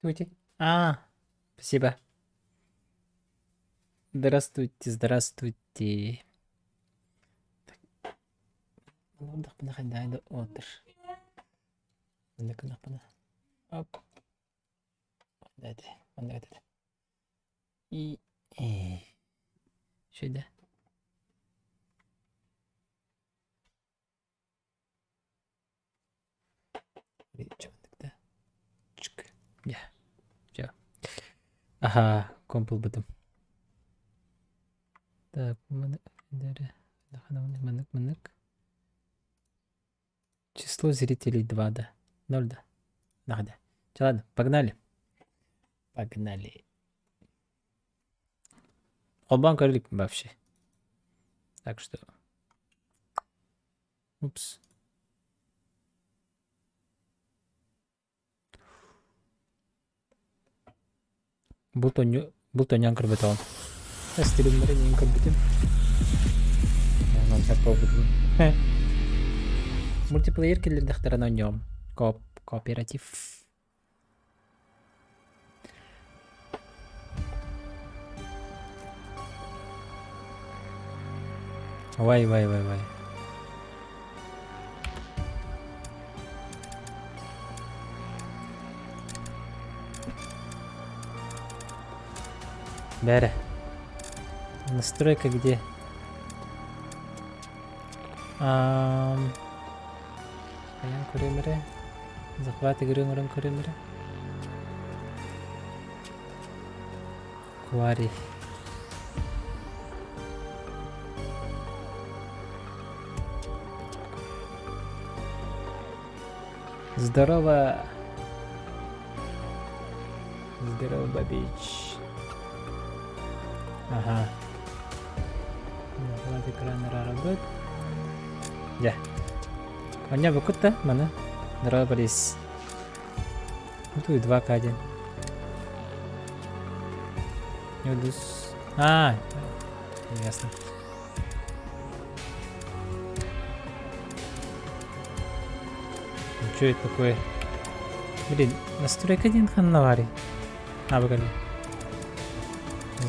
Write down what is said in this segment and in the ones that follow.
Здравствуйте. А, спасибо. Здравствуйте, здравствуйте. Олордохпуна хайдаайда отыр. Маннык гыннахпына. Оп. Дайте, маннык этэ. И Şöyle. Аха, комп ылбытым. Так, маннык, маннык. Число зрителей 2, да. 0, да. Да, Ладно, погнали. Погнали. Холбоон көрө вообще. Так что... Упс. Булт онньу булт онньоон көрбөтөҕүм. Стримнэрин иһин көрбүтүм. Онон сөп буолбутум. Мультиплеер киллэрдэхтэринэ оонньуом. Кооп кооператив. Вай вай вай вай. Бәрі. Настройка где? Ам... Хайан көрөмөрө? Захват игры оҥорон көрөмөрө? Квари. Здорово! Здорово, Бабич. Ага. Захват экрана работает. Дьэ. Онньо букут да маны. Здорово, Борис. Тут 2К один. А, ясно. Ну, что это такое? Блин, настройка один ханнавари. А, погоди.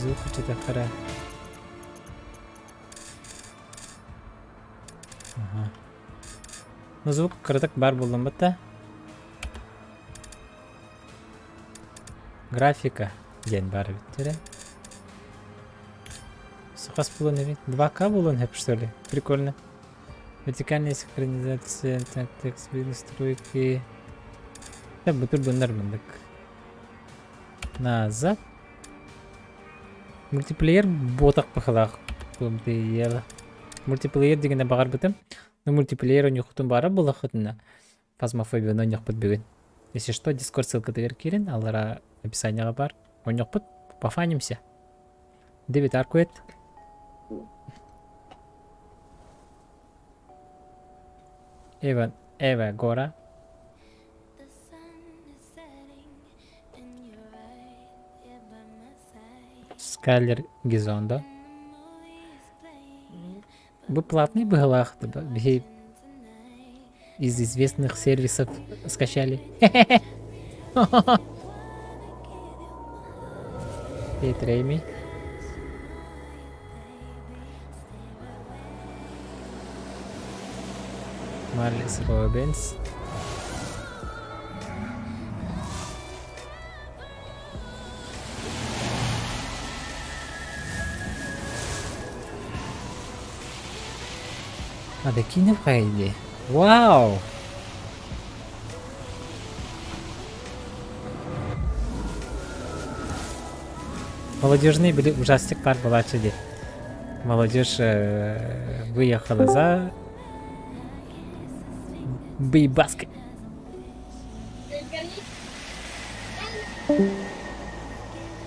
Звук что-то хара. Ага. Ну, звук кыратык бар буллум да. Графика диэн баар эбит Сахас булан эбит. 2К булан хэп что ли? Прикольно. Вертикальная синхронизация, так, текст, настройки. Да, бутыр буннар мындык. Назад. Мультиплеер ботах пахалах. Мультиплеер дегенде баҕарбытым. Но мультиплеер онньуохпутун баара буоллаххытына Фазмофобияны оонньуохпут бүгүн. Если что, Дискорд ссылкатыгар киирин, аллара описанияҕа бар. Оонньуохпут, пофанимся. Дэвид Аркуэт. Эва, Эва Гора. Скайлер Гизондо. Бу платный быһылаах биһи из известных сервисов скачали. Привет, Рейми. Марлис Робинс. А киинэ хайди. Вау! Молодежный били ужастик пар буолааччы дии. Молодежь э, выехала за Бейбаской.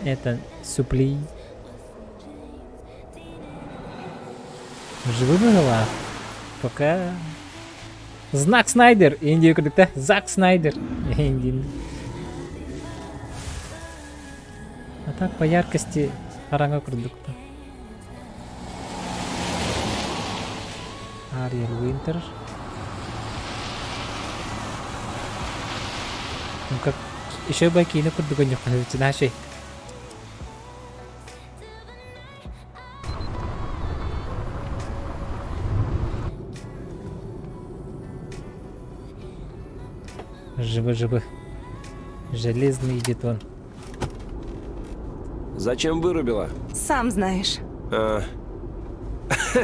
Это супли. Живы была? Пока... Знак Снайдер! Индия көрдүк Зак Снайдер! Индин. А так по яркости хараҥа курдук да. Ариэл Уинтер. Ну как... Еще бы киинэ курдук онньоххо нашей. Живы-живы. Железный бетон. Зачем вырубила? Сам знаешь. А,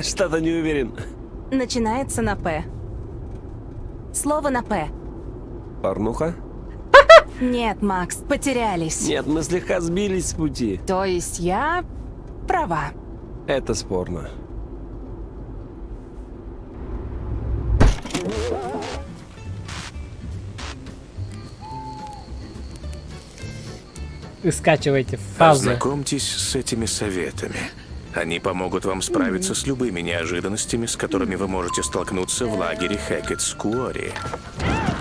Что-то не уверен. Начинается на «П». Слово на «П». Порнуха? Нет, Макс, потерялись. Нет, мы слегка сбились с пути. То есть я права. Это спорно. Скачивайте фазы. Ознакомьтесь с этими советами. Они помогут вам справиться с любыми неожиданностями, с которыми вы можете столкнуться в лагере Хackett's Quarry.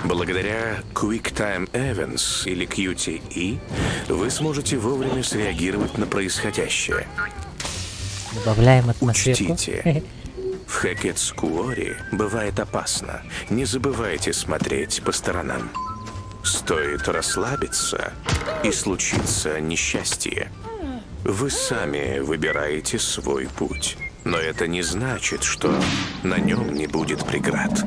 Благодаря Quick Time Events или QTE вы сможете вовремя среагировать на происходящее. Добавляем атмосферку. Учтите, в Hackett's Quarry бывает опасно. Не забывайте смотреть по сторонам. Стоит расслабиться, и случится несчастье. Вы сами выбираете свой путь. Но это не значит, что на нем не будет преград.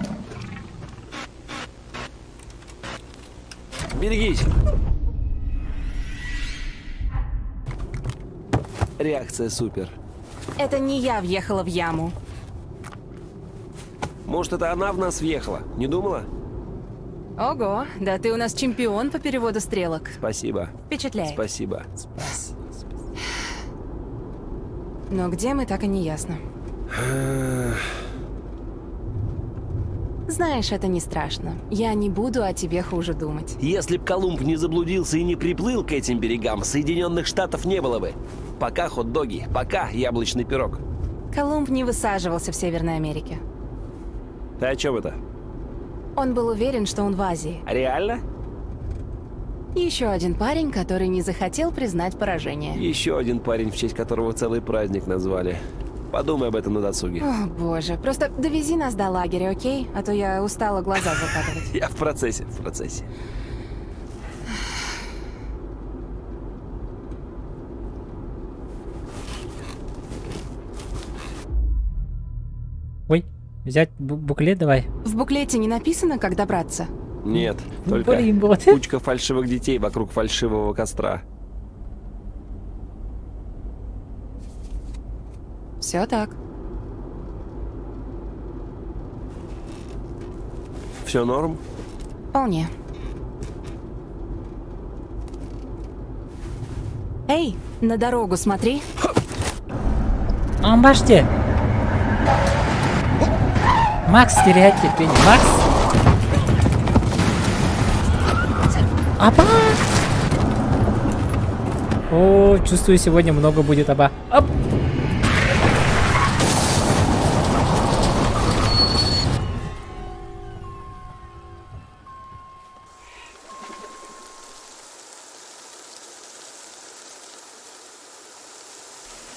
Берегись! Реакция супер. Это не я въехала в яму. Может, это она в нас въехала? Не думала? Ого, да ты у нас чемпион по переводу стрелок. Спасибо. Впечатляет. Спасибо. Спасибо. Но где мы, так и не ясно. Знаешь, это не страшно. Я не буду о тебе хуже думать. Если б Колумб не заблудился и не приплыл к этим берегам, Соединенных Штатов не было бы. Пока хот-доги, пока яблочный пирог. Колумб не высаживался в Северной Америке. Ты о чем это? Он был уверен, что он в Азии. Реально? Еще один парень, который не захотел признать поражение. Еще один парень, в честь которого целый праздник назвали. Подумай об этом на досуге. О, боже, просто довези нас до лагеря, окей? А то я устала глаза закатывать. Я в процессе, в процессе. Ой, взять буклет давай. В буклете не написано, как добраться. Нет, Ну, только блин, вот. кучка фальшивых детей вокруг фальшивого костра. Все так. Все норм? Вполне. Эй, на дорогу смотри. Амбаште! Макс теряет терпение. Макс! Аба! О, чувствую, сегодня много будет аба. Оп!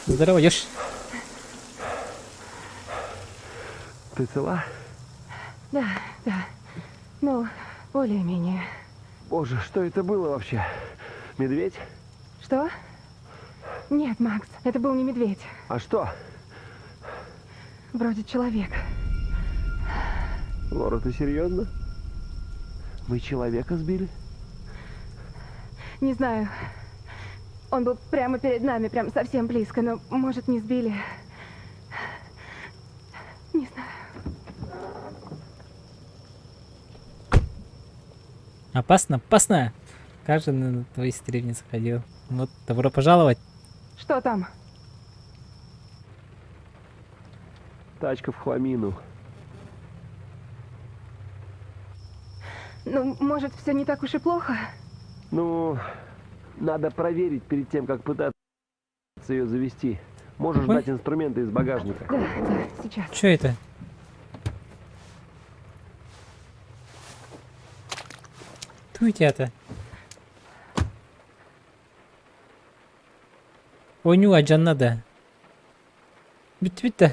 Здорово, Ёж. Ты цела? Да, да. Ну, более-менее. Боже, что это было вообще? Медведь? Что? Нет, Макс, это был не медведь. А что? Вроде человек. Лора, ты серьезно? Мы человека сбили? Не знаю. Он был прямо перед нами, прям совсем близко, но, может, не сбили. Не знаю. Опасно, опасно. Каждый на твои стрим не заходил. Вот, добро пожаловать. Что там? Тачка в хламину. Ну, может, все не так уж и плохо? Ну, надо проверить перед тем, как пытаться ее завести. Можешь Ой. дать инструменты из багажника. Да, да, сейчас. Что это? Туй это. Ойню алдьанна да. Бүттэ бүттэ.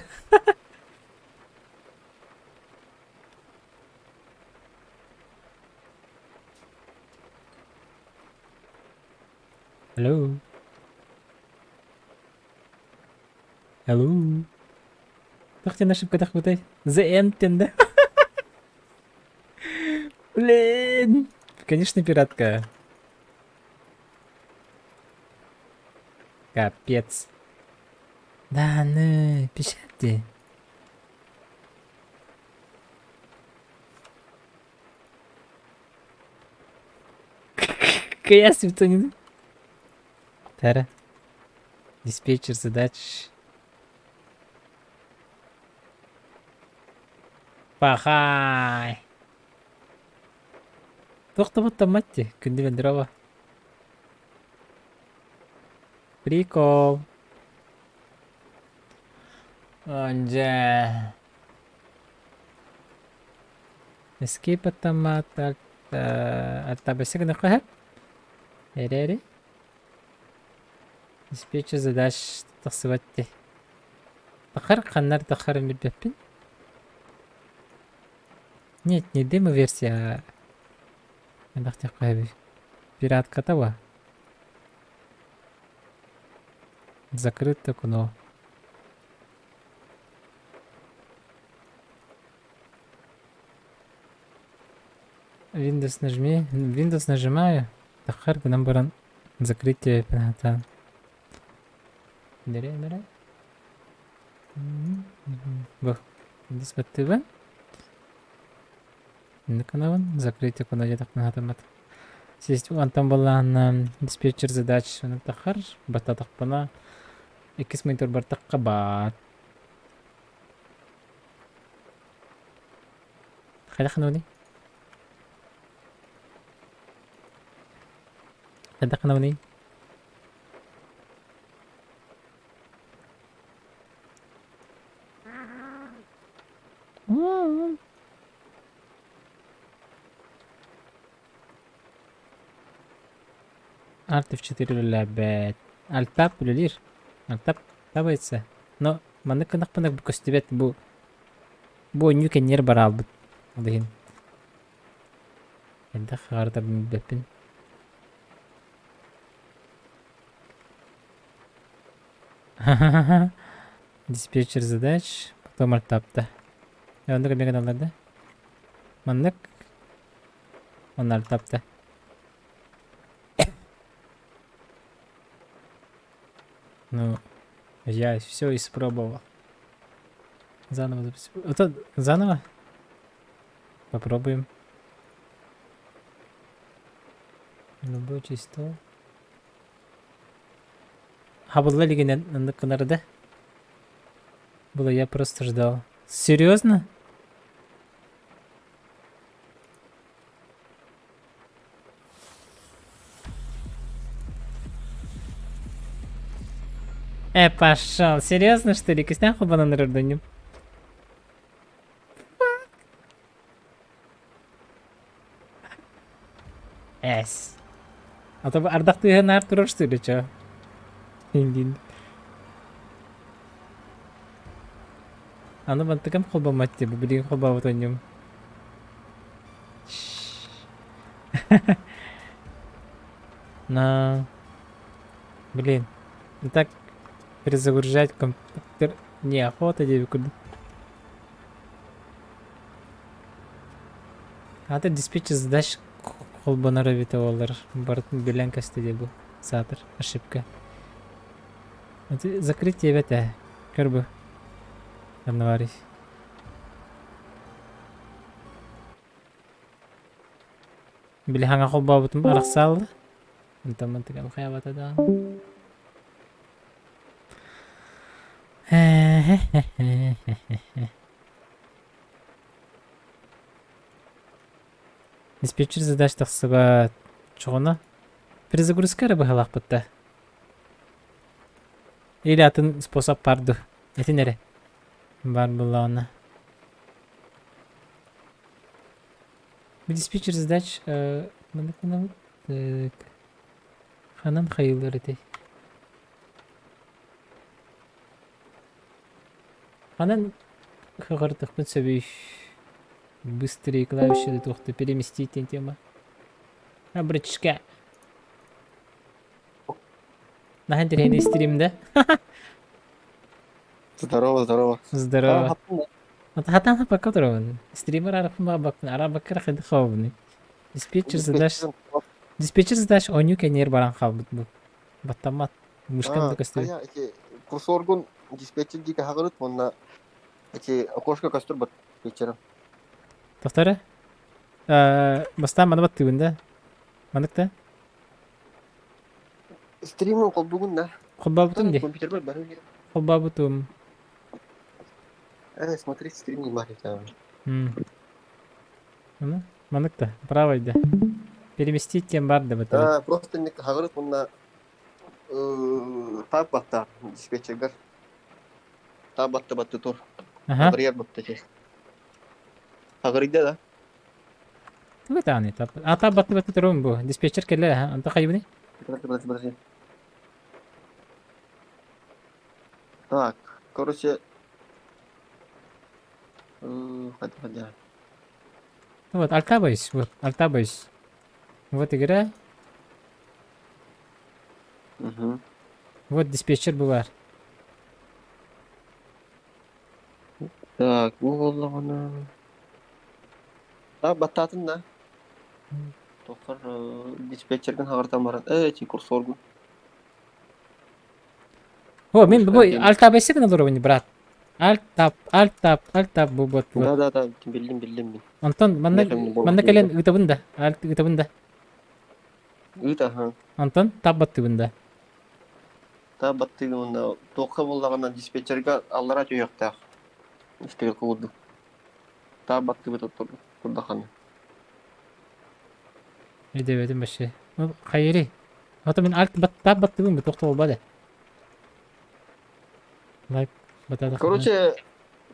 Hello. Hello. Туох диэн ошибка тахпытай? The End диэн да? Блин! Конечно, пиратка. Капец. Да, ну, печати. Кыйас не Тара. Диспетчер задач. Пахай. Туох да матти. Күндү Бендерова. Прикол. Онже. Escape автомат альтабасы гына хаһар. Эрэри. Диспетчер задач тахсыбат дии. Тахар ханнар тахарын билбэппин. Нет, не демо-версия, а Пиратка того. Закрыто окно. Windows нажми. Windows нажимаю. Тахар гынан баран закрытие пенатан. Нере, нере. Бу. Windows баттыбын. Каналын закрытие окно дьатахпына Сесть антон балаан диспетчер задач тахар баттатахпына иккис монитор бартакка баат. Хайдах гынабыный? Хайдах гынабыный? Alt F4 үлэлээбэт. Alt Tab үлэлиир. Alt Tab табайца. Но маннык гынахпына бу көстүбэт бу бу оонньуу кэннигэр бараалбыт. Ол иһин элбэх хаҕарда билбэппин. Диспетчер задач, потом Alt Tab-та. Оннук эмиэ гыналлар да? Маннык Онно Alt Tab-та. Ну, я все испробовал. Заново запустить. Это заново? Попробуем. Рабочий стол. Хабылла илигинэн оннук гынар да? Было я просто ждал. Серьезно? Э, пошел. Серьезно, что ли? Костян банан рырдунем? Эс. А то ардах тыһа наар турар что ли, чё? Индин. Аны бантыкам холбаммат бу билигин холбообут онньум. На. Блин. Ну так перезагружать компьютер неохота диэби курдук. Аты диспетчер задач холбонор эбитэ буоллар барытын билэн көстө дии бу саатар ошибка. Закрыть диэбэт ээ. Көр бу. Аннаварий. Били хаҥа холбообутум арахсаалла. Онтон мантыгам хайабата даҕаны. Диспетчер задач тахсыбат. Чоҕуна перезагрузка эрэ быһалаахпыт да. Или атын способ баар дуу? Этин эрэ. Баар буоллаҕына. Диспетчер задач маннык гынабыт. Так. Ханан хайыылар этэй? Ханан хыҕыртахпын сөбүй? Быстрее клавиши туохта переместить диэн тема. А, братишка. Наһаа интэриэһинэй стрим да? Здорово, здорово. Здорово. Хатан пока турабын. Стример арахпын баабакпын, арабакка рахыды хабыбын. Диспетчер задач диспетчер задач оонньуу кэннигэр баран хаалбыт бу. Баттаммат. Мышкам да көстүбэт. Хайа, эти курсоргун диспетчер диэки хаҕырыт уонна эти окошко көстөр бат вечером. Тохтор Бастаан маны баттыыбын да. Манык да. Стримин холбугун да. Холбообутум дии. Компьютербар бары Холбообутум. Смотреть стрим не могу. Манык да, правой да. Переместить тем бар да бытыры. Просто не хаҕырыт уонна таап батта диспетчергар. Таап батта батты тур. Хаҕырыйар батта Хаҕырыйда да? Тугу даҕаны а таап батты батты турабын бу. Диспетчер кэллэ онто хайыбыный? Подожди, подожди, подожди. Так, короче, хотя, хотя. Вот, альта боюсь, вот, альта боюсь. Вот игра. Угу. Вот диспетчер бывар. Так, бу буоллаҕына А, баттаатын да. Тохтор диспетчерген хаҕыртан баран, э, эти курсоргун. О, мин бу альта бэсик на олоробун, брат. Альт тап, альт тап, альт тап бу бот бу. Да, да, да, биллим, биллим мин. Онтон манна манна кэлэн ыытабын да, альт ыытабын да. Ыыт аха. Онтон тап баттыыбын да. Та баттыгын уонна туохха буоллаҕына диспетчергэ аллара түһүөхтээх. Истигэр курдук. Та баттыбыт турдахана. Өйдөөбөтүм вообще. Ну, хайыри. Ото мин альт тап баттыбын бу тохто болбады. Лайк батадах. Короче,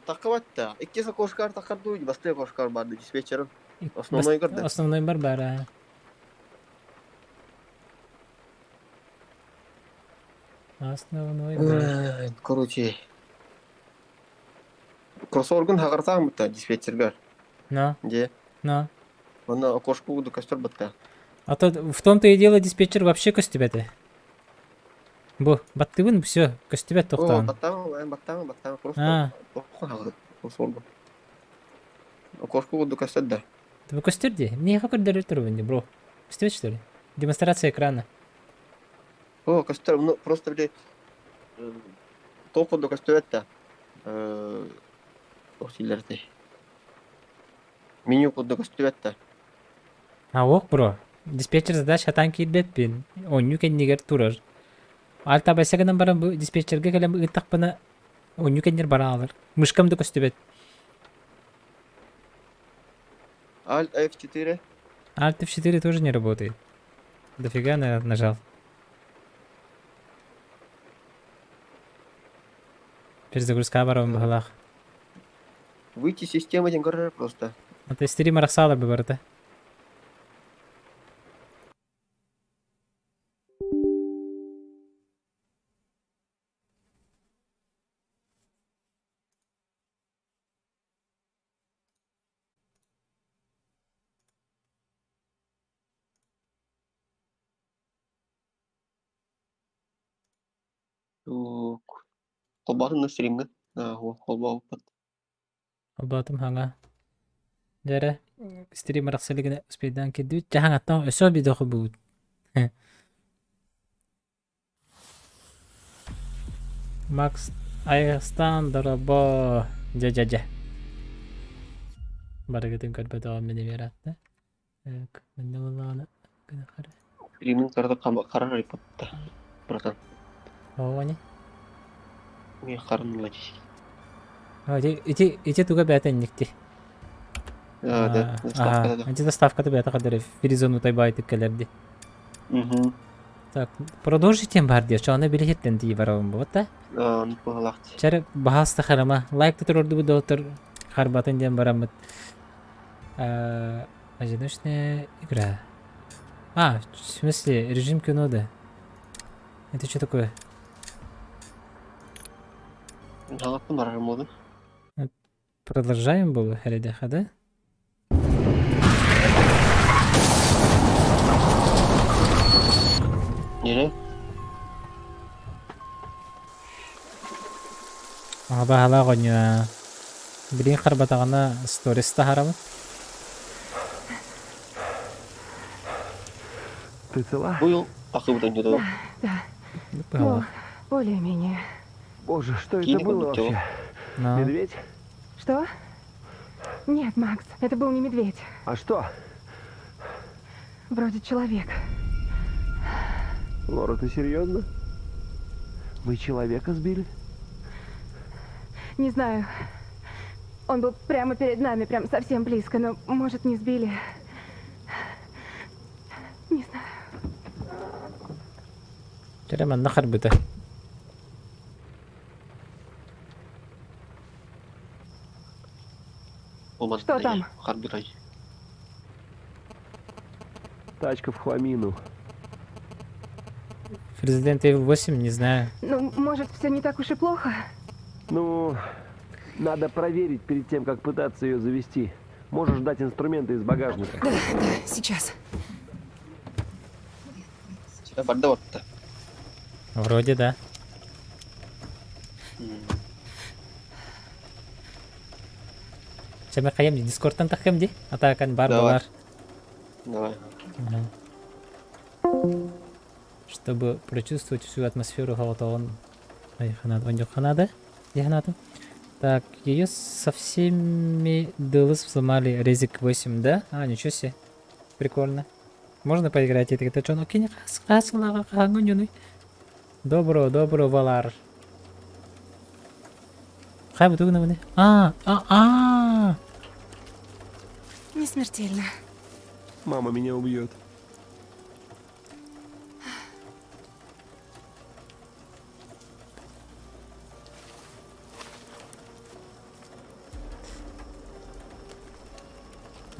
таккабатта. Икки окошкар таккарду, бастыы окошкар барды диспетчерым. Основной көрдө. Основной бар бара. Основной бар. Короче, кроссворгун хаҕыртаан бутта диспетчергар. Но. Де. Но. Онно окошку буду костер батта. А то в том-то и дело диспетчер вообще көстүбэтэ. Бу, баттыбын, все, көстүбэт тохтоон. О, баттаама, баттаама, баттаама, просто кроссворгун. Окошку буду костер да. Ты көстөр дии. Миэхэ көрдөрөр турбун дии, бро. Көстүбэт что ли? Демонстрация экрана. О, көстөр, ну просто били туох курдук көстүбэт да. Туох дииллэр Меню курдук көстүбэт да. А ок, бро. Диспетчер задач хатан киирбэппин. Оонньуу кэннигэр турар. Альта байса гынан баран бу диспетчергэ кэлэн ыыттахпына оонньуу кэннигэр бараалар. Мышкам да көстүбэт. Alt F4. Alt F4 тоже не работает. Дофига на нажал. Перезагрузка барабан баһылаах. Выйти из системы диэн көрөр просто. Это стрим арахсаалар бы барыта. Холбоотун да стримҥа холбооппут. Холбоотум хаҥа. Дьэ стрим арахса илигинэ успейдаан киирдибит. Дьэ хаҥаттан өссө видео холбуубут. Макс Айастан доробо дьэ дьэ дьэ. Барыгытын көрбөтөҕүм мин эмиэ ыраатта. Манна буоллаҕына Стримин карата харар айпатта братан. Оо не? Мен харын лади. Ити ити ити туга бээтэ инникти. Да, да, доставка да. Ити доставката бээтэ хадары фризону тайбайтык кэлэрди. Так, продолжить тем бар диye. Чоны били хиттен дии барабын бу та. Чары баһаста харама. Лайк турордубу доктор харбатын диэн бараммыт. Одиночная игра. А, в смысле, режим кино, да. Это что такое? Продолжаем было, Халидеха, да? Нere? Абаһалаах оонньуу Билигин харбатаҕына сторис таһаарабын. Ты цела? Бу ахыбыт оонньууту. Да, да. Ну, более-менее. Боже, что это Киинэ было курдук дьоло. вообще? Но. Медведь? Что? Нет, Макс, это был не медведь. А что? Вроде человек. Лора, ты серьезно? Вы человека сбили? Не знаю. Он был прямо перед нами, прям совсем близко, но, может, не сбили. Не знаю. Чэрэ манна харбыта. Что там? Харбирай. Тачка в хламину. Resident Evil 8, не знаю. Ну, может, все не так уж и плохо? Ну, надо проверить перед тем, как пытаться ее завести. Можешь дать инструменты из багажника. Да, да, сейчас. Барда барда. Вроде да. Чэ хайам ди, Дискордтан таххам ди. Атакан бар Давай. балар. Давай. Ага. Чтобы прочувствовать всю атмосферу он ханада. Так, ее со всеми DLS взломали Резик 8, да? А, ничего себе. Прикольно. Можно поиграть? Это это что? Окей, Добро, добро, Валар. Хай, бутугна А, а, а. Не смертельно. Мама меня убьет.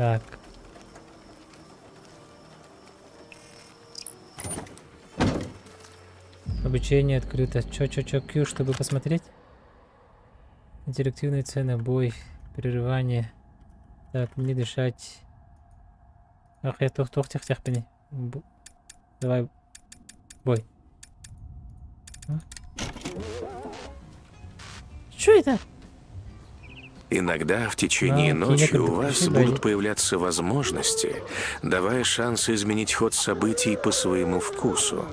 Так. Обучение открыто. Чё, чё, чё, Q, чтобы посмотреть? Интерактивные цены, бой, прерывание. Так, не дышать. Ах, я тух тух тех тех пени. Давай. Бой. А? Чё это? Иногда в течение Да, ночи кино у вас включи, будут да. появляться возможности, давая шансы изменить ход событий по своему вкусу.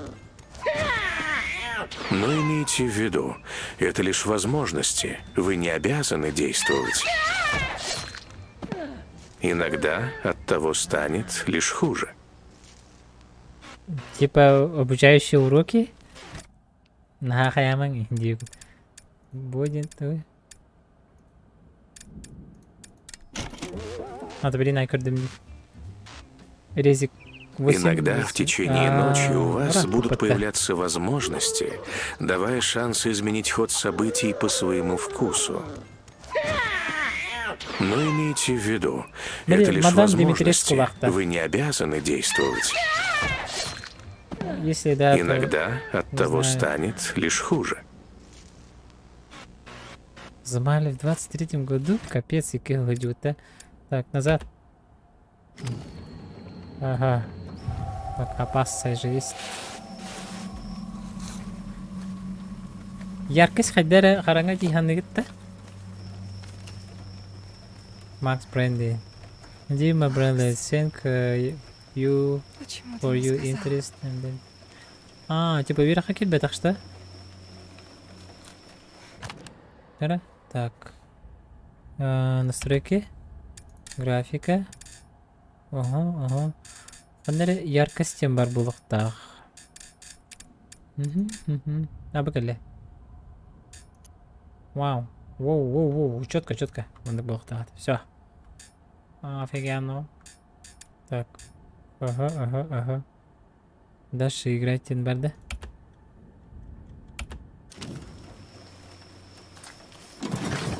Но имейте в виду, это лишь возможности, вы не обязаны действовать. Иногда от того станет лишь хуже. Типа обучающие уроки? На хаяман Будет ой. А, блин, айкырдым. Резик 8. Иногда в течение ночи у вас будут появляться. появляться возможности, давая шансы изменить ход событий по своему вкусу. Но имейте в виду, Блин, это лишь мадам возможности. Димитреску лахта. Вы не обязаны действовать. Если да, то Иногда от не того знаю. станет лишь хуже. Взломали в 23-м году? Капец, и да? Так, назад. Ага. Так, опасность же есть. Яркость хайдара хараҥа дии Макс Бренди. Дима Бренди, thank you Почему ты for не your сказал? interest and then... А, типа вера хакит так что? Да? Так. Настройки. Графика. Ага, ага. Оннары яркость бар буолуохтаах. Угу, угу. А, бу Вау. Воу, воу, воу, четко, четко. Оннук буолуохтаах. Все. Офигенно. Так. Ага. Дальше играть баар да.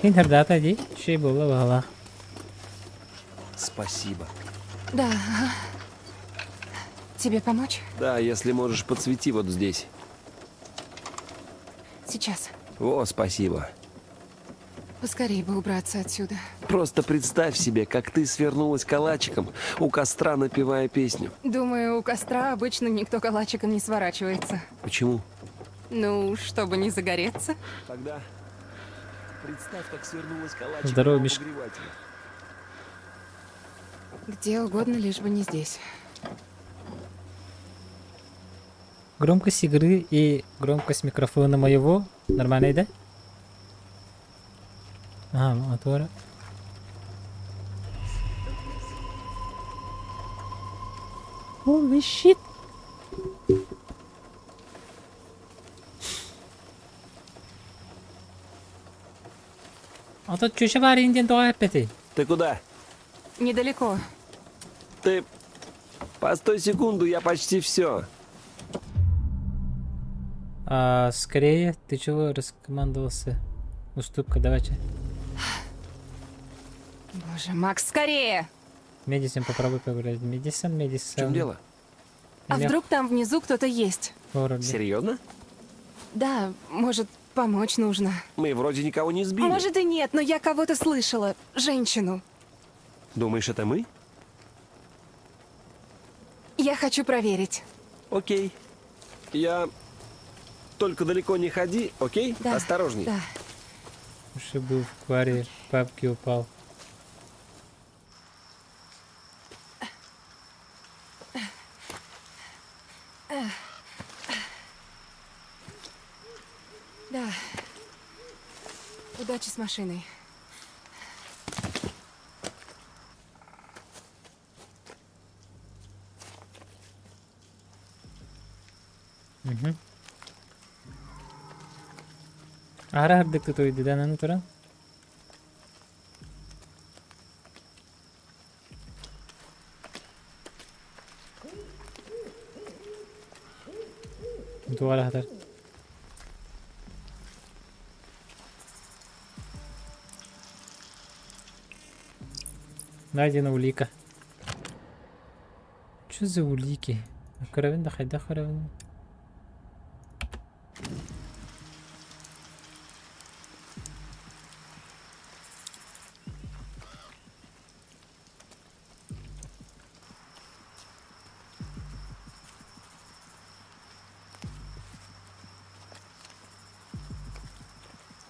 Интердата дии. Шей буолла буолла. Спасибо. Да, ага. Тебе помочь? Да, если можешь, подсвети вот здесь. Сейчас. О, спасибо. Поскорее бы убраться отсюда. Просто представь себе, как ты свернулась калачиком у костра, напевая песню. Думаю, у костра обычно никто калачиком не сворачивается. Почему? Ну, чтобы не загореться. Тогда Представь, как свернулась калачиком Здорово, Мишка. обогревателя. Где угодно, лишь бы не здесь. Громкость игры и громкость микрофона моего нормальная, да? А, мотора. Holy shit! Ото чүчэ баар диэн тоҕо эппэтий? Ты куда? Недалеко. Ты... Постой секунду, я почти все. А, скорее, ты чего раскомандовался? Уступка, давайте. Боже, Макс, скорее! Медисон попробуй поиграть. Медисон, Медисон. В чем дело? А вдруг там внизу кто-то есть? Серьезно? Да, может, помочь нужно. Мы вроде никого не сбили. Может и нет, но я кого-то слышала. Женщину. Думаешь, это мы? Я хочу проверить. Окей. Я... Только далеко не ходи, окей? Да. Осторожней. Да. Уже был в кваре, в папке упал. Да. Удачи с машиной. Угу. Аһара ырдык тутуйдыдан аны туран. Туара хатар. Найдена улика. Что за улики? Каравин да хайда каравин.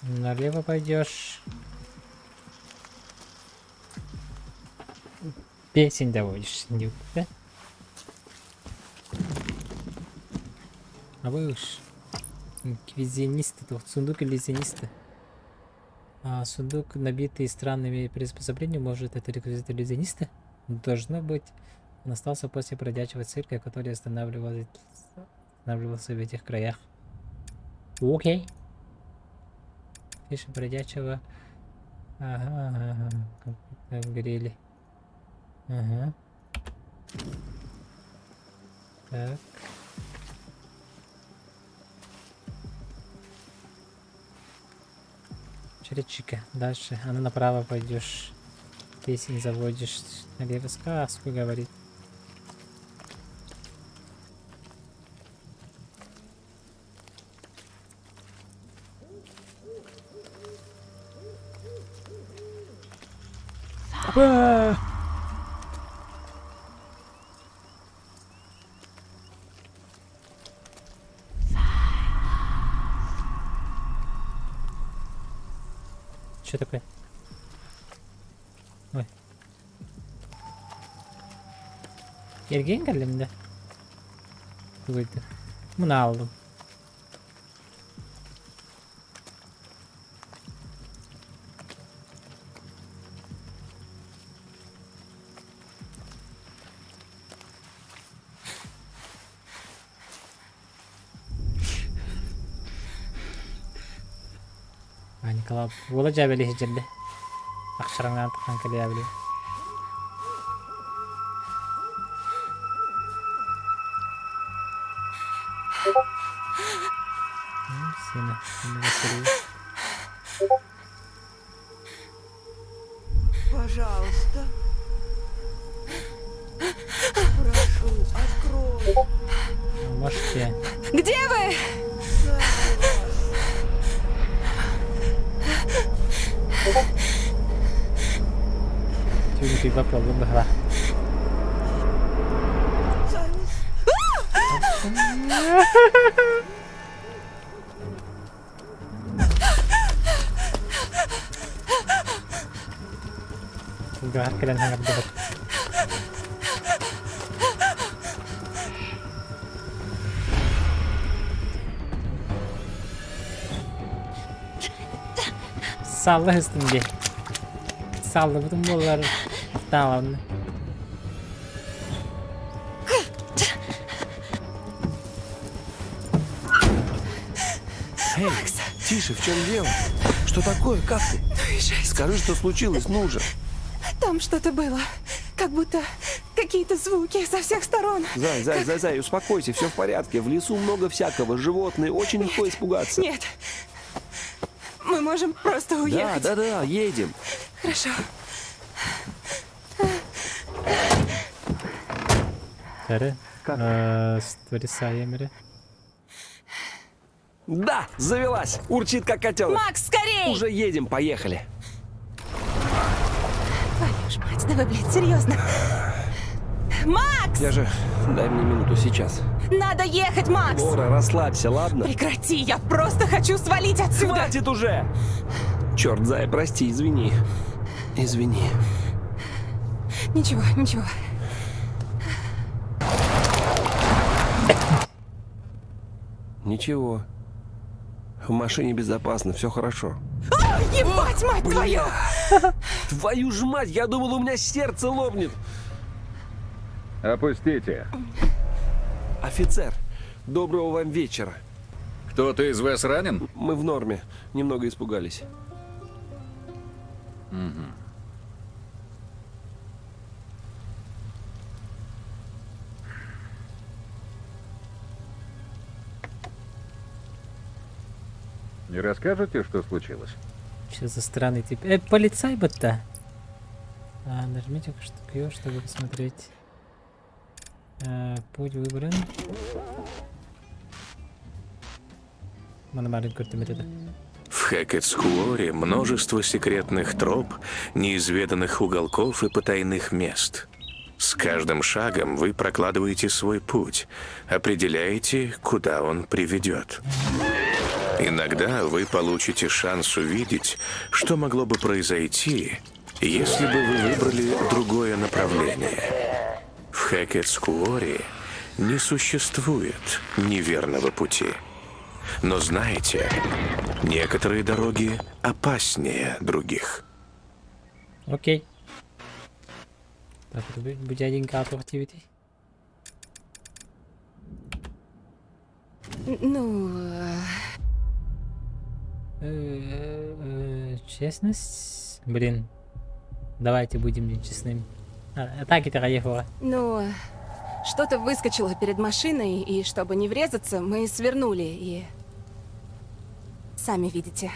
Налево пойдешь. Песень доводишь, да? А вы уж инквизионисты, сундук иллюзионисты. А, сундук, набитый странными приспособлениями, может, это реквизит иллюзиониста? Должно быть, он остался после бродячего цирка, который останавливался, останавливался в этих краях. Окей. Фиша бродячего. Ага, ага, ага. Грели. Ага. Так. Черечика. Дальше. А ну направо пойдешь. Песень заводишь. Налево сказку говорит. А! Что такое? Ой. Эргийэн кэллим да? Тугуйда. Муна алдым. Николай уола дьээбэлии сылдьар Ахсараҥнаан тахсан кэлиэбили. Сина, Пожалуйста. Прошу, открой. Можете. Где вы? Түүнү кыйбап буоллум быһалаах. Кулгааҕар кэлэн саҥардыбыт. Салла сыстым дии. Саллыбытым буоллар тааланна. Эй, тише, в чем дело? Что такое? Как ты? Ну и жесть. Скажи, что случилось, ну же. Там что-то было. Как будто какие-то звуки со всех сторон. Зай, зай, зай, зай, успокойся, все в порядке. В лесу много всякого, животные, очень легко испугаться. Нет. Мы можем просто Да, уехать. да, да, едем. Хорошо. Бары Сторисаемере. Да, завелась. Урчит, как котенок. Макс, скорей! Уже едем, поехали. Твою ж мать, да вы, блядь, серьезно. Макс! Я же... Дай мне минуту сейчас. Надо ехать, Макс! Лора, расслабься, ладно? Прекрати, я просто хочу свалить отсюда! Хватит уже! Черт, зай, прости, извини. Извини. Ничего, ничего. Ничего. В машине безопасно, все хорошо. Ебать, мать твою! Твою ж мать, я думал, у меня сердце лопнет. Опустите. Офицер, доброго вам вечера. Кто-то из вас ранен? Мы в норме, немного испугались. Не расскажете, что случилось? Что за странный тип? Полицай будто. А, нажмите Q, чтобы посмотреть. Путь выбран. Мономарин это. В Хэкетскуоре множество секретных троп, неизведанных уголков и потайных мест. С каждым шагом вы прокладываете свой путь, определяете, куда он приведет. Иногда вы получите шанс увидеть, что могло бы произойти, если бы вы выбрали другое направление. В Хэкетскуоре не существует неверного пути. Но знаете, некоторые дороги опаснее других. Окей. Так, это будет один activity. Ну, Честность? Блин. Давайте будем нечестными. А, так это ехала. ну, что-то выскочило перед машиной, и чтобы не врезаться, мы свернули, и... Сами видите.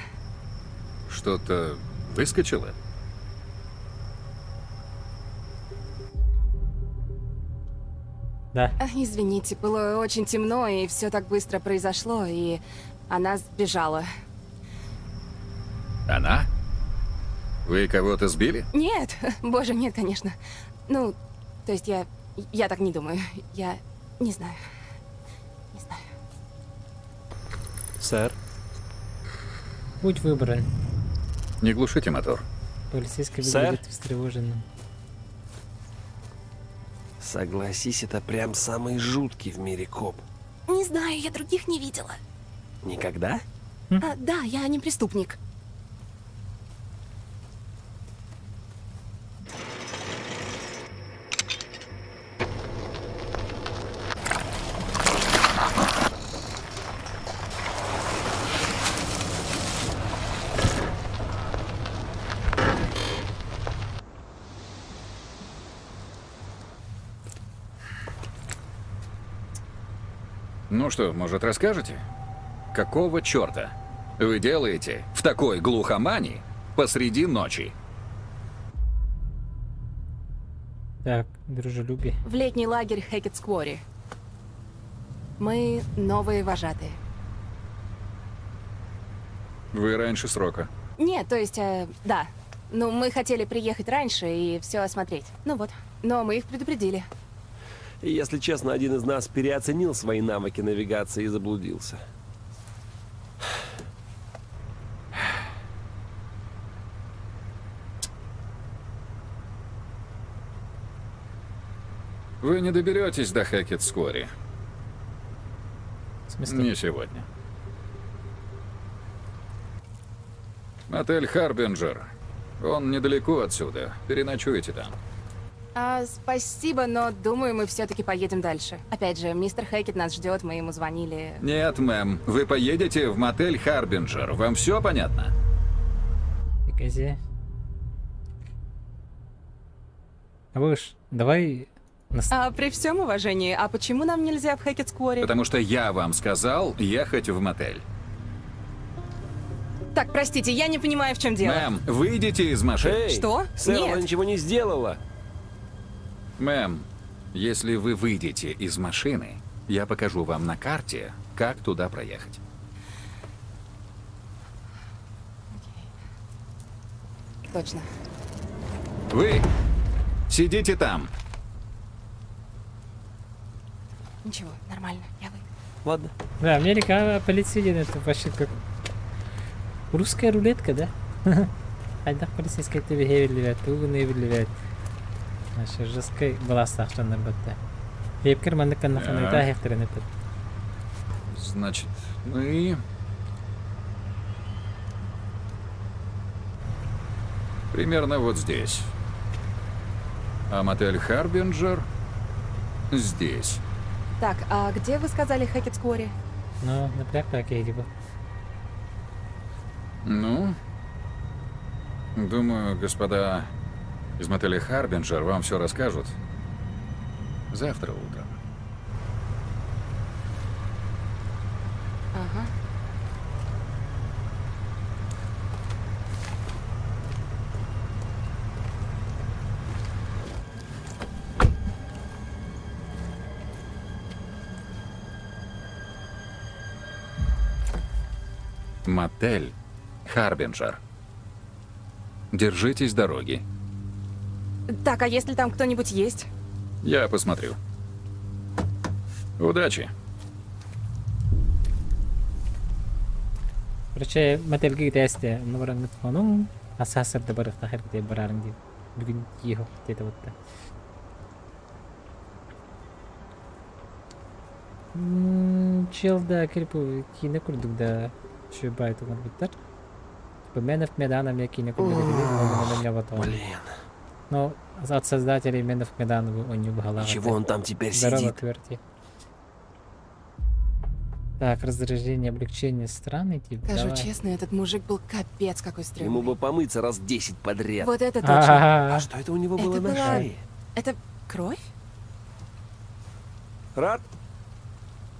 Что-то выскочило? Да. Извините, было очень темно, и все так быстро произошло, и она сбежала. Она? Вы кого-то сбили? Нет, боже, нет, конечно. Ну, то есть я... Я так не думаю. Я не знаю. Не знаю. Сэр? Путь выбран. Не глушите мотор. Полицейский Сэр? выглядит встревоженным. Согласись, это прям самый жуткий в мире коп. Не знаю, я других не видела. Никогда? А, да, я не преступник. Ну что, может, расскажете? Какого черта вы делаете в такой глухомани посреди ночи? Так, дружелюбие. В летний лагерь Хэкетс-Куорри. Мы новые вожатые. Вы раньше срока. Нет, то есть, да. Ну, мы хотели приехать раньше и все осмотреть. Ну вот. Но мы их предупредили. И, если честно, один из нас переоценил свои навыки навигации и заблудился. Вы не доберетесь до Хэкетт-Сквори. В смысле? Не сегодня. Мотель Харбинджер. Он недалеко отсюда. Переночуете там. А, спасибо, но думаю, мы все-таки поедем дальше. Опять же, мистер Хэкет нас ждет, мы ему звонили. Нет, мэм, вы поедете в мотель Харбинджер. Вам все понятно? Газе. Выш, давай... Нас... А, при всем уважении, а почему нам нельзя в Хэкетт-Скворе? Потому что я вам сказал ехать в мотель. Так, простите, я не понимаю, в чем дело. Мэм, выйдите из машины. Эй, Что? Сэр, Нет. она ничего не сделала. Мэм, если вы выйдете из машины, я покажу вам на карте, как туда проехать. Точно. Вы сидите там. Ничего, нормально, я выйду. Ладно. Да, Америка, полиция, это вообще как... Русская рулетка, да? Хайдах полицейская тебе тугуны биллибэт. Наша жесткая былаастаах дьоннор батта. Хепкер маннык каннаханыта хехтерен эпет. Значит, мы... Примерно вот здесь. А мотель Харбинджер здесь. Так, а где вы сказали Хэкетт-Скворе? Ну, напряг так я типа. Ну, думаю, господа из мотеля Харбинджер вам все расскажут завтра утром. Ага. Мотель Харбинджер. Держитесь дороги. Так, а если там кто-нибудь есть? Я посмотрю. Удачи. Короче, мотельга китээсте, онно бараҥҥыт хонуҥ, асаасырда барыахтаах эргитэ бараарыҥ диэн. Бүгүн тиийиэх диэтэ батта. Чел да кирпу киинэ курдук да үчүгэй баайытык оҥорбуттар. Типа Man of Medan эмиэ киинэ курдук этэ ол гынан оҥорботоҕум. Блин. Ну, от создателей Man of Medan оонньуу быһалаах Чего этэ. он там теперь Здорово, сидит? Кверти. Так, раздражение, облегчение странный тип. Скажу Давай. честно, этот мужик был капец какой стрёмный. Ему бы помыться раз 10 подряд. Вот это точно. А А, что это у него было Это на была- шее? Это кровь? Рад?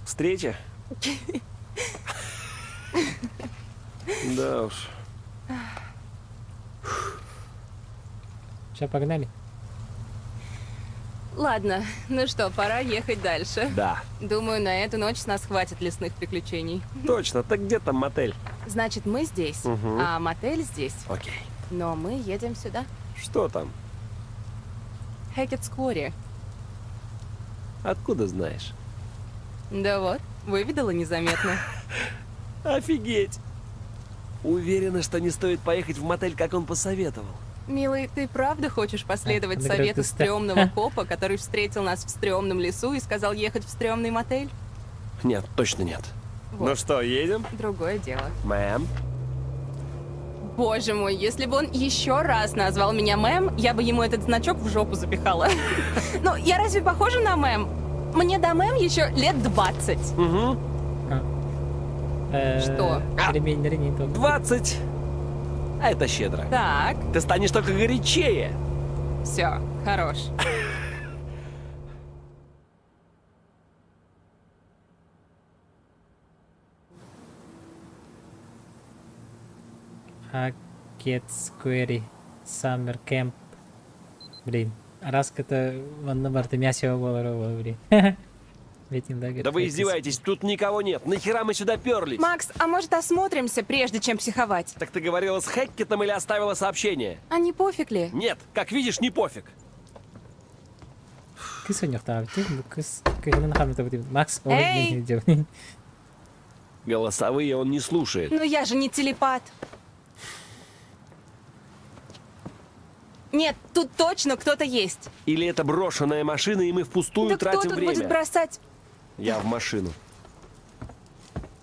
Встреча? Да уж. Сейчас погнали. Ладно, ну что, пора ехать дальше. Да. Думаю, на эту ночь с нас хватит лесных приключений. Точно, так где там мотель? Значит, мы здесь, Мгм. а мотель здесь. Окей. Но мы едем сюда. Что там? Хэкетт-Сквори. Откуда знаешь? Да вот, выведала незаметно. Офигеть! Уверена, что не стоит поехать в мотель, как он посоветовал. Милый, ты правда хочешь последовать А, совету ты стрёмного копа, который встретил нас в стрёмном лесу и сказал ехать в стрёмный мотель? Нет, точно нет. Вот. Ну что, едем? Другое дело. Мэм. Боже мой, если бы он еще раз назвал меня мэм, я бы ему этот значок в жопу запихала. Ну, я разве похожа на мэм? Мне до мэм еще лет 20. Угу. Что? Ремень, ремень, только. 20. А это щедро. Так, Ты станешь только горячее. все, хорош. Hackett Square Summer Camp. Блин, араската манна барта мясо буолар блин. Ветин лагерь. Да вы издеваетесь, тут никого нет. Нахера мы сюда перлись? Макс, а может осмотримся, прежде чем психовать? Так ты говорила с Хэккетом или оставила сообщение? А не пофиг ли? Нет, как видишь, не пофиг. Кыс ойнохтаабыт бу кыс кыһынын хаммыта Макс Эй! ол Голосовые он не слушает. Ну я же не телепат. Нет, тут точно кто-то есть. Или это брошенная машина, и мы впустую Да кто тратим тут время? будет бросать? Я в машину.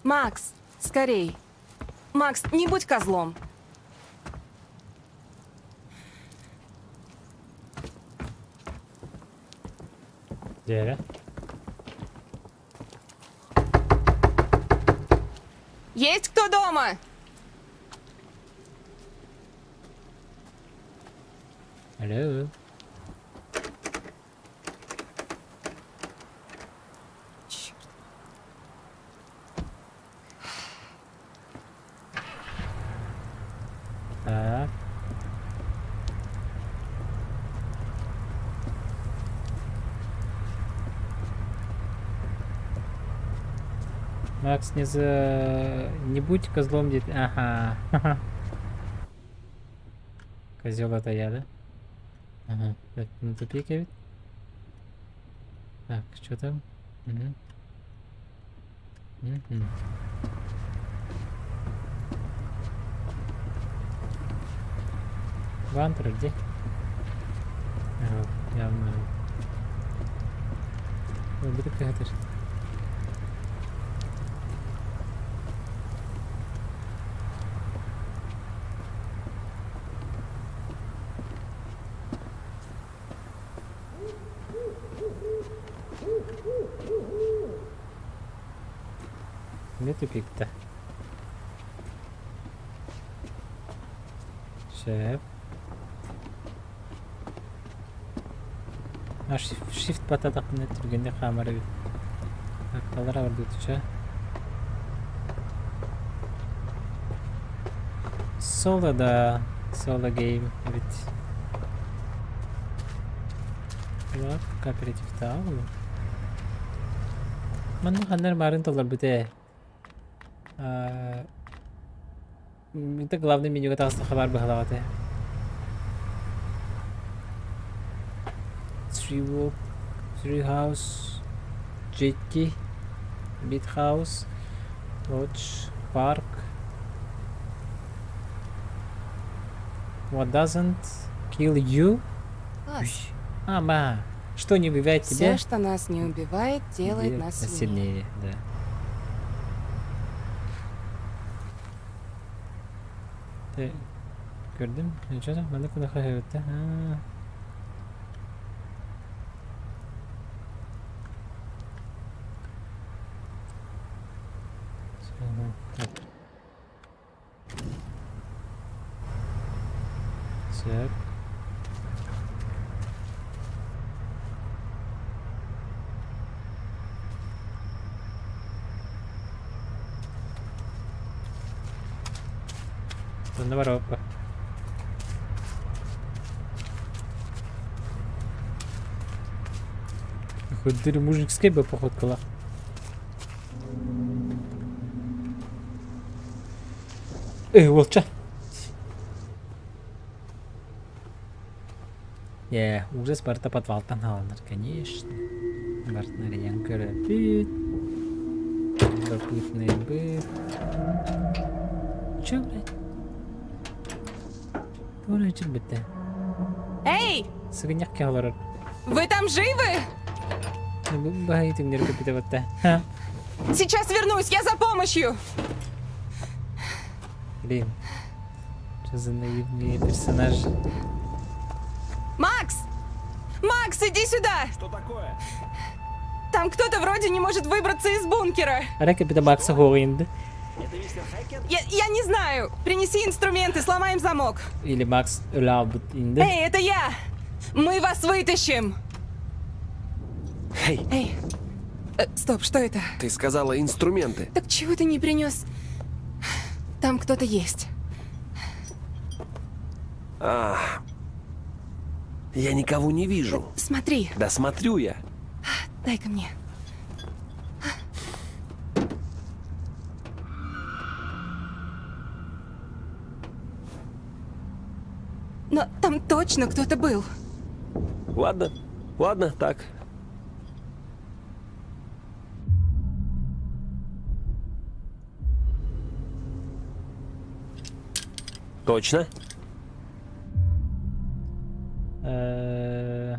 Макс, скорей. Макс, не будь козлом. Дьэ. Есть кто дома? Алло. Черт. Так. Макс, не за... Не будь козлом, где... Ага. Козел это я, да? Ага. Так, на тупике ведь? Так, что там? Угу. Угу. Вантер где? Ага, явно. Ой, будет какая-то. Эмиэ тупик-то. Сөп. А shift бататахпына түргэнник хаамар эбит. Атталара барбытыча. Соло да. Соло гейм эбит. Лап кооперативтаах Манна ханна марын толорбут ээ. Это главный менюга таҕыстахха баар быһалаах этэ. Tree Walk, Tree House, Jetty, Beat House, Lodge, Park. What doesn't kill you? Класс. Ама, что не убивает тебя? Все, что нас не убивает, делает нас сильнее. сильнее, да. Ты көрдүм? Ничего там, маннык кына А. Так. Сөп. Онно барыаппа. Худыр мужицкай бы походкалаах. Э, уолча. Ээ, ужас барыта подвалтан хааланар, конечно. Барытын арыйан көрөбүт. Любопытный быт. Чё, блядь? Тугун өчүрбүттэ? Эй, Сыгынньах киһи олорор. вы там живы? Баһы түҥнэри көппүтэ батта. Ха. Сейчас вернусь, я за помощью. Блин. Что за наивные персонажи? Макс! Макс, иди сюда! Что такое? Там кто-то вроде не может выбраться из бункера. Арай кэлбитэ Макса хоҕуйунда. Это мистер Хэкет? Я не знаю. Принеси инструменты, сломаем замок. Или Макс өлө инде. Эй, это я! Мы вас вытащим! Эй, Эй, стоп, что это? ты сказала инструменты. Так чего ты не принес? Там кто-то есть. А, я никого не вижу. Смотри, Да смотрю я. дай-ка мне. Но там точно кто-то был. Ладно, ладно, так. Точно? Э,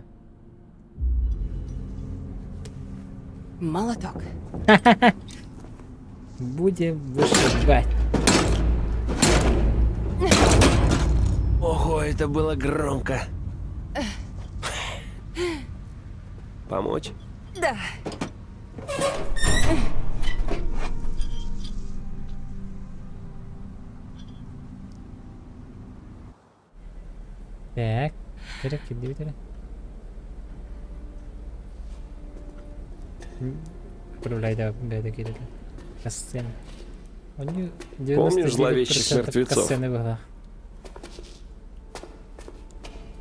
Молоток. Будем вышибать. Ого, это было громко. Помочь? Да. Так, керек кирдибит эрэ. Управляйда бэйдэ киирэллэр. Кассцена. Они Помнишь зловещих 99% мертвецов? кассцены быһалаах.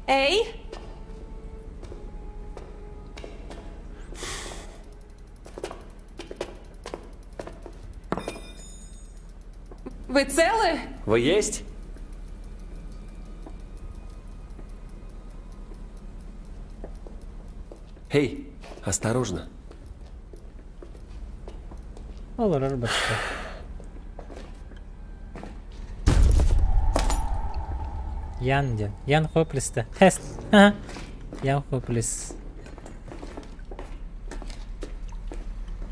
Эй! Вы целы? Вы есть? Эй, осторожно. Олорор бачка. Ян диэн. Ян Хоплиста. Хэс. Ян Хоплис.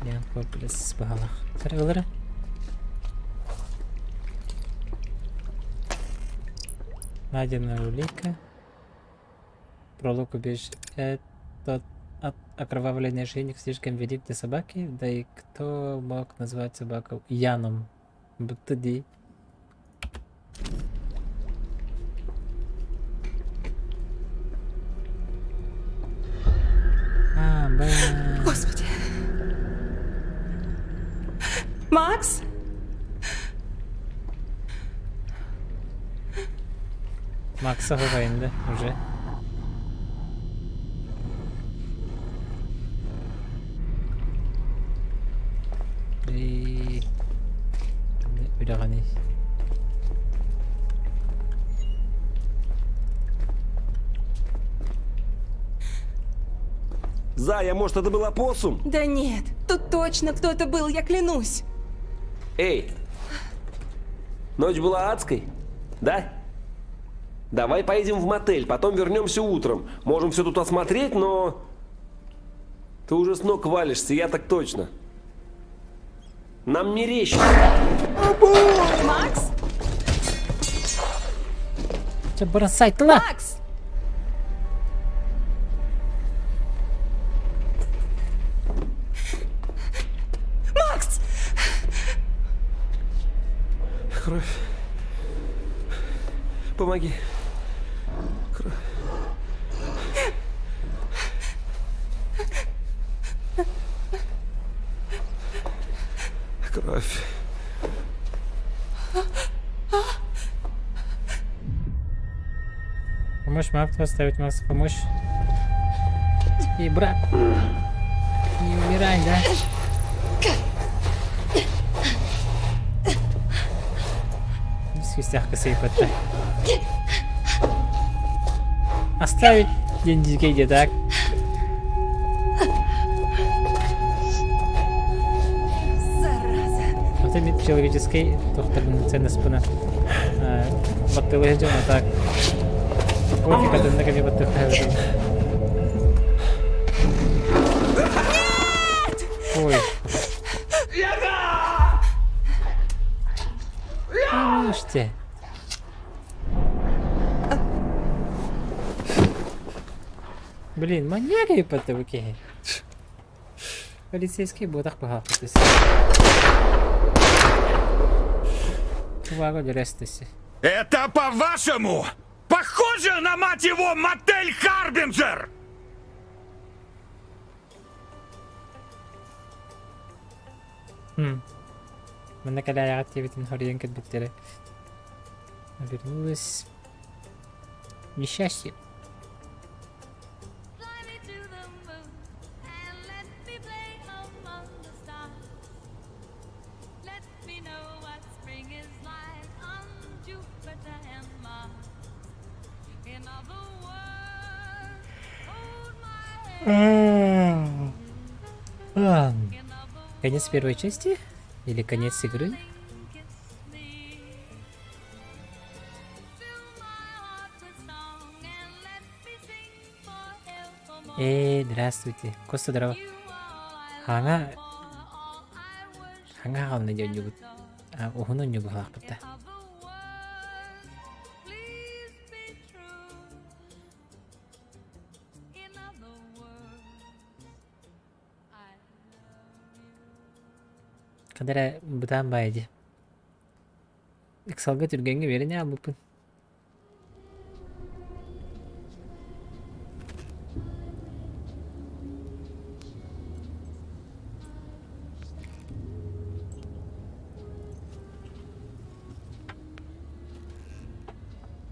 Ян Хоплис баһалах. Ылара. Найдена улика. Пролог убежище. Этот окровавленный ошейник слишком велик для собаки, да и кто мог назвать собаку Яном? Будто ди. А, б. Господи. Макс? Макса да, уже. И... Үрэҕиний. Зая, может, это был опоссум? Да нет, тут точно кто-то был, я клянусь. Эй, ночь была адской, да? Давай поедем в мотель, потом вернемся утром. Можем все тут осмотреть, но... Ты уже с ног валишься, я так точно. Нам мерещится. Макс? Чэ, бросай тыла! Макс! Макс! Кровь. Помоги. Кровь. Кровь. Помочь Максу оставить Макса помочь. И брат. Не умирай, да? Свистях косей Оставить деньги так. Зараза. Это мид человеческий тохтарын ценность пына. Баттылы дьон а так. Пофиг, это на баттылы. Ой. Слушайте. Блин, маньяк ипотеки. Полицейский ботах пахапытыс. Увага, дерестеси. Это по-вашему похоже на, мать его, мотель Харбинджер? Хм. Манна кэлээйэҕит диэбитин хоруйан кэлбиттэрэ. Вернулась. Несчастье. Конец первой части? Или конец игры? Ээ, здравствуйте. Костя, здорово. Хаҥа... Хаҥа хаална диэн оонньуубут. Уһун оонньуу быһалаахпыт да. Ханна эрэ бытаан баайа дии. Ыксалга түргэҥҥэ биэрэн аалбыппын.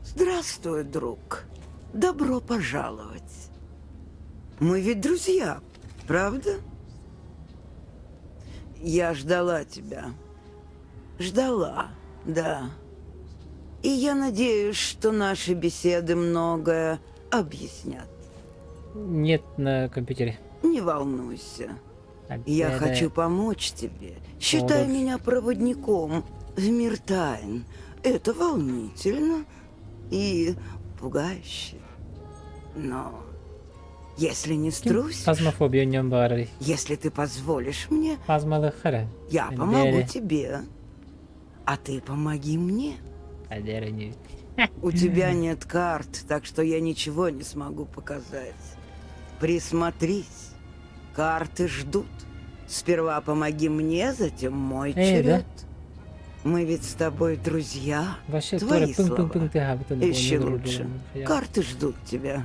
Здравствуй, друг. Добро пожаловать. Мы ведь друзья, правда? Я ждала тебя. Ждала, да. И я надеюсь, что наши беседы многое объяснят. Нет на компьютере. Не волнуйся. Я хочу помочь тебе. Считай Молодец. меня проводником в мир тайн. Это волнительно и пугающе. Но если не струсишь, Фазмофобия нем баарый. если ты позволишь мне, Фазмалыхара. я помогу тебе. А ты помоги мне. У тебя нет карт, так что я ничего не смогу показать. Присмотрись. Карты ждут. Сперва помоги мне, затем мой Эй, да? черед. Мы ведь с тобой друзья. Вообще, Твои Тора, пын-пын-пын слова. ты хабытын. Ищи лучше. Карты ждут тебя.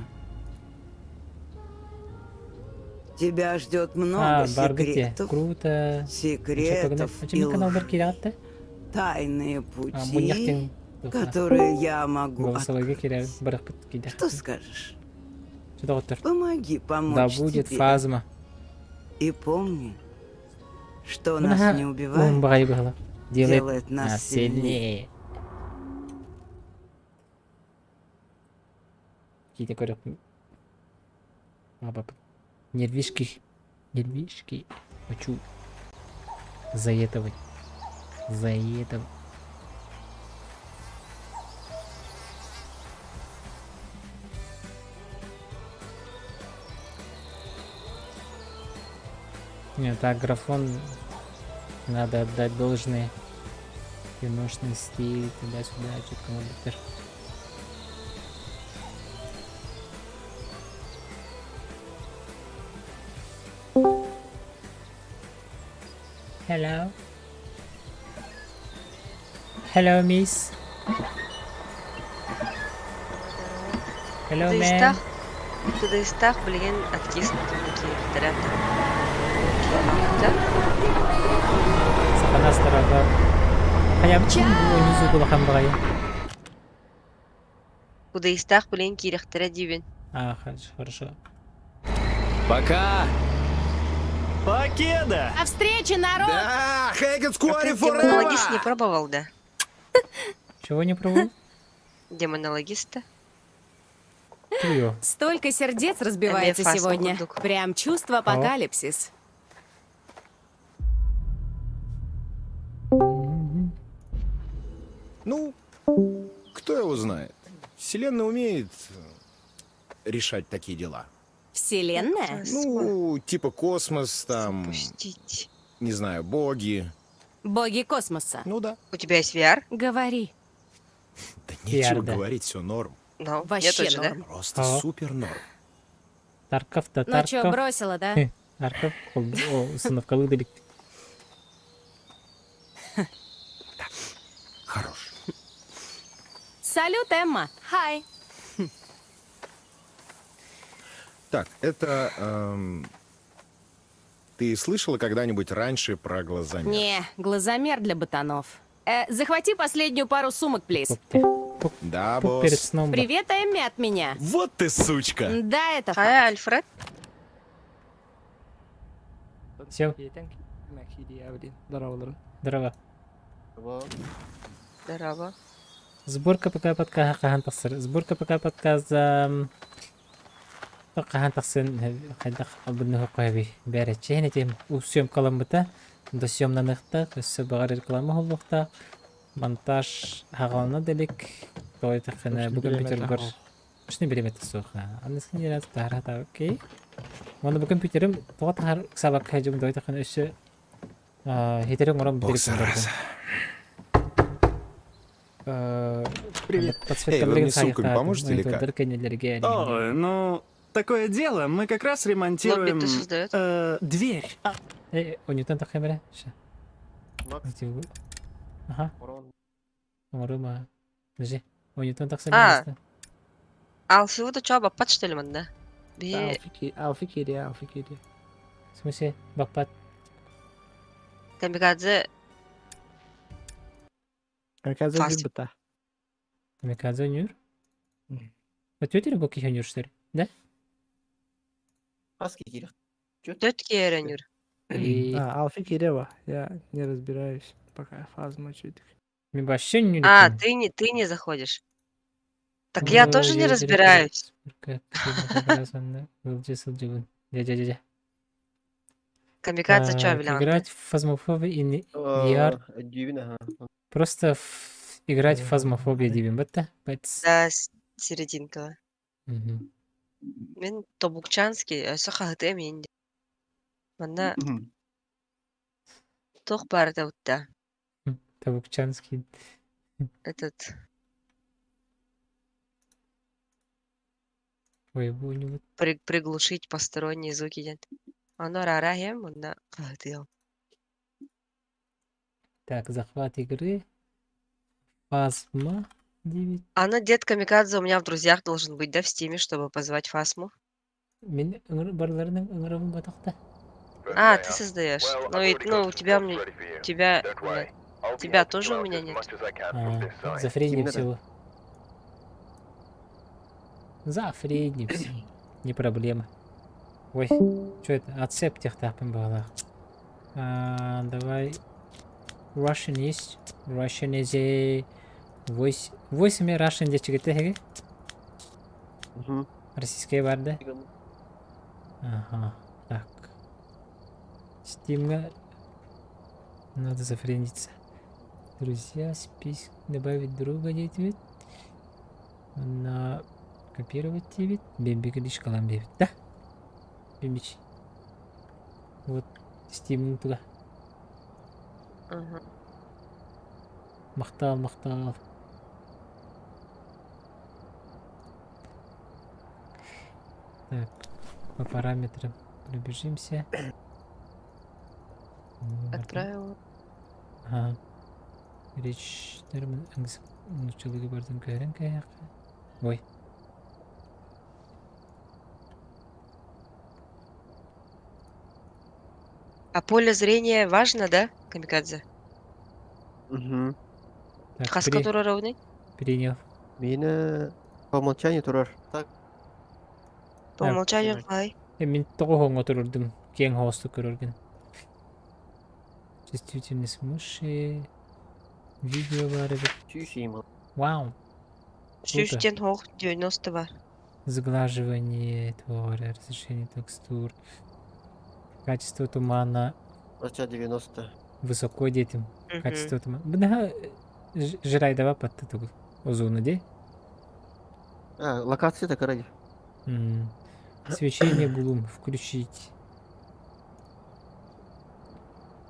Тебя ждет много А, Баргате. секретов. Круто. Секретов и канал лжи. киратты? Тайные А, пути, которые я могу Голосовойга кирер открыть. барахпыт киде. Что скажешь? Что доктор? Помоги Да помочь будет тебе. фазма. И помни, что нас не Ун убивает, багай бахала. Делает делает нас нас сильнее. сильнее. Киде көрөк. Баба. Нервишки. Нервишки. Хочу заетовать. Заетовать. Нет, так, графон надо отдать должное. Киношный стиль, туда-сюда, четко надо. Hello. Hello, miss. Hello, man. Кудайстаах Кудайстаах билигин откиснутун киирдэрэ Сатана старага. Хайабытын бу улахан баҕайы. Кудайстаах билигин киирэхтэрэ диибин. А, хорошо, хорошо. Пока! Покеда! До встречи, народ! Да, Хэггет А ты демонологист не пробовал, да? Чего не пробовал? Демонологиста? Твою. Столько сердец разбивается Эмефас сегодня. курдук. Прям чувство апокалипсис. Ну, кто его знает? Вселенная умеет решать такие дела. Вселенная? Ну, типа космос, там, Запустить. не знаю, боги. Боги космоса. Ну да. У тебя есть VR? Говори. Да нечего да. говорить, все норм. Ну, Вообще нету же, да? норм. Просто Ага. супер норм. Тарков-то Ну чё, Тарков. бросила, да? Тарков установкалы делик. Хорош. Салют, Эмма. Хай. Так, это... ты слышала когда-нибудь раньше про глазомер? Не, глазомер для ботанов. Захвати последнюю пару сумок, плиз. Да, Пуп перед босс. сном. ба. Привет, Эмме от меня. Вот ты сучка! Да, это факт. Хай, Альфред. Все, здорово. Здорово. Сборка ПК подкаста хаһан тахсар. Сборка ПК подкаста хаһан тахсын хайдах албынныһы қойби. Бәрі чейін етем съемкаламбыта. До съемнаныхта, өссө бағар реклама холлуқта. Монтаж хагалана делик. Той тахына бу компьютер бар. Ушны билемет суха. Аннысын ярат тарата, окей. Уонна бу компьютерым тоҕо таһар ыксаабакка сылдьыбын дойдоххуна өссө хитэри оҥорон Ох, бүтэрик зараза. Эй, Подсветка вы билигин мне с сумками саайыктаатым, поможете или как? монитордар кэннилэргэ О, ну, такое дело, мы как раз ремонтируем Лобби-то создает. дверь. А, Э, онньутан тахха бэрэ. Ща. Макс, Аха, урон. оҥорума. Подожди. Онньутан тахсан А. иһэр Алфи вот чё, баппат что ли манна? Би Алфи киириэ, Алфи киириэ. В смысле, баппат. камикадзе Камикадзе Фас. быта. Камикадзе нюр? Өтөтөр бу киһи нюр, что ли? Да? Хаски киирэх. Төт киэрэнюр. И А, Алфи киириэ Я не разбираюсь. Пока фазма чуть. Мен вообще не А, ты не заходишь. Так я тоже не разбираюсь. Камикадзе чё, Белян? Играть в фазмофобию и VR. Дүүбүн аха. Просто играть в фазмофобию дибин бытта. Да, серединка. Мгм. Мин Тобукчанский, өссө хаһытыам иһин. Манна туох баар этэ Табукчанский. Этот Ой, у него приглушить посторонние звуки диэн. Ону араараһыам уонна хаһытыам. Так, захват игры. Фазма 9. А ну дед Камикадзе у меня в друзьях должен быть, да, в стиме, чтобы позвать Фасму? Мин барыларының ыҥырабын батахта. А, ты создаешь. Ну, и, ну, у тебя, мне, тебя нет. Тебя тоже у меня нет. А, зафрендим Именно. всего. Зафрендим всего. Не проблема. Ой, что это? Accept техтахпын была. А, давай. Russian есть. Russian is a... 8, 8 Russian дечигете Мгм. Российская бар да? Ага, так. Стимга надо зафрендиться. Друзья, список добавить друга действует. На копировать тебе. Бембик лишкалам бебит. Да? Бембич. Вот Стим туда. Мгм. Махтал, махтал. Так, по параметрам пробежимся. Отправила. Ага. Речь термин нуччалыгы бардын көһөрөн кэйэххэ. Ой. А поле зрения важно, да, Камикадзе? Мгм. Так, Хаска турар ровный? Принял. Миэнэ по умолчанию турар. Так. По умолчанию хай. Э, мин тоҕо турурдум. Киэҥ хоосту көрөргүн. Чувствительность мыши. Видео бар эбит. Чүс Вау. Круто. Сүүстэн хоох 90 бар. Сглаживание твора, разрешение текстур. Качество тумана Ача 90. высоко детям. Мгм. Качество тумана. Бына жирай давай под тугу. Озону де. А, локация такая. М. Свечение глум включить.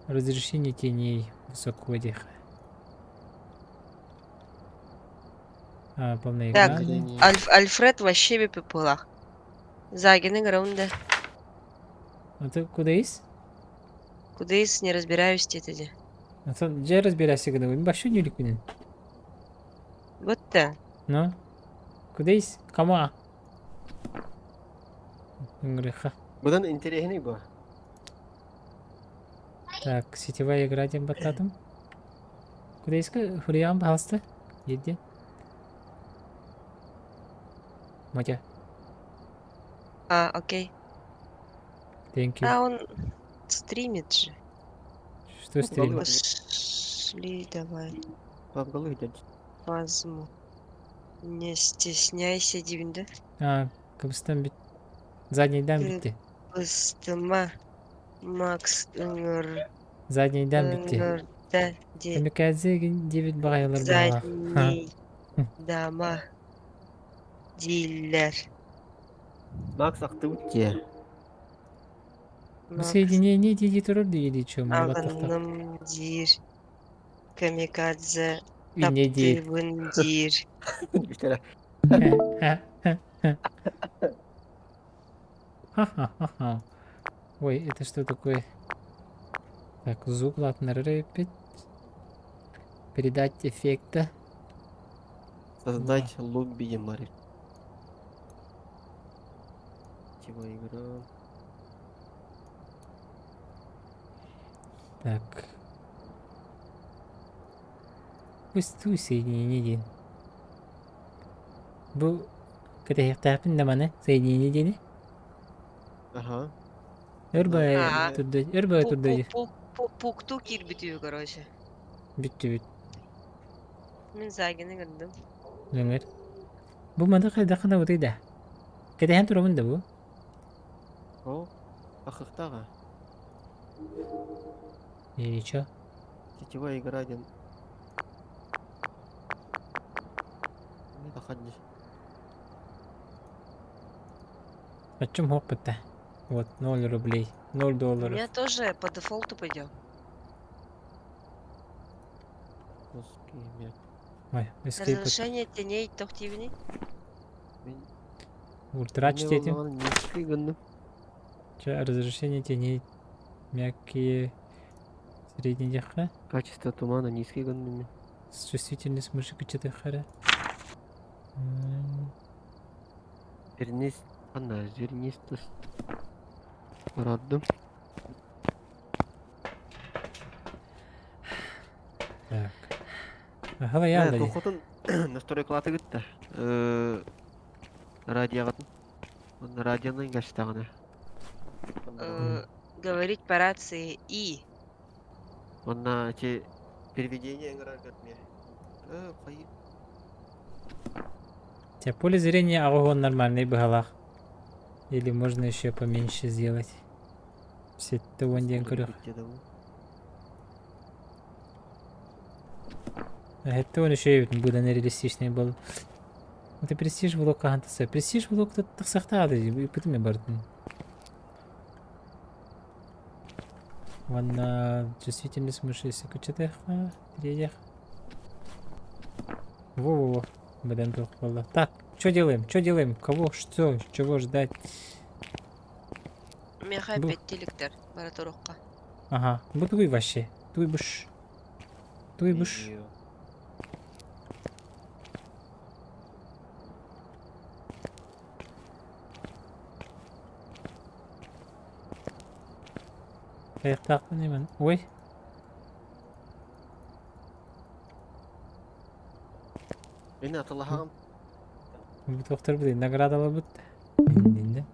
Разрешение теней высоко деха. А, Так, полноэкранный. Альфред вообще бипылах. Загины граунда. А ты куда есть? Куда из не разбираюсь где А то где разбирайся, когда вы вообще не ликвиден. Вот да. Ну? Куда есть? Кама? Греха. Будан интересный был. Так, сетевая игра дем бататым. Куда есть Хуриан, пожалуйста? Еди. Мотя, А, окей. thank you. А он стримит же. Что стримит? Пошли давай. Папгалых дядь. Фазму. Не стесняйся, дивинде. А, кыбыстан бит. Задний дам битти. Кыбыстыма. Макс ыҥыр. Задний дам битти. Ыҥырда де. Камикадзе 9 багайлар бала. Задний дама. Дилер. Макс актыбыт те. Бу соединение дии турар дии или чё малбаттахтар. Аҕынным диир. Камикадзе Инне диир. таптыыбын диир. Ха-ха-ха-ха. Ой, это что такое? Так, звук ладно, рэпит. Передать эффекта. Создать лобби Ямари. Типа игра. Так. Пусть ту соединение диэн. Бу кэтэһиэхтээхпин да маны соединение диэни. Ага. Өр баҕайы Аа. турда, өр баҕайы турда дии. Пукту киирбит үһү, короче. Бүттүбүт. Мин Загины гындым. Лөҥөр. Бу маны хайдах гынабытый да? Кэтэһэн турабын да бу? О, ахыхтаҕа. И чё? Сетевая игра один. Не доходи. О чем опыта? Вот, 0 рублей, 0 У долларов. меня тоже по дефолту пойдем. Русский Ой, escape. Разрешение теней тохтивни. Ультра чтете. Низкий гынным. Чё, разрешение теней мягкие, средний дяхра. Качество тумана низкий гынным. Чувствительность мыши к чтехара. Зернист, она зернистость. Раддым. Так. Ага, я Э, Тохотун настройкалаты гытта. Радиоғатын. Он радионы гәштәгәне. Говорить по рации и. Онна эти переведение мне. Кай Тебя поле зрения ого нормальный быгалах. Или можно еще поменьше сделать. Все это вон день көрөх. Это он еще и будан реалистичный был. Это престиж блок хантасы. Престиж блок тут тахсахтады, и потом бардын. Ванна чувствительность мыши секучетеха, третьих. Во-во-во, бадан было. Так, что делаем? Что делаем? Кого? Что? Чего ждать? Меха Бу. опять телектер. Баратурукка. Ага, бу тугуй вообще. Туй буш. Туй буш. Аяқтақпын емен. Ой. Мин атылаһам. Бу доктор бу награда алып бит. Инде.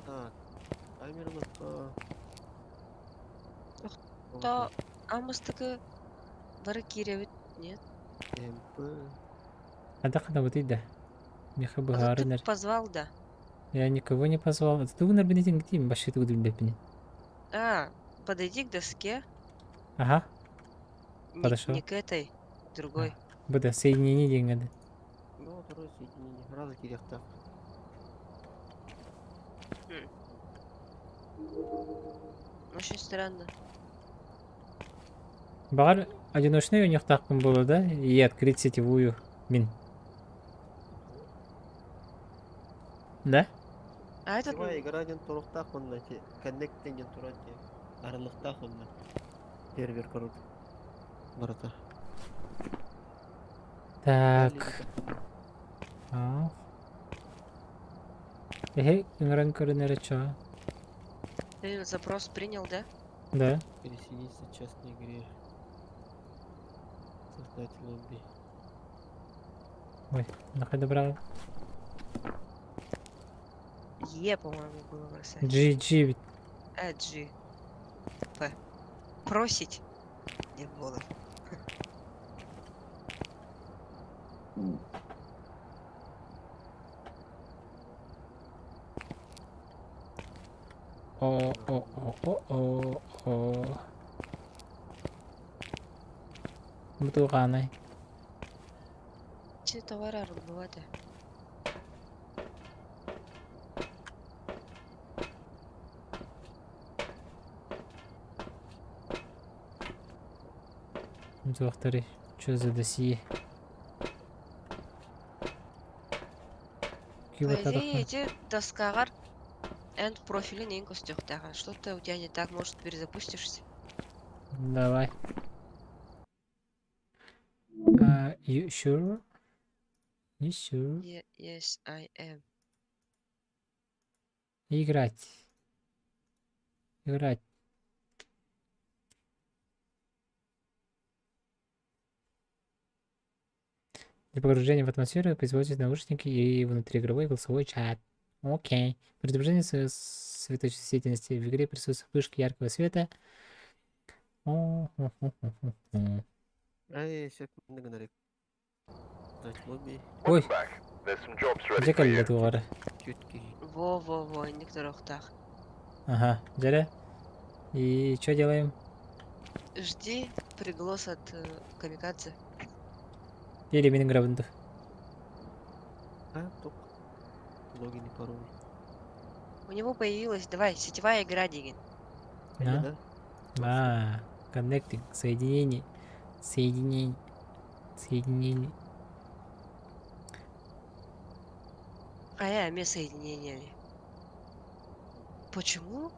Так, таймерлыкка. То амыстыкы бары киребит. Нет. МП. Ада вот ида. Миха А тут ты быһаарынар. позвал, да. Я никого не позвал. Это тугунар бинетин гитим баши тугу билбеппин. А, подойди к доске. Ага. Не, Подошел. не к этой, другой. Бу да соединение диэн Ну, второе соединение. Разы кирехта. Очень странно. Баҕар одиночный ойнуохтаахпын буолуо да и открыть сетевую мин. Да? А этот Сетевая игра диэн туруктаах онна ти connect диэн туран ти арылыктаах онна. Сервер корот. Барата. Так. А. Эхе, ыҥыран көрүнэрэ чо. Ты запрос принял, да? Да. Пересидеть в частной игре. Создать лобби. Ой, нахай добрал. Е, по-моему, было бросать. G, G ведь. А, G. П. Просить. Не было. О, о, о, о, о, о. Бутугаанай. Чи товар арыллыбат ээ. Туохтары, что за досье? По идее, эти доскаҕар эн профилин эҥин көстүөхтээҕин. Что-то у тебя не так, может, перезапустишься? Давай. You sure? You sure? Yes, I am. Играть. Играть. Для погружения в атмосферу производят наушники и внутриигровой голосовой чат. Окей. Предупреждение светочувствительности. В игре присутствуют вспышки яркого света. О-хо-хо-хо-хо. Эй, сөп маннык гынар Дать лобби. Ой. Дьэ кэллэ туоҕара. Чүткий. Во-во-во, инник турохтаах. Ага, дьэрэ. И что делаем? Жди приглас от камикадзе. Или мин грабынды. А, тук. Логин и пароль. У него появилась, давай, сетевая игра, Дигин. Да? А, connecting, соединение, соединение, соединение. А я мне соединение. Почему?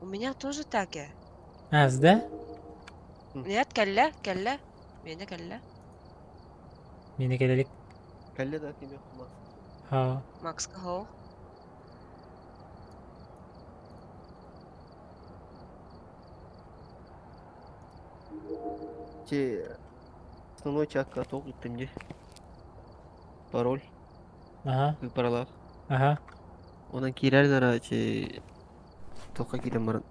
У меня тоже так я. А, да? Нет, кэллэ, кэллэ. Миэнэ кэллэ. Миэнэ кэлэ илик. Кэллэ да кимиэхэ Макс. Ха. Макска хоу. Те основной чакка тоқ иттим де. Пароль. Ага. Паралар. Ага. Онан киирэр нара че тоққа киирэн баран.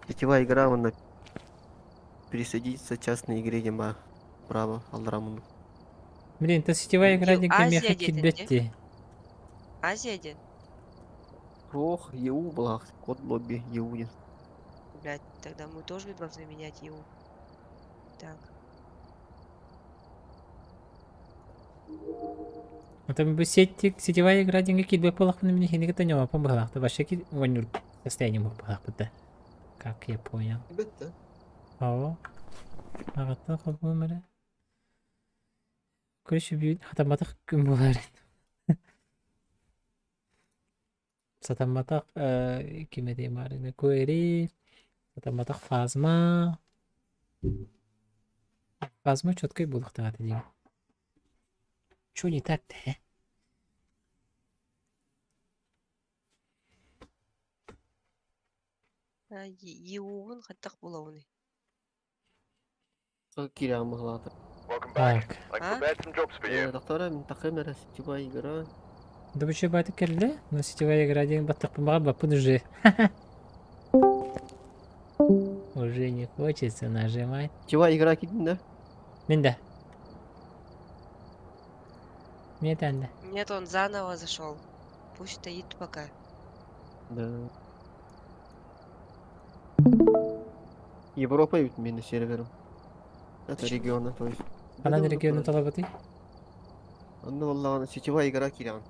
Сетевая игра онна присоединиться частной игре диэн баар. Право аллараа муннук. Блин, это сетевая игра Ю, диэн Азия кимиэхэ диэтин киирбэт дии. дии. Азия диэн. Ох, ЕУ была, код лобби ЕУ диэн. Блять, тогда мы тоже должны менять ЕУ. Так. Это бы сеть, сетевая игра диэҥҥэ киирбэт буоллахпына мин эһиги кытта ньуоппун быһалаахта вообще оонньуур состояние быһалаахпыт Как я понял. Бетте. Ау. Аҕаттан холбуум эрэ. Короче, бүгүн хатамматах күн буолар. Сатамматах ким этиим баарына Куэри, сатамматах Фазма. Фазма четкой буолуохтаах этэ дии. Чё не так-то, э? ЕУ-гун хайдах булабыный? Киирэн быһалаата. Так. А? Доктора, мин такым эрэ сетевая игра. Да вообще бааты кэллэ, но сетевая игра диэн баттахпын баҕар баппын уже. Уже не хочется нажимать. Сетевая игра киирдин да? Мин да. Мин этэн да. Нет, он заново зашел. Пусть стоит пока. Да. Европа ведь мин сервером. Это Почему? региона, то есть. Ханан региону талабатый? Онно буоллаҕына сетевая игра киирэҕин.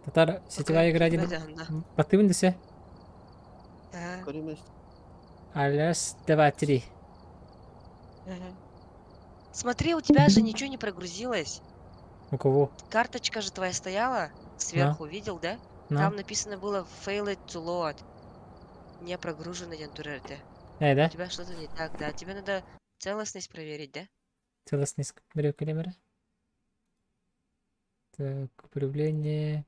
Татар сетевая игра диэн баттыыбын десе. Көрүмэс. Раз, два, три. Смотри, у тебя же ничего не прогрузилось. У кого? Карточка же твоя стояла сверху, видел, да? Ну. Там написано было failed to load. Не прогружено диэн турар этэ. Э, да? У тебя что-то не так, да. Тебе надо целостность проверить, да? Целостность камеры. Так, управление.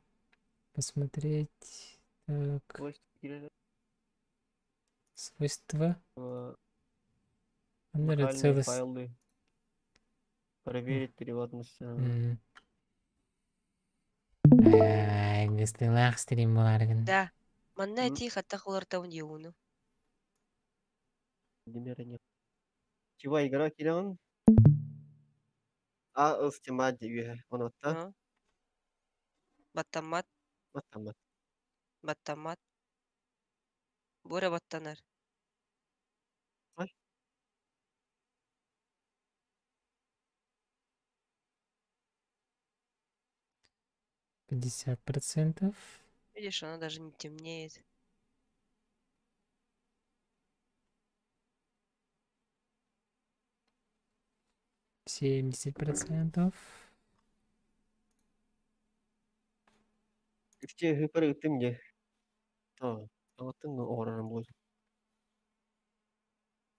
Посмотреть. Так. Свойства. Наверное, Локальные целость. файлы. Проверить приватность. Ай, гыстылах стрим буоларгын. Да. Манна этии хайдах уларытабын ЕУ-ну. Сетевая игра киирэҕин. А ылстима үөһэ онуотта. Баттаммат. Баттаммат. Баттаммат. Бу эрэ баттанар. Ай. 50%. Видишь, оно даже не темнеет. 70%. Үччэ ыһыпар ыыттым дьэ. Аа, аҕаттан оҕорорум буолуо.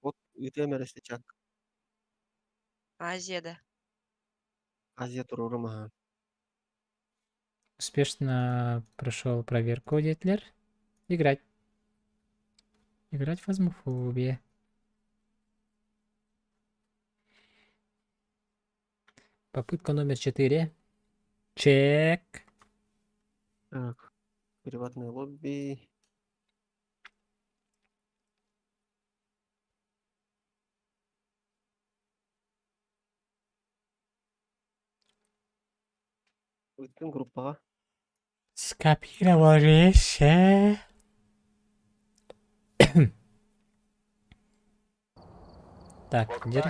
Вот ыытыам эрэ чак. Азия, да. Азия туруорум аһаан. Успешно прошел проверку диэтилэр. Играть. Играть в фазмофобия. Попытка номер 4. Чек. Так, приватное лобби. Ыыттым группаҕа. Скопировались. Так, где?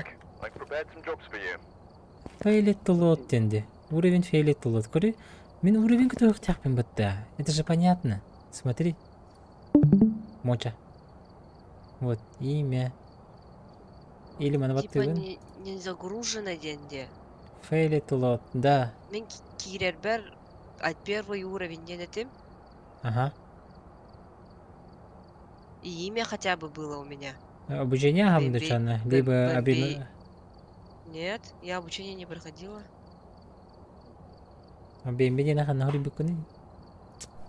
Failed to load диэн Уровень failed to load. Көрү, мин уровень көтөөхтөөхпүн бытта. Это же понятно. Смотри. Моча. Вот, имя. Или Типа манабаттыыбын. не загружено диэн дии. Failed to load, да. Мин киирэрбэр от первый уровень диэн этим. Ага. И имя хотя бы было у меня. Обучение Б- хамдычаны, Б- либо Б- обин... Б- Нет, я обучение не проходила. Бэмбини ханна букуни.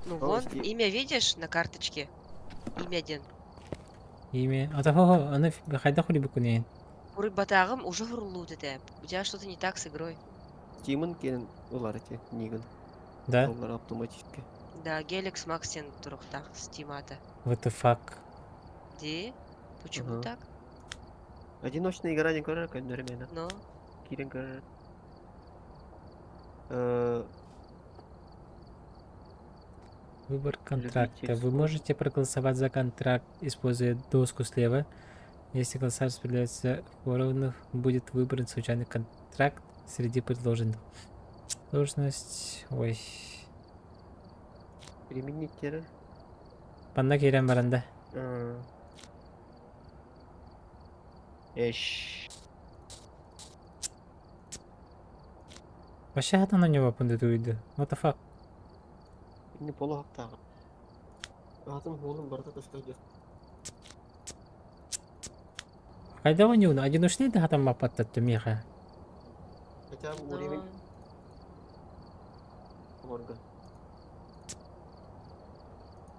Ну вон, имя видишь на карточке? Имя один. Имя. А то аны хайда хули букуни. Урбатагым уже хурулут это. У тебя что-то не так с игрой. Тимон кэлэн ылар эти Ниган. Да? Олар автоматически. Да, Геликс Максин турухтах стимата. What the fuck? Где? Почему Ага. так? Одиночная игра не көрөр көннөрү Но. Киирэн көрөр. Выбор контракта. Любитель Вы можете проголосовать за контракт, используя доску слева. Если голоса распределяются поровну, будет выбран случайный контракт среди предложенных. Должность... Ой. Применить террор. Панна кирен баранда. Эш. Вообще хатан на него пундытуйду. What the fuck? Ини полу хактааҕа. Аатын хуолун барыта көстө Хайда у него одиночный да хатан мапаттатты миха. Хотя бы уровень Орга.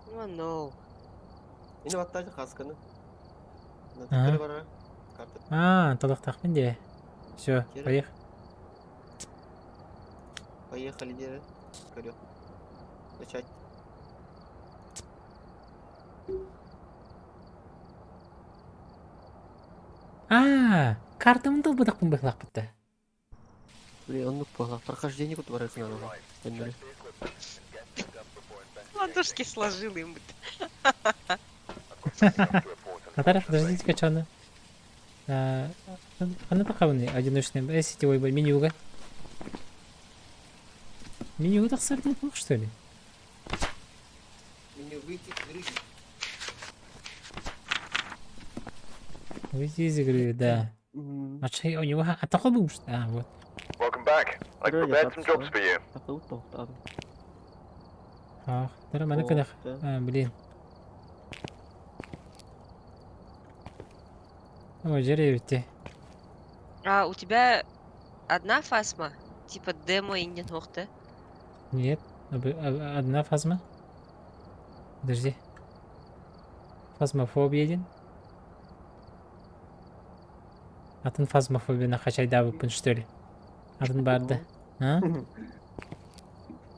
Ну, no. Ини баттаажы хасканы. Ага. Бара. Карта. А, талахтахмын де. Все, Кирен. поехали. Поехали, дере. Көрө. Начать. А, картамын талбыдақпын быхлақпытты. Блин, оннук буолла. Прохождение кут барысын аны. Ладошки сложил им. Наталья, подождите-ка, что она? Она тахабыны одиночный сетевой бой менюга. Менюга тахсар плохо, что ли? Меню выйти из игры. Выйти из игры, да. А что у него? А такой был, что? А, вот. Welcome back. I prepared some jobs for you. Ах, нормально, когда... А, блин. Ой, жеребте. А у тебя одна фасма? Типа демо и нет да? Нет, одна фазма. Подожди. Фазмофобия один. Атын фазмофобия на хачайда выпын, что ли? Атын барды. А?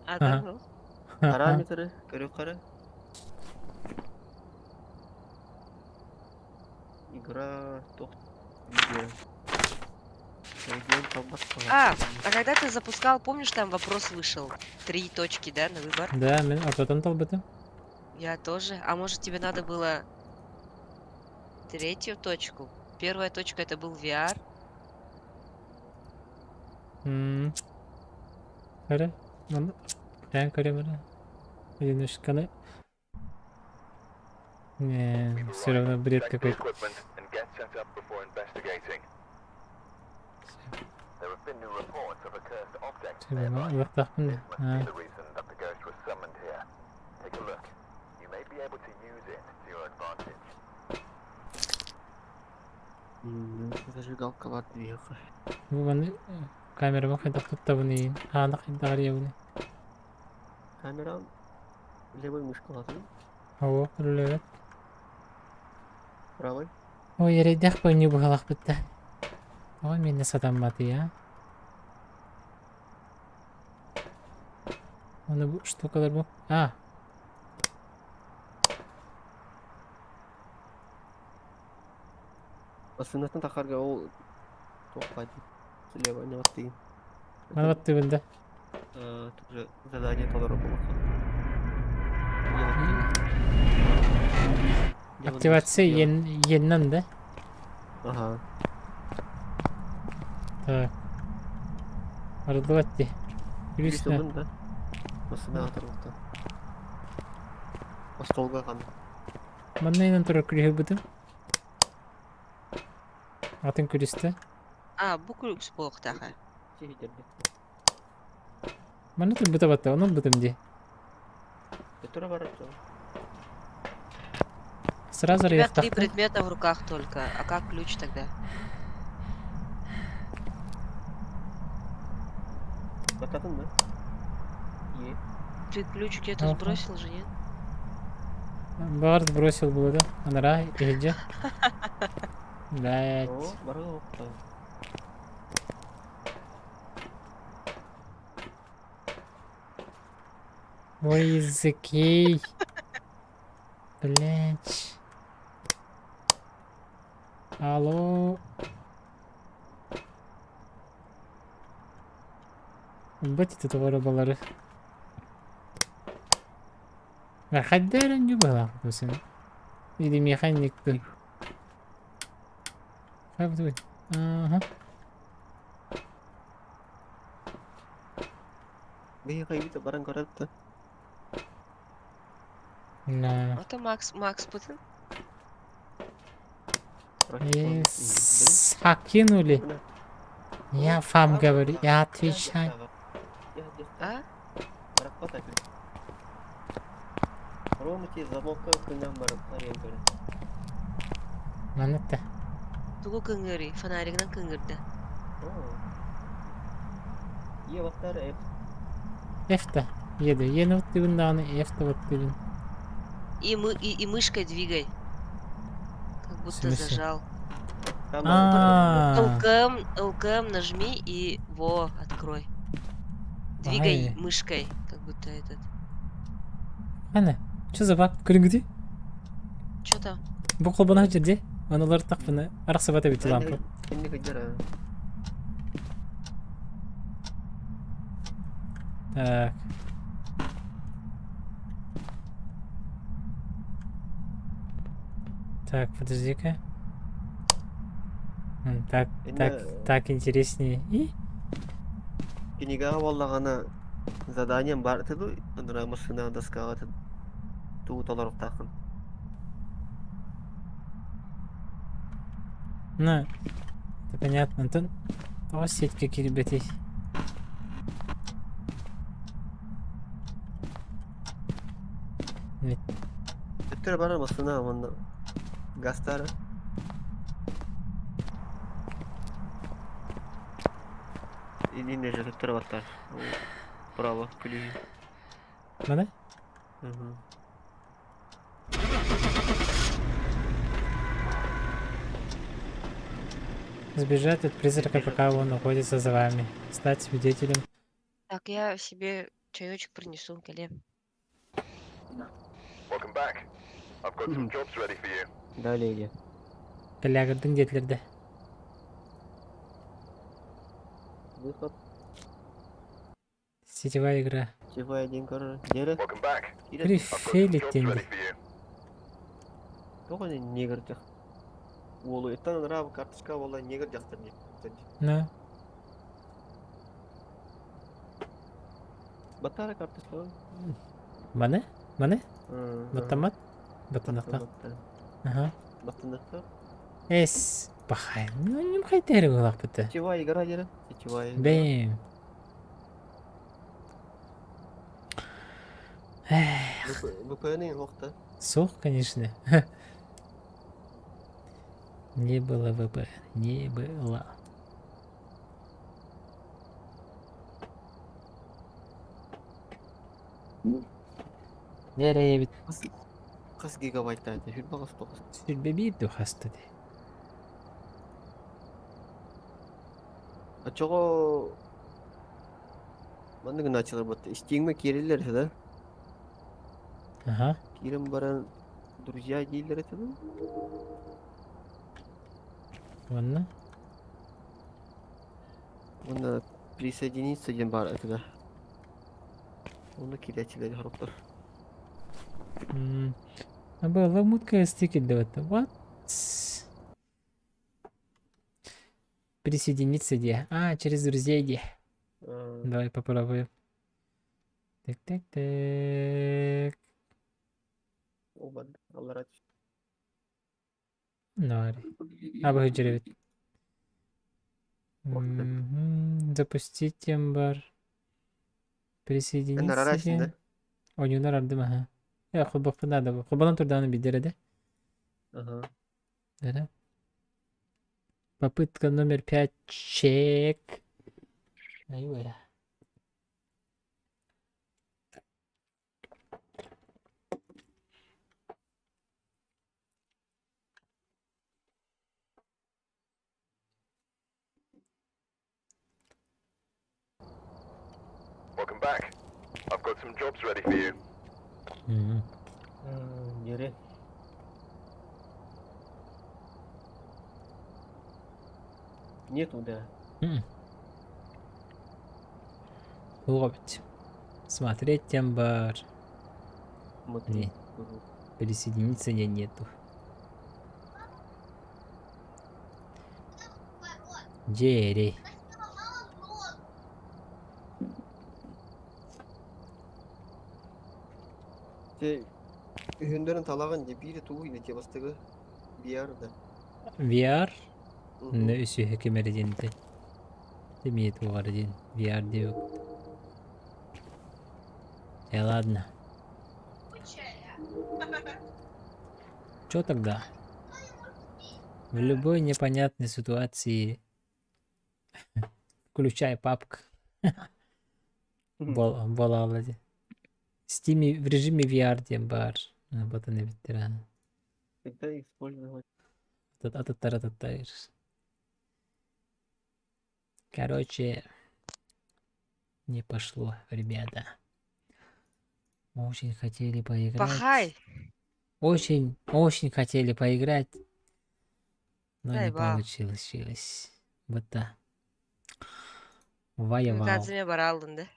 Ага. Параметры, көрө кара. Игра, тох, видео. А когда ты запускал, помнишь, там вопрос вышел? Три точки, да, на выбор? Да, мен ортотон талбытым. Я тоже. А может, тебе надо было третью точку? Первая точка это был VR. М. Хара. Таан көрөм эрэ. Одиночканы. Не, все равно бред какой-то. Ылыктаахпын да. Зажигалка бар диэхэ. Бу маны камерабын хайдах туттабыный? Хаана хайдах арыйабыный? Камера левой мышкалатын, Оо, үлэлээбэт. правой. Ой, эрэйдээх бонньу быһалахпыт да. Ой, миэнэ сатамматый, а? Оны бу штукалар бу. А! Басынатын тахарга ол туох слева не баттыгын. Маны баттыыбын да. Тоже задание толору буолуохха. Активация еннен да? Ага. Так. Арыллыбат дии. Күлүс Күлүс да. Басына атырылыкта. Остолга кан. Манна инэн турар күлүһү бытым. Атын күлүстэ. А, бу күлүкс буолуохтаах. Манна турбута батта, онон бытым дии. Тура барар. Сразу У тебя три арыйахтахта. предмета в руках только. А как ключ тогда? Бакатын да? Е. Ты ключ где-то Ага. сбросил же, нет? Барт бросил было, да? Анара, и где? Блять. О, барыл. Ой, языки. Блять. Алло. Бать это arabaları. Хаддерин юбала бусын. Или механик был. Ага. Бей кайбыта баран каратта. На. Это Макс, Макс Путин. И Сакинули. Я вам говорю, я отвечаю. А? Ромати замокка күннән барып арыйын көрө. Манетта. Тугу кыңгыры, фонаригынан кыңгырды. Е бактар F. Эфта. Еду. Ені вот дыбын дағаны, эфта вот дыбын. И, мы, и, и мышкой двигай. Как будто смысле? зажал. А. ЛКМ, ЛКМ нажми и во, открой. Двигай Ай. мышкой, как будто этот. Ана, что за баг? Көрінгіде? Чё там? Бұл қолбана жерде. Аналар тақпыны. Арақсы бата бит лампа. Инде көҗәрә. Так. Так, подожди-ка. Так, так, так интереснее. И? Кинига валлагана заданием бар тиду, андра машина доскага ту толорок тахын. Ну, это понятно. Антон, о, сеть какие ребята. Өттөр бар машина монда. Гастара. Инне же өттөр баттар. Право, ключ. Надо? Угу. Сбежать от призрака, пока он находится за вами. Стать свидетелем. Так, я себе чаечек принесу, Келе. Welcome back. I've got some jobs ready for you. Далее иди. Калягырдың детлерді. Выход. Сетевая игра. Сетевая один короче. Дере. Welcome back. Прифейлит Тоҕо негр дьах. Уолу иттан ыныраа карточка буолла негр дьахтар дии. На. Батара карточка. Маны? Маны? Баттаммат? Баттанахтах. Ага. Баттанахтах. Эс, пахай. Ну, не хайтеры булахпыты. Сетевая игра дера. Сетевая игра. Бэм. Эх. VPN уохта. Суох, конечно. Не было VPN, не было. Нерее бит. Хас гигабайт это? Хүрбэ хас тоҕус. Сүрбэ биир ду хаста ди. Очоҕо маннык началар бат. Steam'e киирэллэр этэ да? Ага. Киирэн баран друзья дииллэр этэ да? Уонна? Уонна присоединиться диэн баар этэ да. Онно киирээччилэри хоруктар. Была мутка стикер What? Присоединиться где? А, через друзей где? Давай попробуем. Так, так, так. Нари. А, выходит. Запустить тембар. Присоединиться диэн. Ойуунар ардым аха. Э, холбохпун наада бу. Холбонон турдааны бидер эде. Ага. Да. Попытка номер 5. Чек. Айуэ. Welcome back. I've got some jobs ready for you. Нere? Нету, да. Ловить. Смотреть тембар. Смотри. Не. Присоединиться не нету. Джерри. Те үһүндэрин талаҕын дии биири тугуй дии бастыгы VR да. VR? Нэ үсүһэ кимэрэ диэн этэй? Эмиэ туоҕара диэн VR диэбит. Э, ладно. Чё тогда? В любой непонятной ситуации включай папк. Буолаалла дии. Steam в режиме VR диэн баар. Батан эбиттэр аа. Когда использовать? Атыттар атыттар. Короче, не пошло, ребята. Очень хотели поиграть. Пахай! Очень, очень хотели поиграть, но Дай не ба. получилось. Вот да. Воевал. Камикадзе баралдын да.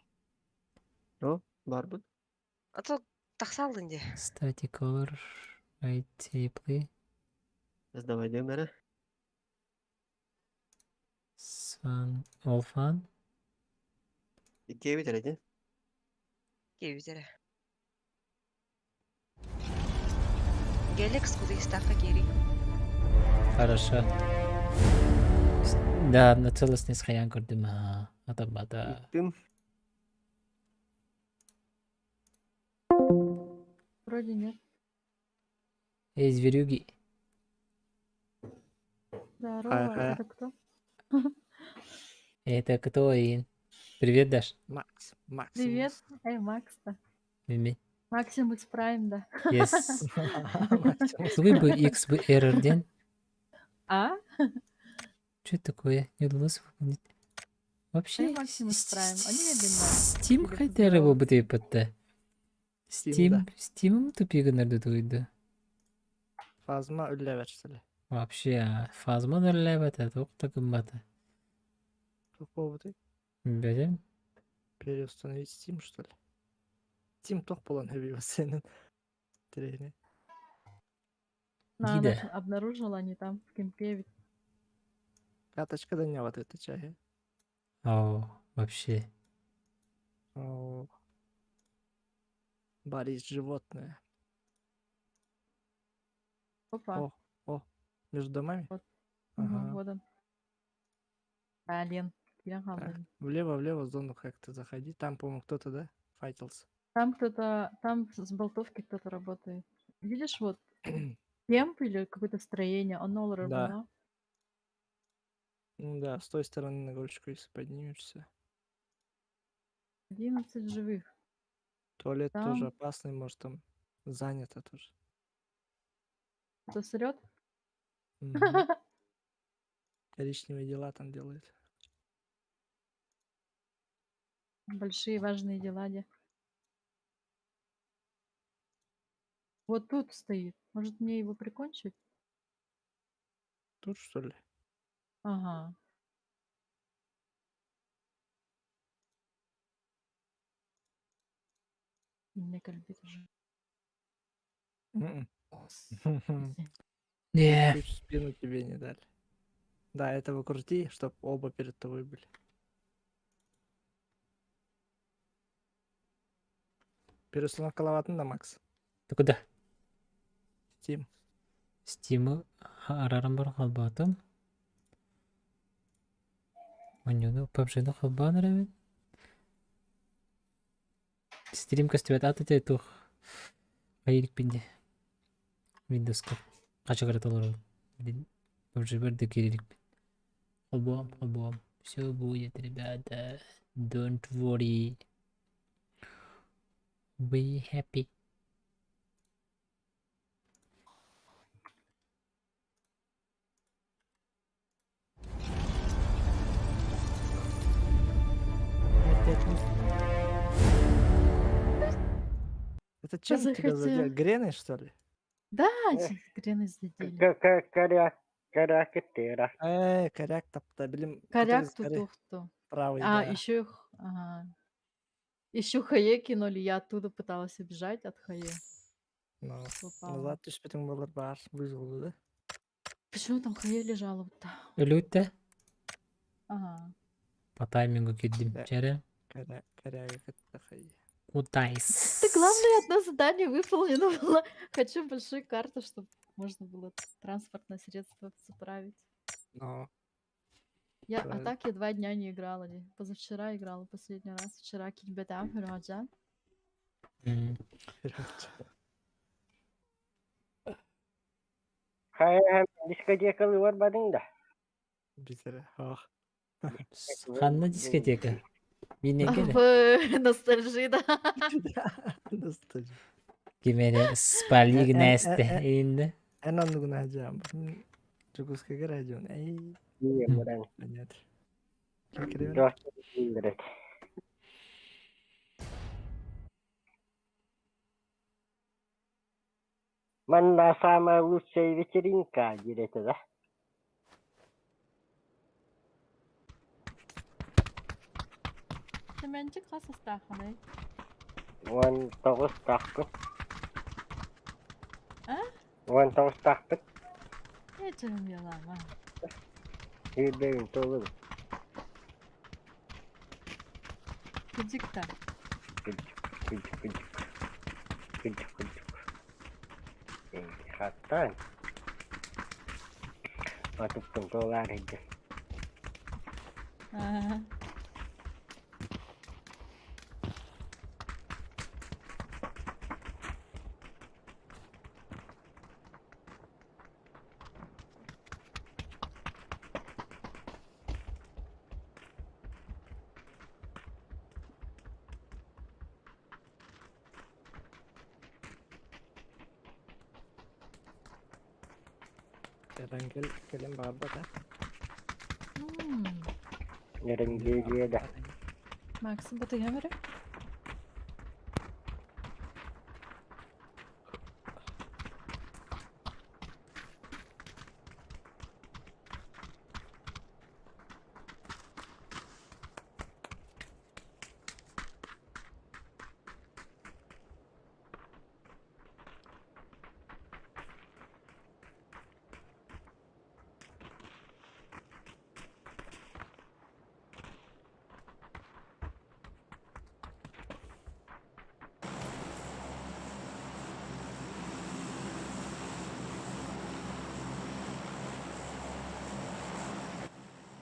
О, барбыт. А то тахсалдын де. Static color, right replay. Сдавай дэмэрэ. Swan, all fun. Иккиэ бүтэр ити. Кебитере. Гелекс кудыйстахха кири. Хорошо. Да, на целостность хаян көрдүм аа. Атабата. Тым. Вроде нет. Эй, зверюги. Здорово, Ага. это кто? Это кто, Ин? Привет, Даш. Макс, Макс. Привет. Эй, Макс-то. Мими. Максимус Прайм, да. Yes. Тугуй бы XBR диэн? А? Что это такое? Не удалось выполнить. Вообще, Эй, Максимус Прайм. Они Steam хайдары буолбут эбиппит Steam, Steam тупигыннар туйду. Фазма үллэбэрсэлэ. Вообще, фазма нөрләбәтә, тук та гыммата. Какого ты? Бәдем. Переустановить Steam, что ли? Steam тох болан хөбүй сенин. Трени. На, Дида. обнаружила они там в кемпе ведь. Карточка да не вот это чай. О, вообще. О. Борис, животное. Опа. О, о, между домами? Вот. Мгм, Ага. вот он. Блин, киирэн Так, хааллым. влево, влево в зону как-то заходи. Там, по-моему, кто-то, да, файтился? Там кто-то, там с болтовки кто-то работает. Видишь, вот кемп или какое-то строение, оно Да. равно. Ну да, с той стороны на горочку, если поднимешься. 11 живых. Туалет тоже Там опасный, может, там занято тоже. кто срет? Мгм. Коричневые дела там делают. Большие важные дела, де. Вот тут стоит. Может, мне его прикончить? Тут, что ли? Ага. Мне кольбит уже. Мгм. Не. Чуть в спину тебе не дали. Да, этого крути, чтоб оба перед тобой были. Переустановка на Макс. Ты куда? Steam. Steam'ы араран бар холбоотум. Оонньууну PUBG-ны холбоон эрэбин. Стрим көстүбэт ата те тух. Хайылыкпин де. Windows'ка хачыгырата олоробун. PUBG да киириликпин. Холбоом, холбоом. Все будет, ребята. Don't worry. Be happy. Опять не Это чем тебя задел? Захотел. Греной, что ли? Да, грены задели. Коряк, коряк, Коряк тапта, блин, который Коряк с горы. тутухту. Правый, А, да. еще их... Ага. Еще Хае кинули, я оттуда пыталась убежать от Хае. Ну, Попала. назад түспэтиҥ буоллар баар вызвал, да? Почему там Хае лежала вот так? Өлүүтэ. Ага. По таймингу киирдим. Да. Чэрэ. Коряк, коряга кытта хай. Кутайс. Да главное, одно задание выполнено было. Хочу большую карту, чтобы можно было транспортное средство заправить. Но. Я, а Правильно. так я 2 дня не играла. Не. Позавчера играла последний раз. Вчера киирбэтим Раджан. Хайа, дискотекалы барбадың да. Бизere. Ах. Ханна дискотека. Минекеле. В ностальжи, да. Ностальжи. Кимере спали гнесте. Инде. Эн оннугун аһдьаам. Дьокуускайга радион. Эй. Баран. Понятно. Ким кирэбин? Достар Манна самая лучшая вечеринка диэтэ да. Семенчик хас саастааххыный. 19-таахпын. А? 19-таахпын. Нечем ялама. Сүүрбэбин туолабын. Кырдьык да. Кырдьык, кырдьык, кырдьык. Кырдьык, кырдьык. Хаттан. Отуппун туолаар иһдим. Ага. Эрангел кэлэн баарбата. Эрангелия да. Максим, батыйам эрэ?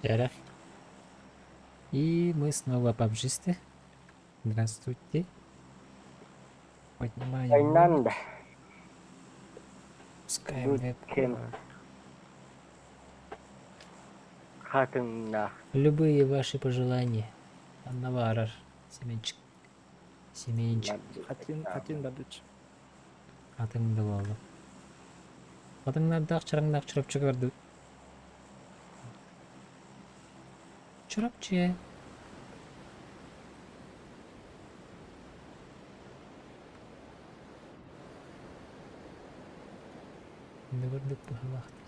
Дьэрэ. И мы снова пабжисты. Здравствуйте. Поднимаем. Айнан да. Пускаем вебку. Хатыҥнаах. Любые ваши пожелания. Анна Семенчик. Семенчик. Хатын, хатын бардыч. Хатыҥ да буолла. Хатыҥнардаах чараҥнаах чурапчыга бардыбыт. Чурапчы. Көрдүк быһалаахтар.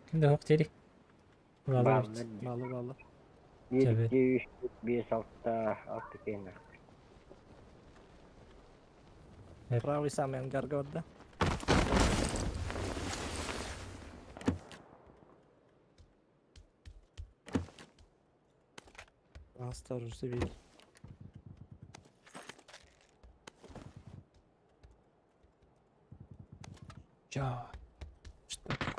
Ким да диэри. Бааллар. Бааллар, бааллар. 1, 2, 3, 4, 5, 6, 6 киэннэр. Правый самый ангарга бар да? Осторожно, видеть. Чё? Что такое?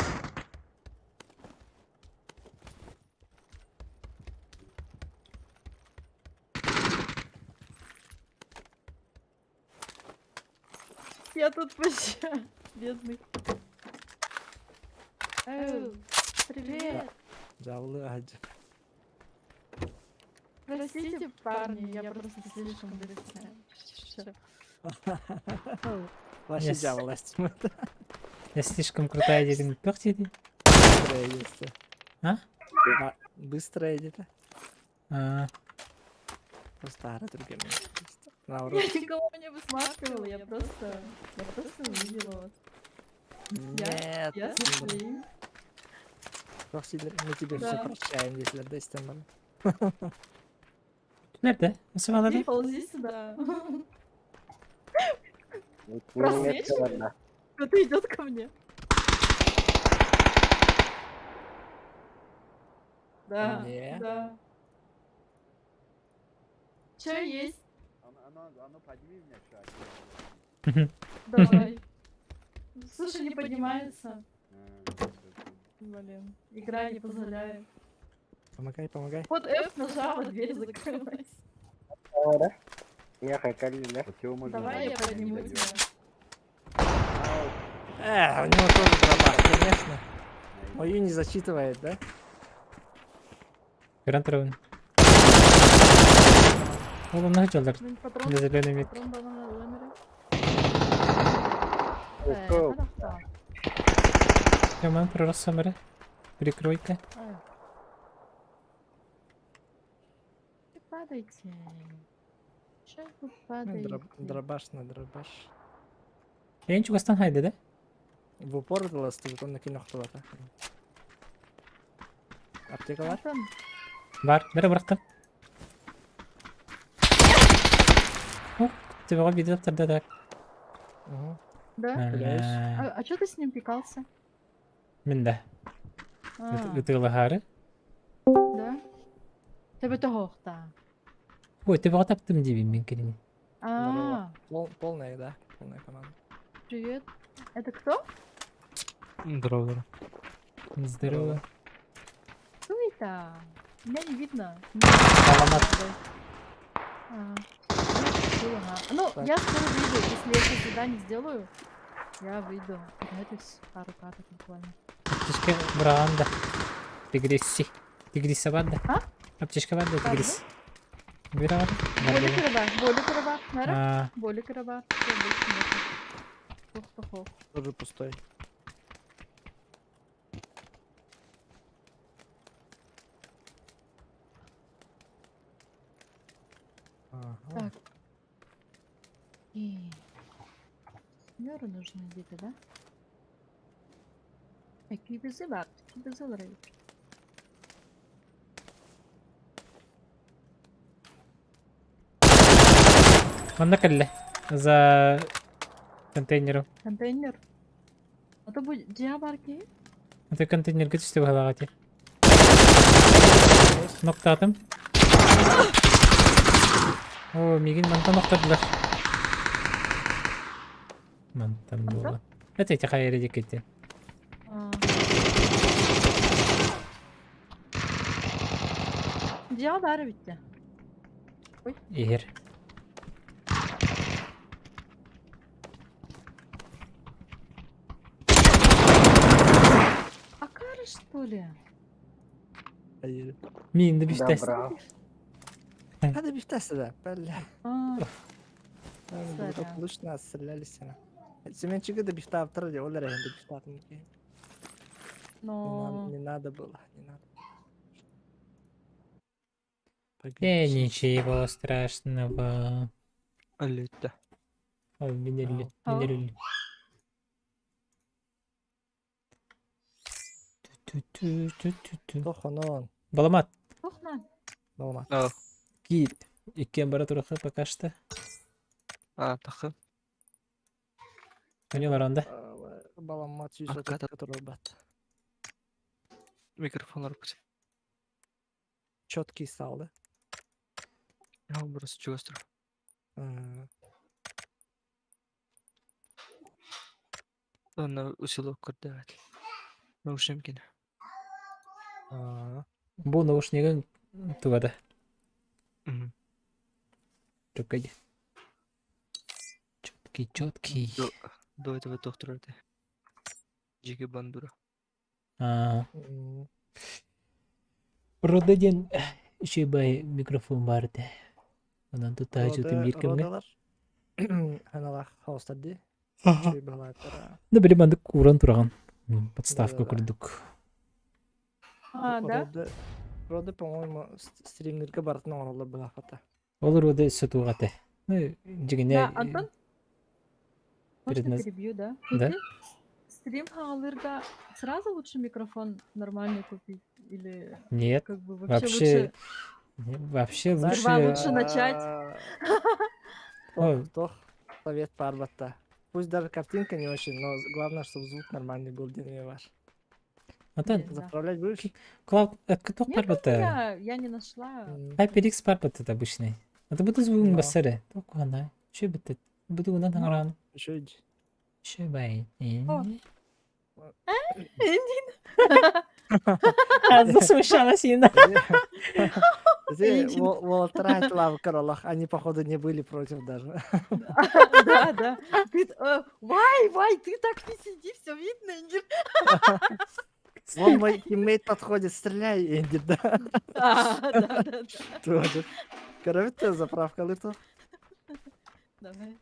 Я тут вообще бедный. Эу, привет. Дьааллы аһадьы. Простите, парни, я просто слишком грустная. Вообще Yes. дьаалласть. Я слишком крутая дедин. Пёх дедин? Быстрая есть. А? А, Быстрая где-то. А, Просто ара другими. Наоборот. Я никого не высматривала, я просто, я просто увидела вас. Нет. Я со своим. Ох, сидер, Мы тебе все Да. прощаем, если даст там. Nerede? Nasıl bağladın? Иди, ползи сюда. Просвечивает? Кто-то идет ко мне. Да, Мне? да. Чай есть? Давай. Слушай, не поднимается. Блин, игра не позволяет. Помогай, помогай. Вот F нажала, дверь закрылась. Я калина. Давай я подниму тебя. Э, у него тоже дробаш, конечно. Мою не зачитывает, да? Грант Ровен. Ол онно дьоллор. Блин, патрон. На зеленый мет. Патрон банана ламеры. Let's go. Роман пророс самара. Прикройка. Вы падаете. Че вы Ну, падаете? Дробаш на дробаш. Эйн чугастан хайда да? В упор тут он накинул кто-то. Аптека бар? Антон, Бар. Бері бырақтым. О, тебе видео тогда так. Угу. Да? Гуляешь? А, а что ты с ним пикался? Мен да. А, Ытыылаһаары. да? Тебе того да. Ой, тебе таптым диибин мин кинини. А, Пол, полная, да? Полная команда. привет. Это кто? Здорово. Здорово. Кто это? Меня не видно. Саламат. А, ну, ага. Ну, Так. я скоро выйду. Если я это задание сделаю, я выйду. На пару каток буквально. Аптечка бранда. Тигрисси. Тигриса барда. А? Аптечка барда, Барда? тигрис. Бира бар. Боли карабар, боли карабар, Нара? А. Боли карабар. Всё, больше нету. Ох, ох, ох. Тоже пустой. Ага. Так. И... Меры нужны где-то, да? Какие безы бар, какие безы лары. Манна кэллэ. За контейнером. Контейнер. А то будет диабарки. Это контейнер түстэ баһалаҕа ти. Ноктаатым. О, миигин мантан охтордулар. Мантан буолан. Это эти хайа диэки Дьиэҕэ баар эбит дии. Ой. Иһэр. Акары, что ли? Мин да бүстәс. Hadi büftәсе да, бәллә. А, Благополучно отстрелялись она. Семенчиги да бифта автор, ол эрэ да бифта Не Но... не надо было, не надо. Ничего страшного. Аллетта. Ой, минерли, Ау. минерли. Ту-ту-ту-ту-ту. Тохонон. Баламат, Кухна. Баламат. киир. Иккен бара турахы пока что. А, тахы. Понял, Ранда? Баламат Акката. 130 который бат. Микрофон арпыт. Четкий стал, да? Я образ чувствую. М, Онна усилок көрдөт. Наушнимкин. а. Бу наушнигын тугада. Мгм. Чөккөй. Четкий, четкий. До, до этого доктора ты. Жиги бандура. А, М, Рододен үчүгэй микрофон бар этэ. Онон тутаачы Рода- биир кэмҥэ. Родалар. Аналах хаустарды. Аха. Чүй балаттара. Да били маннык ууран тураҕын. Подставка Да-да-да. курдук. А, да? Рода, Рода, по-моему, стримнерге бартын оңоролор былафата. Ол рода сотуга этэ. Ну, дьиҥинэ Да, Антон? Можно предназ- перебью, да? Да. Иди Стрим хаалырга сразу лучше микрофон нормальный купить? Или Нет, как бы вообще вообще лучше... вообще Сперва лучше лучше начать. Ой. Тох, тох, совет парбатта. Пусть даже картинка не очень, но главное, чтобы звук нормальный был, день ваш. Антон, Заправлять будешь? Cloud туох Нет, барбата. я, я не нашла. HyperX барбата обычный. Это буду звугун Да. бассары. Туох Чүй битет. Буду унан хаҥаран. Еще иди. Чүй бай. О. Засмущалась Инна. Они, походу, не были против даже. Да, да. Ты, Вай, Вай, ты так не сиди, все видно, Ингир. Вон мой teammate подходит, стреляй, Энди, да. А, да, да, да. Тоже. Короче, заправка лыту. Давай.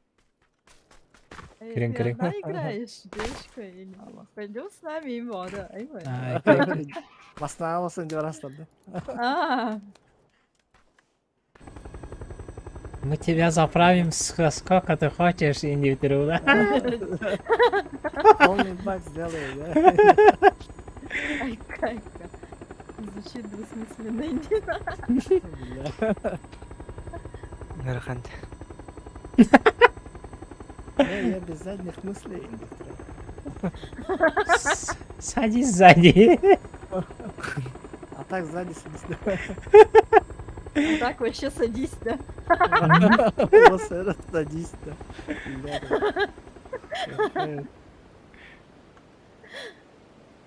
Эй, Крин, ты крин. одна играешь, девочка, или пойдем с нами, ему, да, ай, Ай, крин. Восстанавливался, не раз да. А, Мы тебя заправим сколько ты хочешь, Инди да? Полный бак сделаю, да. ай, кайка. Звучит двусмысленно, Индина. Нархант. Не, я без задних мыслей, Энди. Садись сзади. А так сзади садись, да. А так вообще садись, да. Вот садись, да. Бля,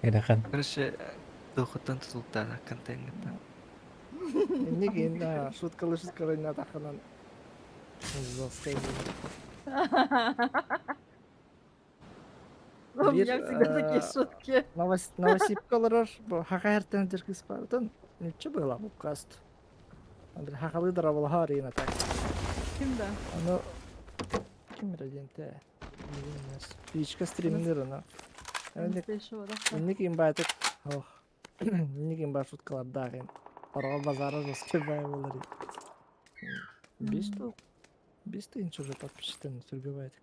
Ырахан. Короче, дохуттан тутулуктаах контент. Неге да, шуткалы шуткалы на таханан. Жестко. У меня всегда такие шутки. Новосипкалар бу хакаертен диркис бартын. Ниче была бу каст. Андр хакалы дара харина так. Ким да? Аны ким раденте? Пичка стримнер ана. Настоящего, да? Инник имбайтык. Ох. Инник имба шуткалар дагын. Парга базары жестко бай болар. Бес 5 тысяч уже подписчиктен сүргөбайтык.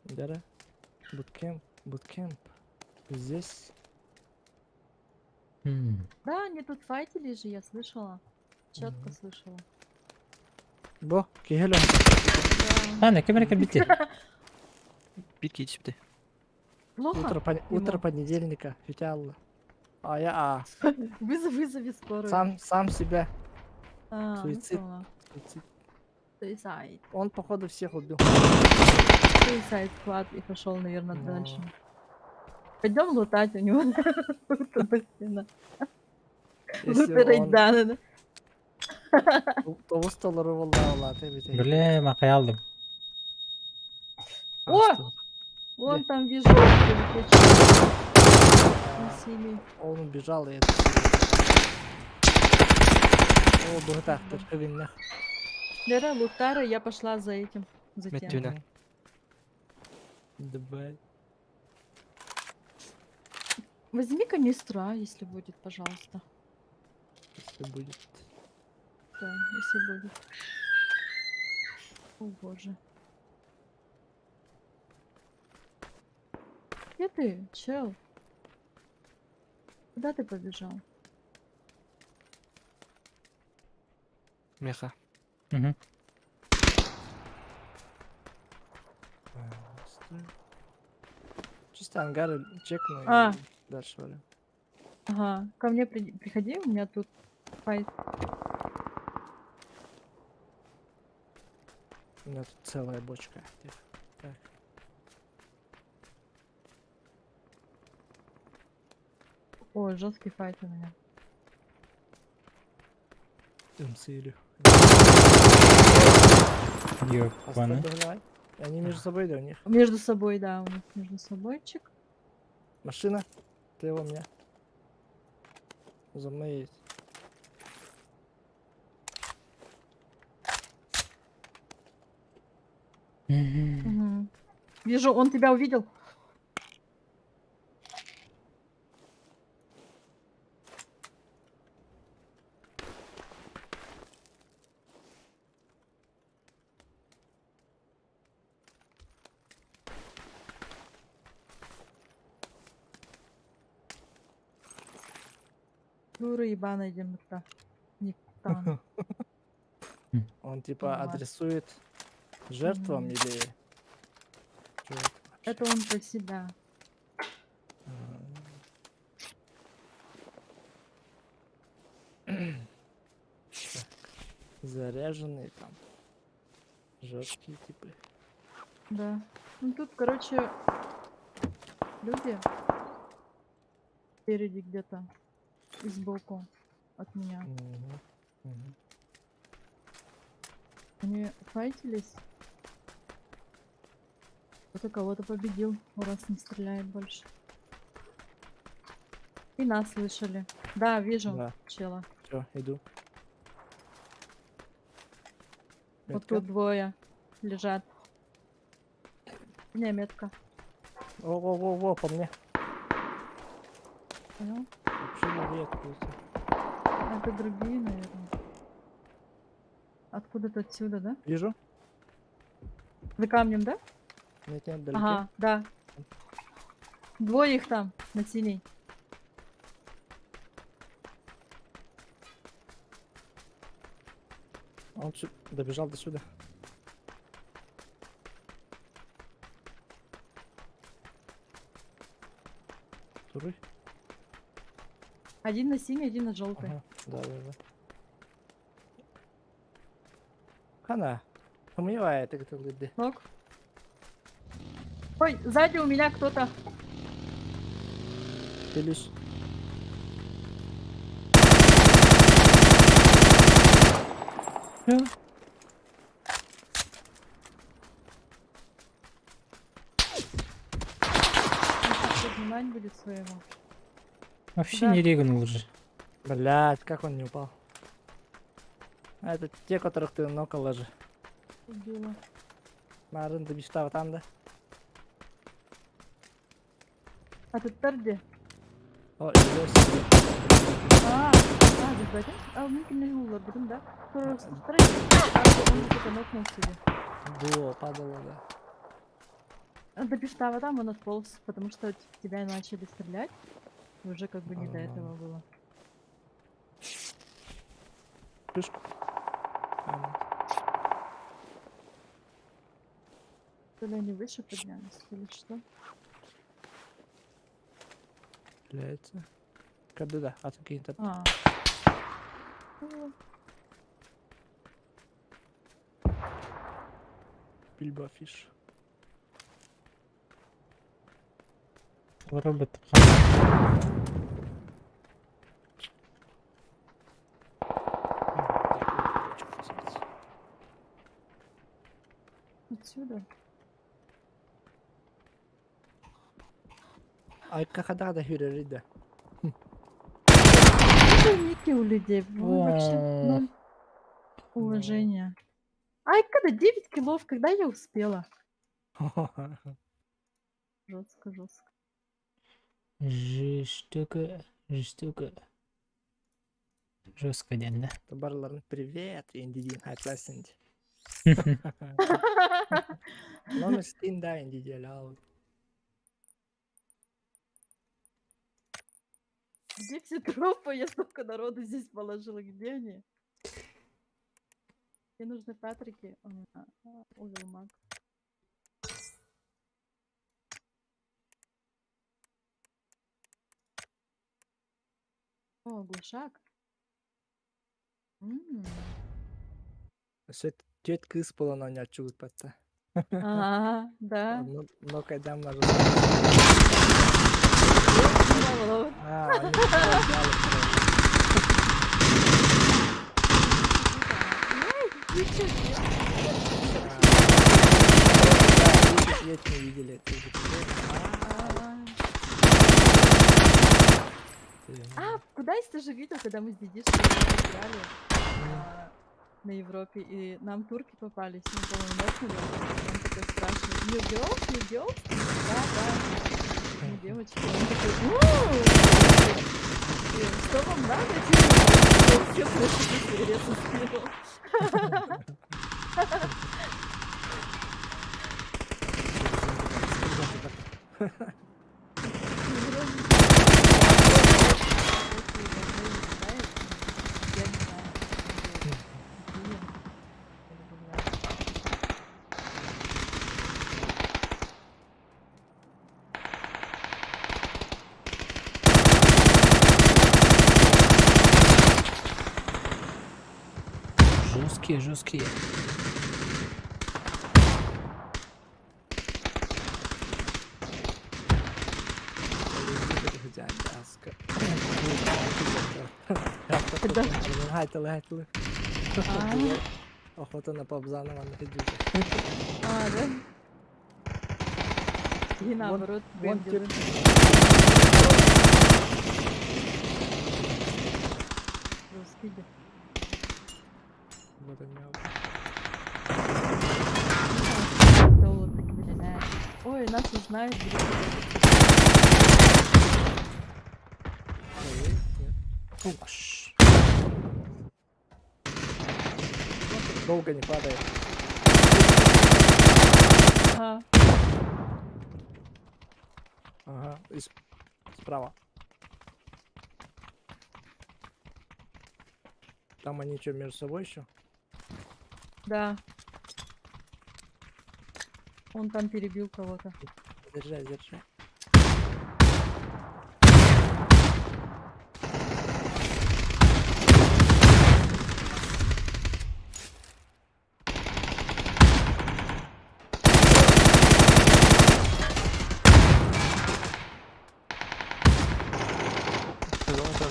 Дара. Буткемп, буткемп. Здесь. Да, они тут файтили же, я слышала. Четко слышала. Бо, кихело. Ана, кем кэлбити? Бир кетипти. Плохо? Утро, ему? утро понедельника. Фитялла. А я А. Вызов, вызови скорую. Сам, сам себя. А, ну Суицид. поняла. Суицид. Suicide. Он, походу, всех убил. Suicide Squad и пошел, наверное, Ну. дальше. Пойдем лутать у него. Тут стена. Если Лутер он- да, да, да. Тоҕус толору буолла улаата эбит. Бля, макаялдым. О! Вон там вижу. переключил. На синий. Он убежал и это. О, быһытаахтар кыбиннах. Лера, Лутара, я пошла за этим. За тем. Меттүнэ. Давай. Возьми канистру, а, если будет, пожалуйста. Если будет. Да, если будет. О боже. Где ты, чел? Куда ты побежал? Меха. Угу. Чисто ангары чекну А. и дальше валю. Ага, ко мне приходи, у меня тут файт. У меня тут целая бочка. Тихо. Так. О, жесткий файт у меня. Дымцили. Ёпана. Давай. Они между собой, да, у них. Между собой, да, у них между собойчик. Машина. Слева у меня. За мной едет. Мгм. Вижу, он тебя увидел. Дура ебаная демота. Не там. Он типа Ладно. адресует жертвам Мгм. или... Чё это? Это он про себя. Так, Заряженные там. Жесткие типы. Да. Ну тут, короче, люди спереди где-то и сбоку от меня. Мгм. Мгм. Они файтились. Кто-то кого-то победил, раз не стреляет больше. И нас слышали. Да, вижу Да. чела. Все, иду. Вот Метка? тут двое лежат. Не, метка. Во-во-во-во, по мне. Понял? Вообще левее откуда-то. Это другие, наверное. Откуда-то отсюда, да? Вижу. За камнем, да? Нет, нет, вдалеке. Ага, да. Двое их там, на синей. Он добежал до сюда. Туры. Один на синей, один на желтой. Ага, да, да, да. Хана. Сомневает, это лыды. Нок. Ой, сзади у меня кто-то. Пилюсь. Поднимать будет своего. Вообще Да. не регнул уже. Блять, как он не упал? А это те, которых ты нокала же. Убила. Марын добежала там, да? А ты где? О, идёшь. А, а, ты один? А, у меня не улыбнул, да? Просто Он где-то нокнул себе. Было, падало, да. А до Пиштава там он отполз, потому что в тебя начали стрелять. И уже как бы не до этого было. Пышку. А, нет. То ли они выше поднялись, или что? Стреляется. Көрдө да, атын киһи тарта. А. Бильбо фиш. Робот. Отсюда. Айка хадаа да хүрэрий да. Какие ники у людей? Ну, вообще, ноль уважения. Айка, да 9 килов, когда я успела? Жестко, жестко. Жестоко, жестоко. Жестко диэн да. Барыларын привет, инди диэн хайпласын. Номер стин да инди диэл. Где все тропы? Я столько народу здесь положила. Где они? Мне нужны Патрики. У меня увел маг. О, глушак. М. Өссө түөрт кыыс буолан оонньооччубут батта. А, да. Но, но когда мы А, они Ничего себе. Да, видишь, не видели. Ты же А, куда ты же видел, когда мы с дедишкой играли на Европе, и нам турки попались, мы, по-моему, нокнули. Он такой спрашивает, you girls, you girls? Да, да. Мы девочки. Он такой, «У-у-у!» Что вам надо? Типа, все просто сигарету скинул. Я не знаю. Какие? Или бывает. Жесткие, жесткие. Хайтылы, хайтылы. А. Охота на Пабзанова на А, да? И наоборот, вон бендеры. Русский, да. Вот они. Золото кидали. Ой, нас узнают. Ой, Долго не падает. Ага. Ага, и справа. Там они что, между собой еще? Да. Он там перебил кого-то. Держай, держай.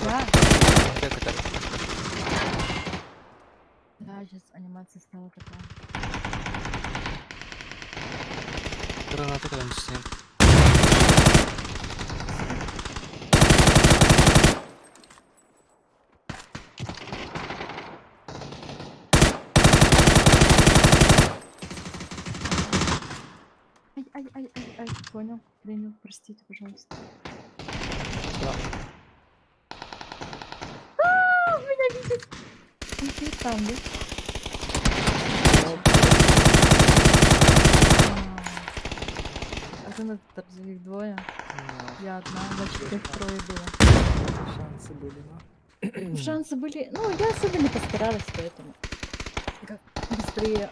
Да. Да, сейчас анимация стала такая. Граната там стен. Ай, ай, ай, ай, ай, понял, принял, простите, пожалуйста. Да. А, он меня видит. Он сидит там, да? А ты на их двое. Я одна, значит, их трое было. Шансы были, но. Шансы были. Ну, я особо не постаралась, поэтому. Как быстрее.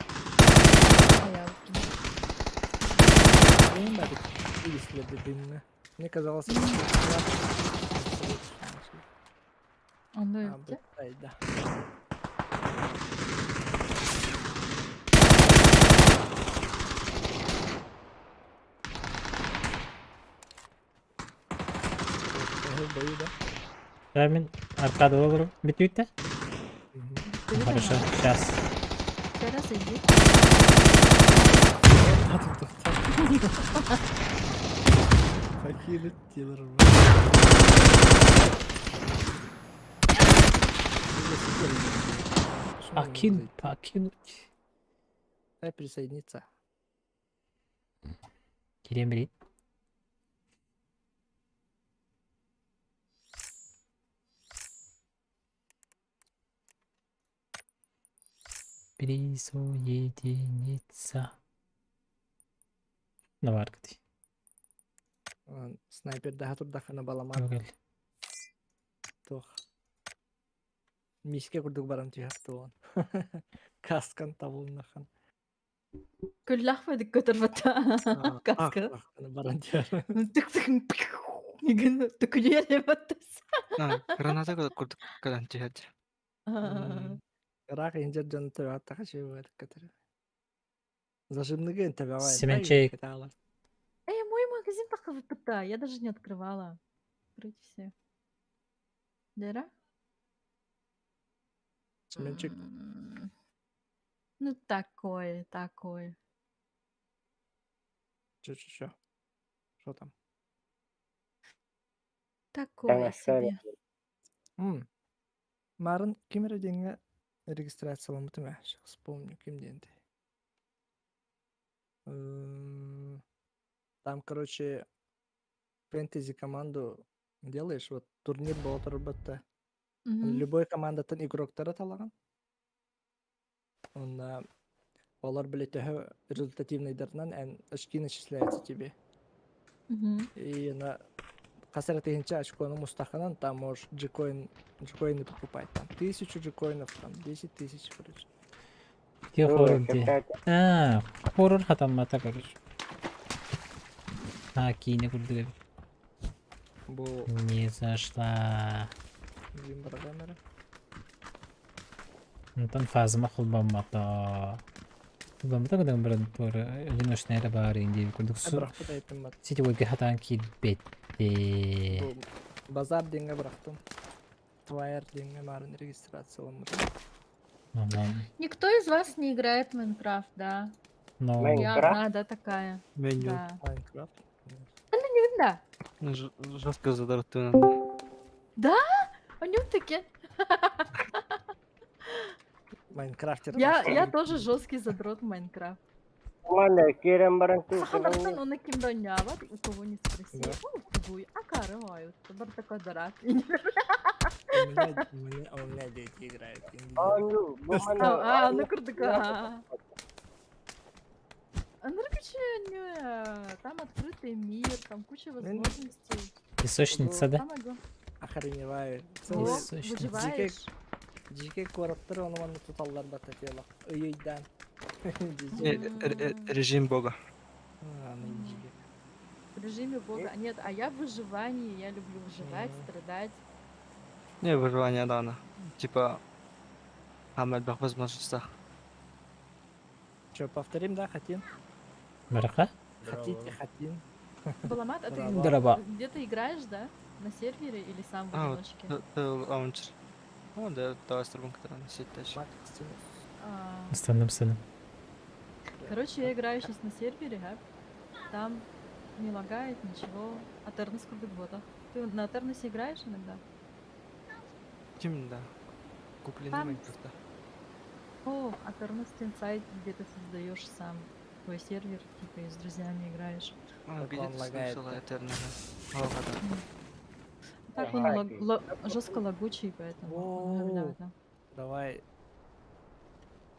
А я Дым, это вывезли дымно. Мне казалось, это что-то. Онно өлтө. Айда. Бою да. Да, мин аркада олорум. Бүтүүтэ? Хорошо, сейчас. Сейчас иди. Покинуть тело. Покинуть, покинуть. Дай присоединиться. Кирен билин. Присоединиться. Наваргати. Снайпер daha турдахына баламар. Өгөл. Туох. Мишке курдук баран түһэр туон. Каскан табылнахан. Күллэх бадык көтөр бата. Каска. Баран түһэр. Тык тык. Нигин түкүлүө баттас. Граната курдук кэлэн түһэр. Ыраах инжер дьон төбөттаха шөбөр көтөр. Зажимныгы төбөҕө. Семенчик. Эй, мой магазин так Я даже не открывала. Открыть все. Дера? Семенчик. Ну, такое, такое. Чё, чё, чё? Что там? Такое себе. Марын ким эрэ диэҥҥэ регистрацияламмытым ээ, сейчас вспомню, ким диэн этий. Там, короче, фэнтези команду делаешь, вот турнир буола турбатта. Любой командаттан игроктары талаҕын. Онно олор били төһө результативныйдарынан эн очки начисляются тебе. И на хас эрэ тыһыынча очкону мустаххынан там можешь джикоин, джикоины покупать. Там 1000 джикоинов, там 10 000, короче. Ти хоррор ди. А, хоррор хатаммата, короче. А, киинэ курдук эбит. Бу Не зашла. Вимброгамера. Онтон фазма холбоммото. Холбоммото гынан баран туора одиночная эрэ баар диэбит курдук. Бырахпыт айттым бат. Сетевойга хатаан киирбэттээ. Бу базар диэҥҥэ бырахтым. Твайер диэҥҥэ марын регистрацияламмытым. Онон. Никто из вас не играет в Майнкрафт, да? Но. Я одна, да, такая. Меню. Да. Майнкрафт. Ну, да. Жестко задротуна. Да? У него такие. Майнкрафтер. Я тоже жесткий задрот в Майнкрафт. Мана киирэн баран Сахалартан оны ким да оонньообот, у кого не спроси. О, тугуй, акары вают. Бар такой дурак. У меня дети играют. А, а, ну курдук. А, ну, короче, там открытый мир, там куча возможностей. Песочница, да? Самое главное. Охреневаю. О, Песочница. выживаешь. Дьиэ куораттар ону манна туталлар бататела. Ыйдан. Режим бога. А, ну дьиэ. В режиме бога. Нет, а я в выживании, я люблю выживать, страдать. Не, выживание дана. Типа, Амельбах возможностях. Че, повторим, да, хотим? Бараха? Хотите, хотим. Баламат, а ты Драба. где-то играешь, да? На сервере или сам в А, вот, одиночке? лаунчер. Ну, да, давай с другом, который на сеть дальше. А, Станным сыном. Короче, я играю сейчас на сервере, да? Там не лагает ничего. Атернос курдук. Ты на Атерносе играешь иногда? Ким, да. Купленный Там- Майнкрафта. О, Атернос Инсайд, где ты создаешь сам твой сервер, типа и с друзьями играешь. А, Как где он ты лагает-то? слышала Этернала? Ага, Так он жестко лагучий, поэтому. Воу. Да. Давай.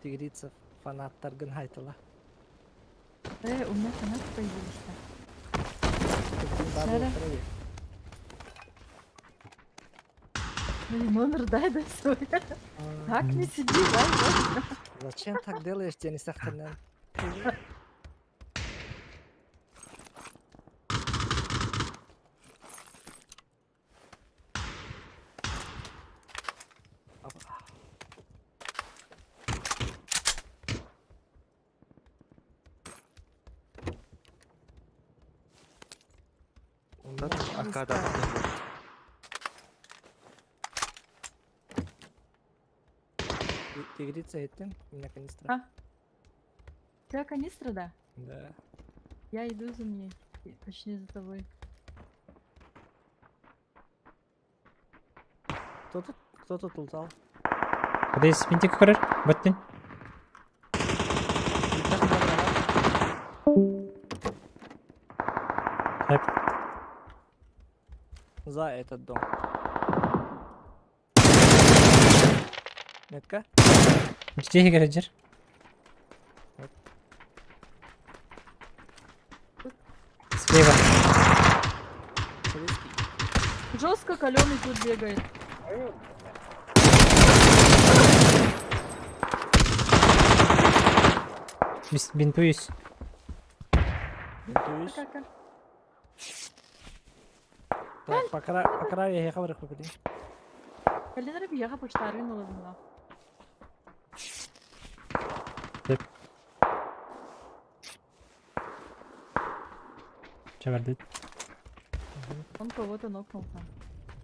Тигрица фанаттаргын хайтала. У меня фанаты появились-то. Сара. Ну, номер дай, да, свой. Так не сиди, дай, да. Зачем так делаешь, тебе не сахарный? Онтон аркада Тигрица иһиттим, у меня канистра. А? У тебя канистра, да? Да. Я иду за ней. Точнее, за тобой. Кто тут, кто тут лутал? Куда винтик көрөр? Баттын. Так. За этот дом. Метка? Дьиэ кэрэ Слева. Жестко каленый тут бегает. Бинтуюсь. Бинтуюсь. Так, по краю я ехал, рыху, Калина бияга почтарын оладына. Чабардыт. Он кого-то нокнул там.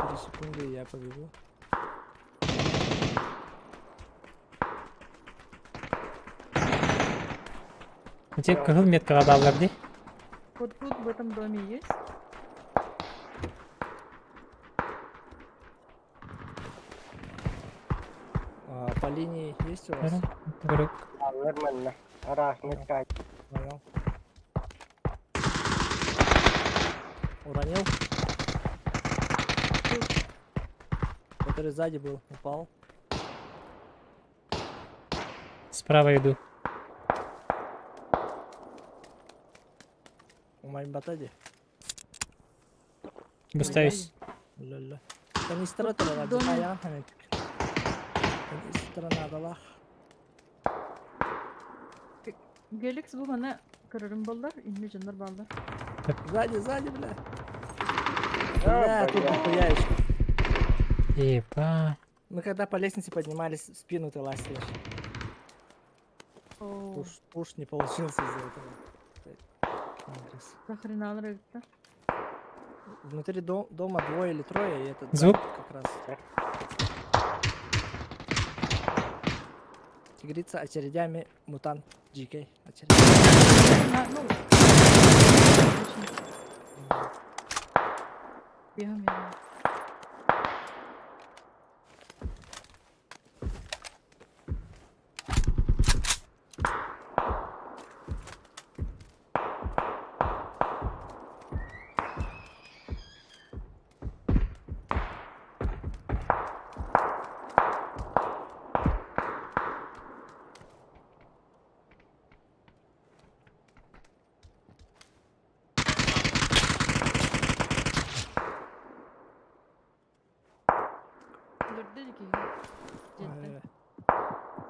3 секунды, и я побегу. Ити кыһыл меткаҕа бааллар дии. Вот тут в этом доме есть. А, по линии есть у вас? Нормально. Раз, метка. Понял. Уронил. Который сзади был, упал. Справа иду. У Маймбатади. Бустаюсь. Ля-ля. Канистра турала, доме. дихаян хаметик. Канистра надалах. Геликс бу мана көрөрүм боллар, инме жоннор баллар. Сзади, сзади, бля. Бля, тут нахуя еще. Еба. Мы когда по лестнице поднимались, в спину ты ластишь. О, Пуш, пуш не получился из-за этого. Адрес. нахрена нравится. Внутри дома двое или трое, и этот Звук? как раз. Тигрица очередями мутант GK. Очередями. На, ну. Бегам, бегам.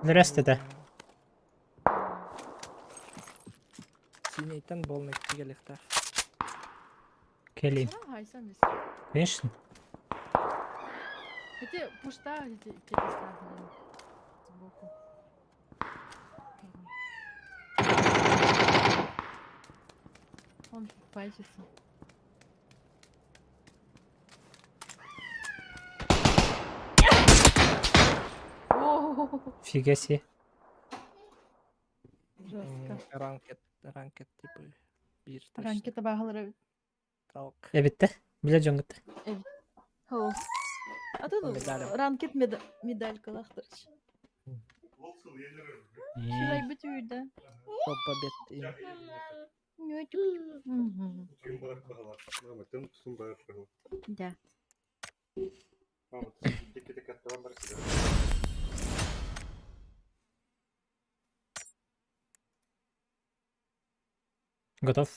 Здрасте, Синейтен болный тигелихтах. Келли. Конечно. Где пушта, где где сбоку. Он файтится. Фига себе. Жестко. Ранкет, ранкет типа. Бир Ранкет табагалары. Талк. Эбитте. Биле жоңгутта. Хо. А тут ранкет медалька лахтырч. Шулай бит үйдө. Топ побед им. Да. Готов.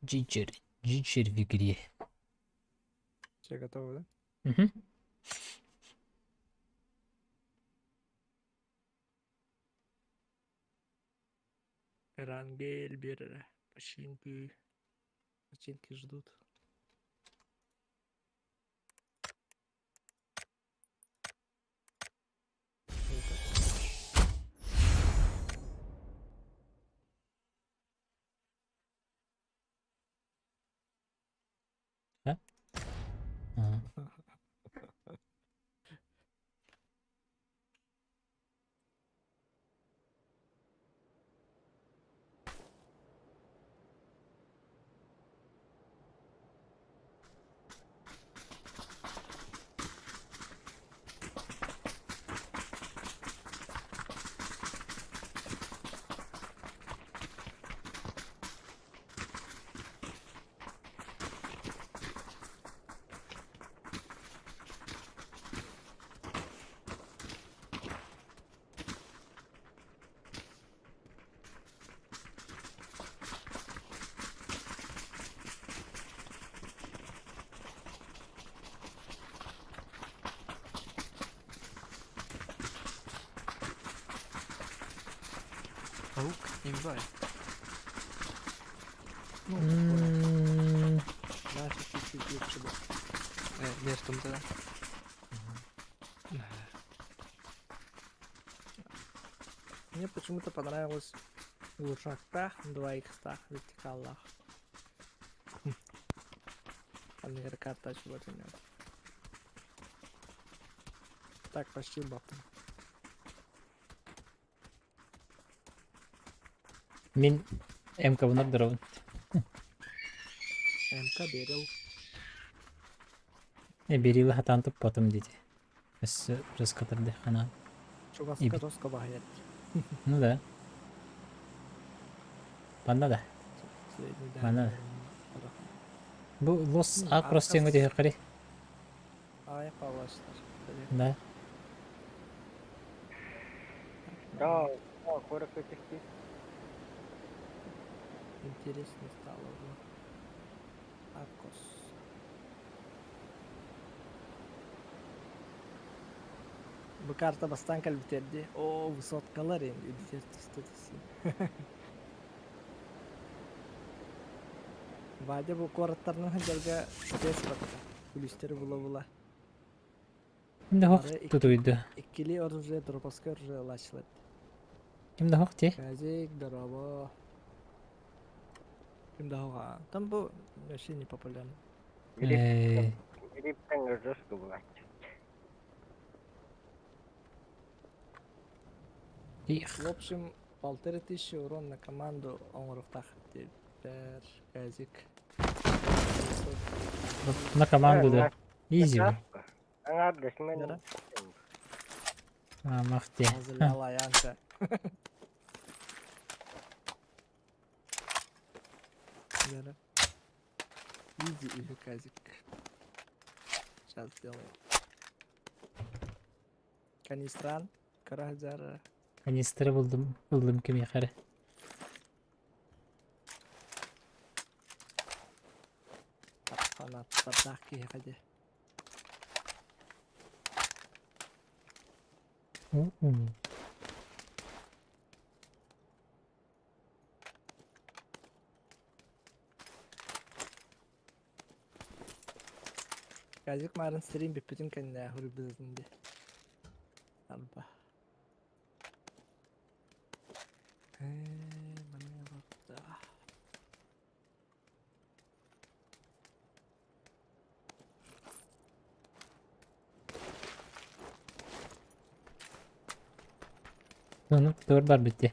Джиджер. Джиджер в игре. Все готовы, да? Угу. Рангель, Бер, починки. Починки ждут. Имбай. Ну, такое. М, Наши чуть-чуть лучше был. Нертум тогда. Мне почему-то понравилось в лучшактах, 2 икстах, вертикалах. Там карта чего-то нет. Так, почти баптым. Мин МК-бын ордоробун. МК берил. Э, берилы хатаан туппатым диэти. Өссө жескотырдыххана. Чугаска Ибит. жестко багает. Ну да. Манна да. Средний Манна дальний. да. Бу лос Ну, а кросс-тиҥҥэ түһүөххэ Ай, палаштар. Да. Да, да, коротко техти. Интересно стало уже. Акос. Бу карта бастаан кэлбитэрди. О, высоткалар енді үдүтер түстэ түсі. Вадя бу куораттарынан сылдьарга тест батта. Күлүстэри була-була. Ким да хох Бары тутуйду. иккили оружие, дроповское оружие ылааччылар. Ким да хох ти? Казик, здорово. Ким да хоҕа. Там бу вообще не популярно. Э, Грипп жестко бывает. Их. В общем, 1500 урон на команду оҥоруохтаах диэбиттэр. Казик. На команду да. Изи. Аңардас мен. А, махте. Азыляла Янка. Вера. Иди или Казик. Сейчас сделаем. Канистран. Караджара. Канистры булдум. Булдум ким яхары. Фанаттардаах киһиэхэ дии. У-у. Казик марын стрим бүппүтүн кэннэ хуруйбутун дии. Арба. Э, манна барда. Ну, тур бар битте.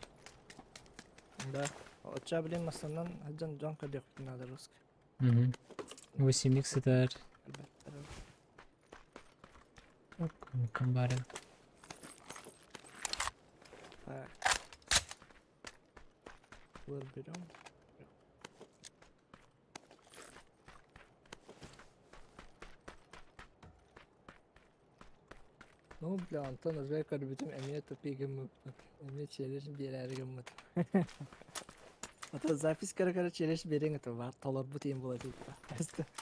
Да. Оча блин массанан хаджан дьон көрдөхпүтүн надо русский. Угу. 8 х это Комбарин. Так. Флэр берем. Ну, бля, Антон уже көрбүтүм эмиэ тупик гыммыппыт. Эмиэ челлендж биэрээри гыммыт. А то запись көрө-көрө челлендж биэриҥ это бар толорбут иин буола тиийдэ.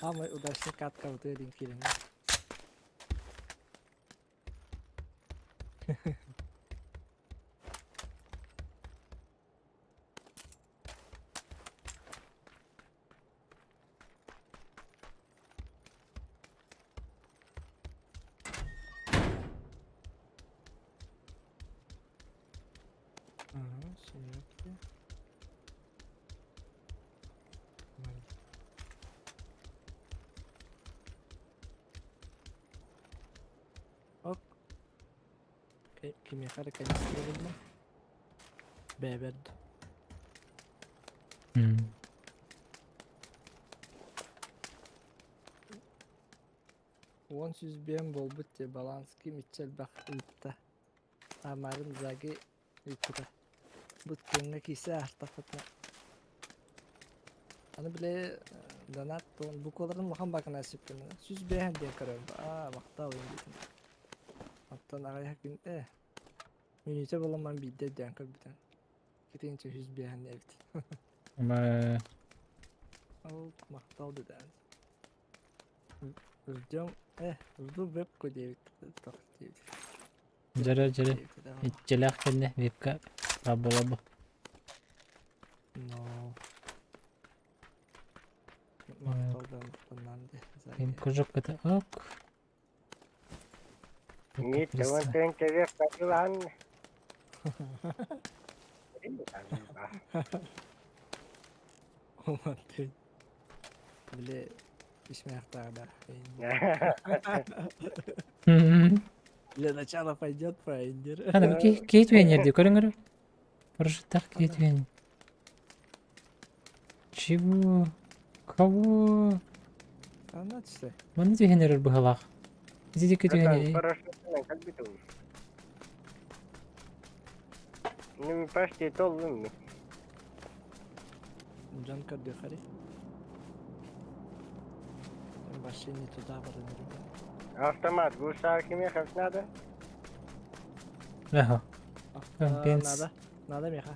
Самый удачный катка в диэн киирэн. Ага, семерки. Ноль. Оп. Кимиэхэ эрэ канистра буллум. Бэбэрд. 10 105 буолбут дии баланс ким иччэ элбэх ыытта. Амарын Заги ыыппыта. Бут киэҥҥэ киирсэ аһартахпытына. Аны били донат туон букваларын улахан бакына сүппүн. 105 диэн көрөм. Аа, махтал диэтим. Оттон аҕыйах күн э мүнүүтэ буолан биирдэ өйдөөн көрбүтүм. Китинчэ 105 эбит. Ама Ол махтал деден. Ждем, жду вебку 9, 9. Дьөрө дьөрө. Иччилээх кэннэ вебка буола бу. Но... Кожокката ок. Нет, он тенче веб катылан. Омантын. Били исмэхтаада. Для начала пойдет Файндер. Ана кей түенерди көрүңөр. Парашюттах кей түен. Чего? Кого? Ана түсте. Маны түһэнэрэр быһалаах. Ити диэки түһэн Парашютынан как бы ты Ну, почти толлум. Дьон көрдүөхэри. Вообще не туда баран ребят. Автомат, гусар мехов надо? Ага. Компенс. Надо. Надо меха.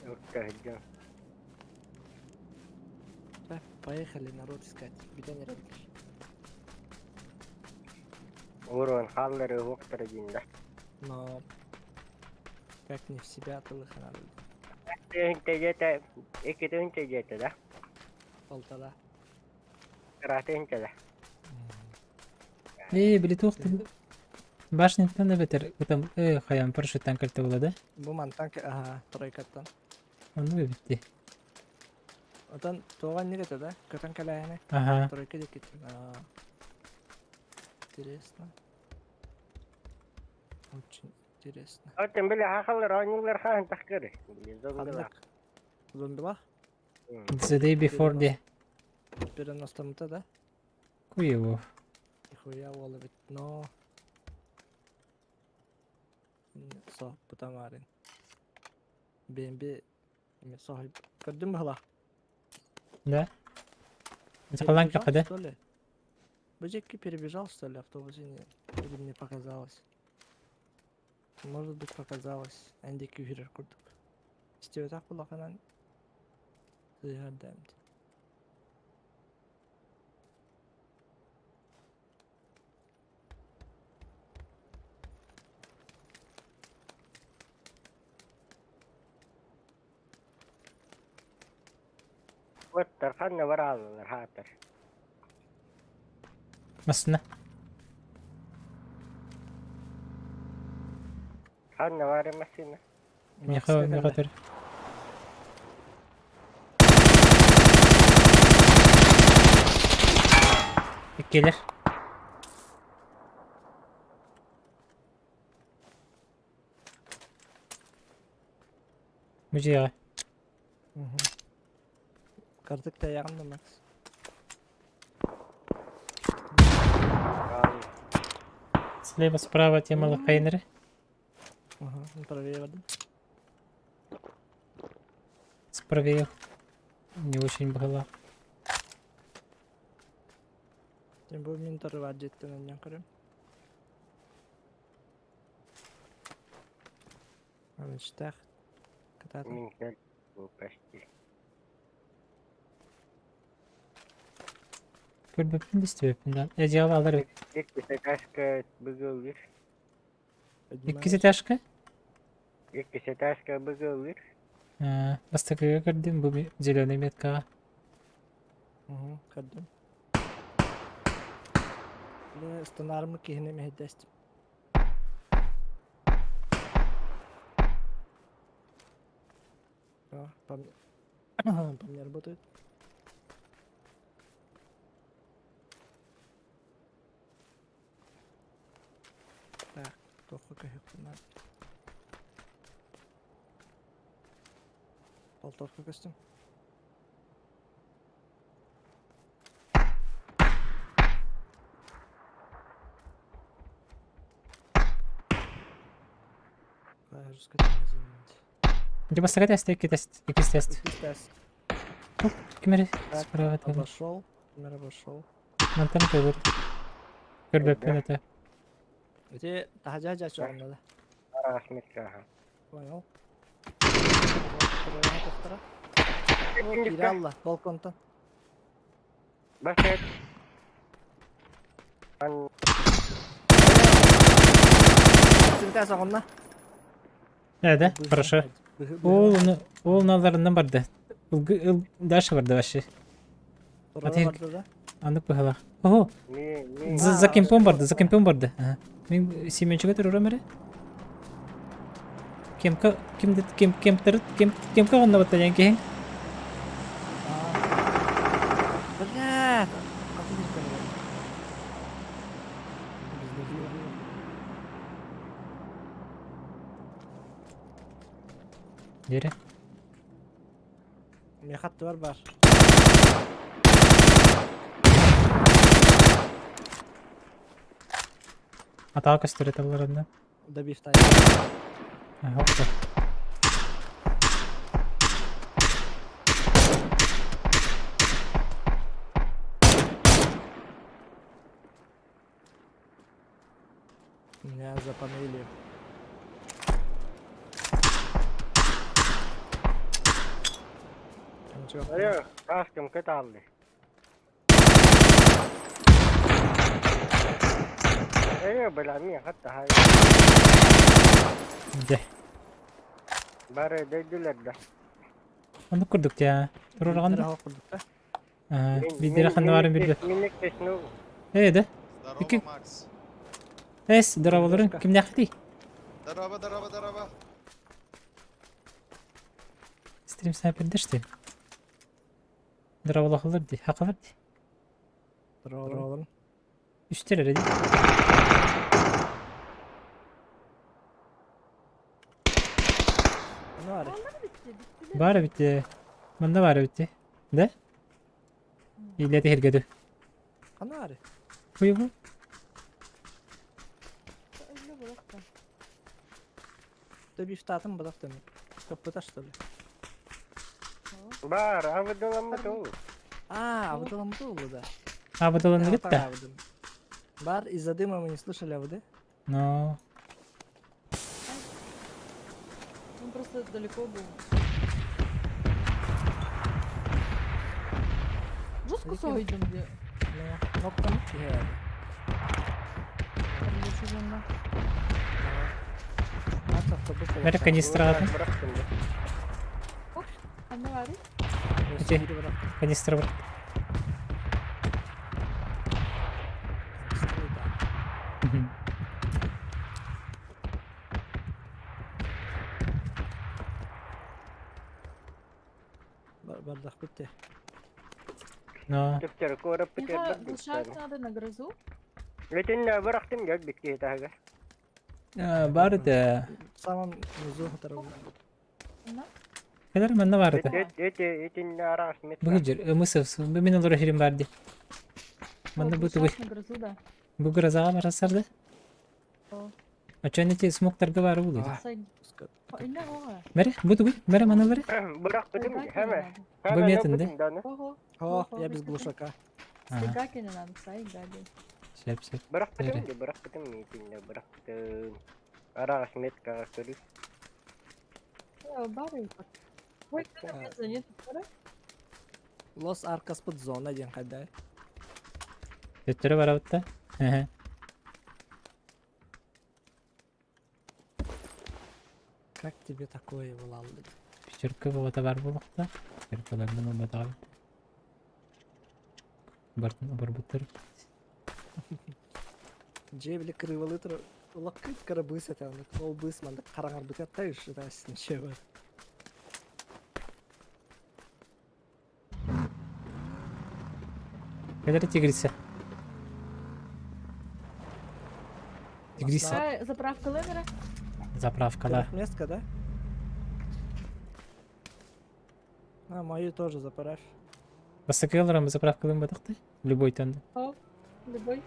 Окей, идем. Так, поехали народ искать. Беда не родишь. Урон халлары уктары динда. Но как не в себя тылыханады. Тыһынча дьиэтэ, икки тыһынча дьиэтэ да? Полтора. Кыра тыһынча да? Ээ, били туох Башняттан эбэтэр ытам хайан парашюттан кэлтэ була да? Бу мантан ага, тройкаттан. Ону эбитти. Отон туоҕа инник этэ да? Көтөн кэлээһини. Ага. Тройка диэкиттэн. Интересно. Очень интересно. Оттон били хахаллар оонньуулар хаһан тахкыры? Били зомбилар. Ханнык? Зомбилар? The day before the Переностамыта да? Хуево. Нихуя уол эбит, но... Со, бутамарын. Бэмби... Соһуй... Көрдүм быһыла. Да? Халан кахада? Что ли? Бу дьэкки перебежал, что ли, автобусе не... Или мне показалось? Может быть, показалось. Эн диэки үһүрэр курдук. Истибэтэх булаханан сыһыардаамт. Оттар ханна барааллар хаатар. Массына. Ханна баар массыына. Миха миха төр. Иккилэр. Музейга. Картык тайаҕын да Макс. Слева, справа тема лохайнеры. Ага, правее бардым. Справее. Не очень было. Тем бу мин торы дьиэттэн анньан көрөм. Мечтах. Катата. Мин кэл бу почти. Көрбөппүн да истибэппин да. Эдьиҕэ алар Икки этажка быгылыр. Иккис этажка? Иккис этажка быгылыр. Бастакыга көрдүм бу зеленый меткаҕа. Угу, көрдүм. Бile станармы киһини мэһэйдэстим. А, по мне, по мне работает. Так, туохха көһүөхпүн наада. Болтовка көстүм. Дьэ бастакы тест, икки тест, иккис тест. Иккис тест. Ким эрэ справа Обошел, ким эрэ обошел. Мантан көбөр. Көрбөппүн этэ. Ити таһдьа дьа да. Рахметка. Понял. Киирэ алла, балконтан. Басет. Синтез оҕонно. Да, да, хорошо. Ол, ол наларынан барды. Дальше барды вообще. Барды да? Аннык быһалаах. Ого! За кемпом барды, за кемпом барды. Мен Семенчиге турурам эрэ. Кемка, ким кем кемтер кем кемка онно батта диэн киһи. Бля! Дире. Миэхэ аттыбар баар. Атаҕа көстөр эталларында. Добив тай. Ага, Меня за панелью. Алло, каскам кыталды. Э, бля, мен хатта хай. Дьэ. Бары дөйдүлэр да. Оннук курдук дьэ. Туруорҕан да. Биирдэрэ ханна баарын билбэт. Ээ да. Икки. Эс, здороволорун. Кимнээхтий? Здорово, здорово, здорово. Стрим снайперде что ли? Здороволохолор ди, хакалар ди. Здороволорун. Үстер эрэ ди. Баар эбит. Манна баар эбит. Да? Илэ тэһиргэдү. Ханаары. Хуйбу. Добивтаатын бадах тэмэ. Каппыта что ли? Бар, абыдыламмыт ол. А, абыдыламмыт ол да. Абыдыланныгыт да? Бар, из-за дыма мы не слышали АВД. Но... Он просто далеко был. Жестко сойдем где. Ноктан Бәрі канистра атын. Ити канистра бар. Бардах битте. Но. Түптер корып битер. Глушак надо на грозу. Летин бырахтым гел битке тага. Бар это. В самом низу второго. Кэлэр манна бар это. Эти этин арас мет. Бу мысов мен олор хирим бар ди. Манна бу тугуй. Бу грозаға барасарды. Очон эти смоктарга бары булды. Мере, бу тугуй, мере мана бере. Бырах битим, хәмә. Бу метинде. О, я без глушака. Сайгаки не надо, сайгаги. Шеп, шеп. Бырах битим, бырах битим, митинде, бырах битим. Арас метка көрү. Ой, Лос Аркас под зона диэн хайдай. Төттөрө барабытта. Как тебе такое вылалды? Пятерка болота бар болуқта. Пятеркалардан обатаҕа. Бартын оборбуттар. Дьиэ били кырыыбалыы турар улаххыт кыра быыс этэ ол быыс маннык хараҥарбыта тыш ытаастын чебар. Кэлэр тигриса. Тигриса. Заправка левера? Заправка, да. Место, да? А, мою тоже заправь. Бастакы заправка батахты? Любой тенде. О, любой.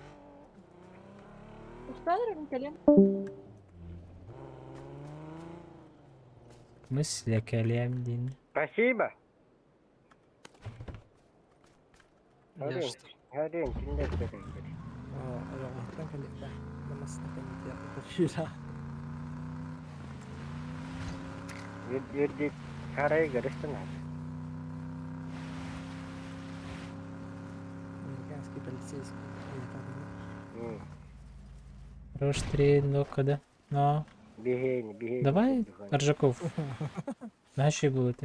Уштан Мысля кэлем дин. Спасибо. Один, один, Американский полицейский. Хорош три, но когда? Но. Биһиэни, биһиэни Давай, Аржаков. Наши будут.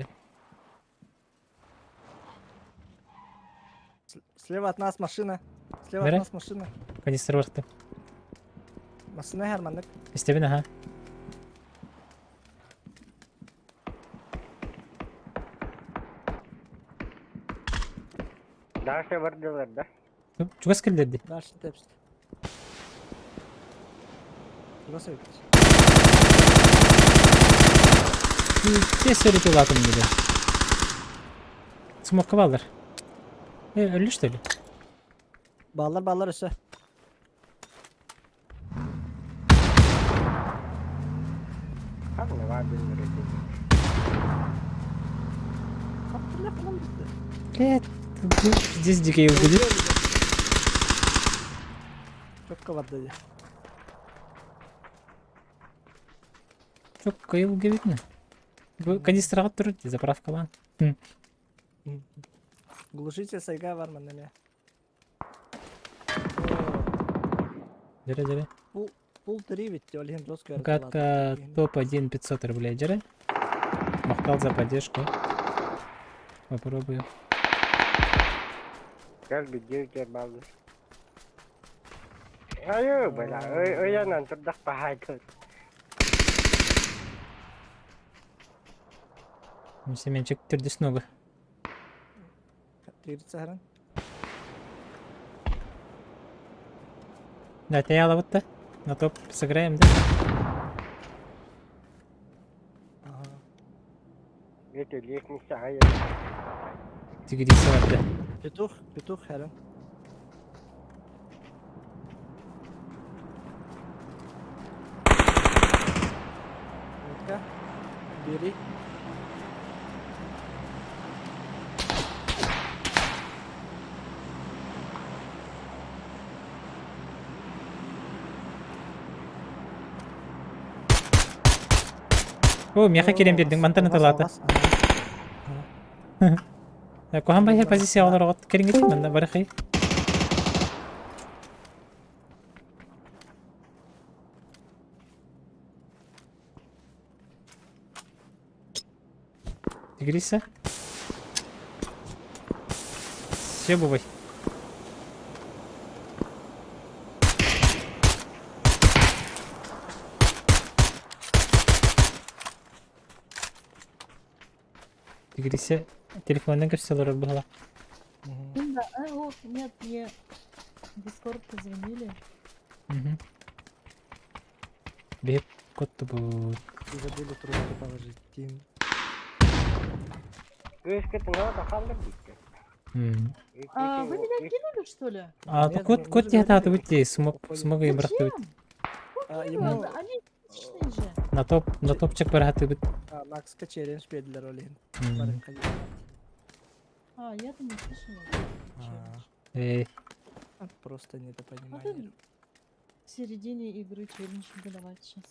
Слева от нас машина. Слева Бere. от нас машина. Канистр барты. Машина Германнык. Истебин, ага. Дальше бардылар да? Чугас кэллэрди. Дальше тепст. Чугас эбит. Тез өрүтү улаатым диде. Смокка баллар. Э, өллү что ли? Баллар баллар өссө. Ханна бар билмер Блядь, здесь дикие убили. Четко барда дии. Çok кайыл видно. Бу канистрага турар заправкалаан. Глушитель сайга бар манна эмиэ. Дьэрэ дьэрэ. Пул пул 3 ведь ол иһин жестко Катка топ-1 500 рублей. Дьэрэ. Махтал за поддержку. Попробую. Кэл бидиэ баллы. Айы, бля, ыйанан турдах пахайдыр. Семенчик түрдүс ногу. Тигрит саһаран. Да, ты вот да? На топ сыграем, да? Ага. Эти лестница айы. Тигриса барда. Петух, петух хэрэн. Метка. Бери. О, меха керем бердиң, мантан аталата. Куһан байһа позиция олар оҕот кэриҥҥит манна барахай. Тигриса. Все бывай. Тигриса телефонынан көрсө олорор буолла. Да, э, ох, нет, мне в Дискорд позвонили. Мгм. Биһип коттубут. И забыли трубку положить. Тим. Кыыс кытын халлар битте. А, вы меня кинули, что ли? А, Нет, кот мы кот же тиһэ говорили, таатыбыт смог смог Зачем? А, Кинула, ему Они тысячные же. На топ на топчик барахатыбыт. а, Макска челлендж бердилер ол иһин. М. Бары кайы. А, я-то не слышала. Э, А, Просто А недопонимание. ты в середине игры челлендж выдавать сейчас.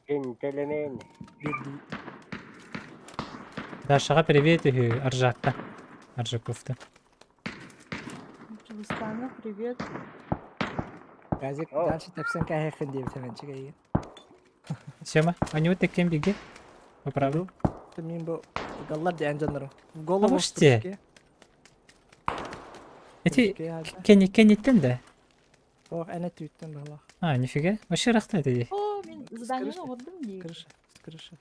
Джентльмен. Дашаға привет үһү Аржакта. Аржаковта. Чулустана, привет. Газик дальше тэпсэн кайхын диэбит хэмэнчик эйигин. Сема, они вот таким беги. Поправил. Ты мин бу галлар диэн дьоннорум. В голову Слушайте. в прыжке. Эти Прыжке аата. Кенни Кенниттен да? Ох, әнә түүттен баһалаах. А, нифига. Вообще рахта это ди. О, мин задание крыши. оҥордум дии. Крыша, с крыши.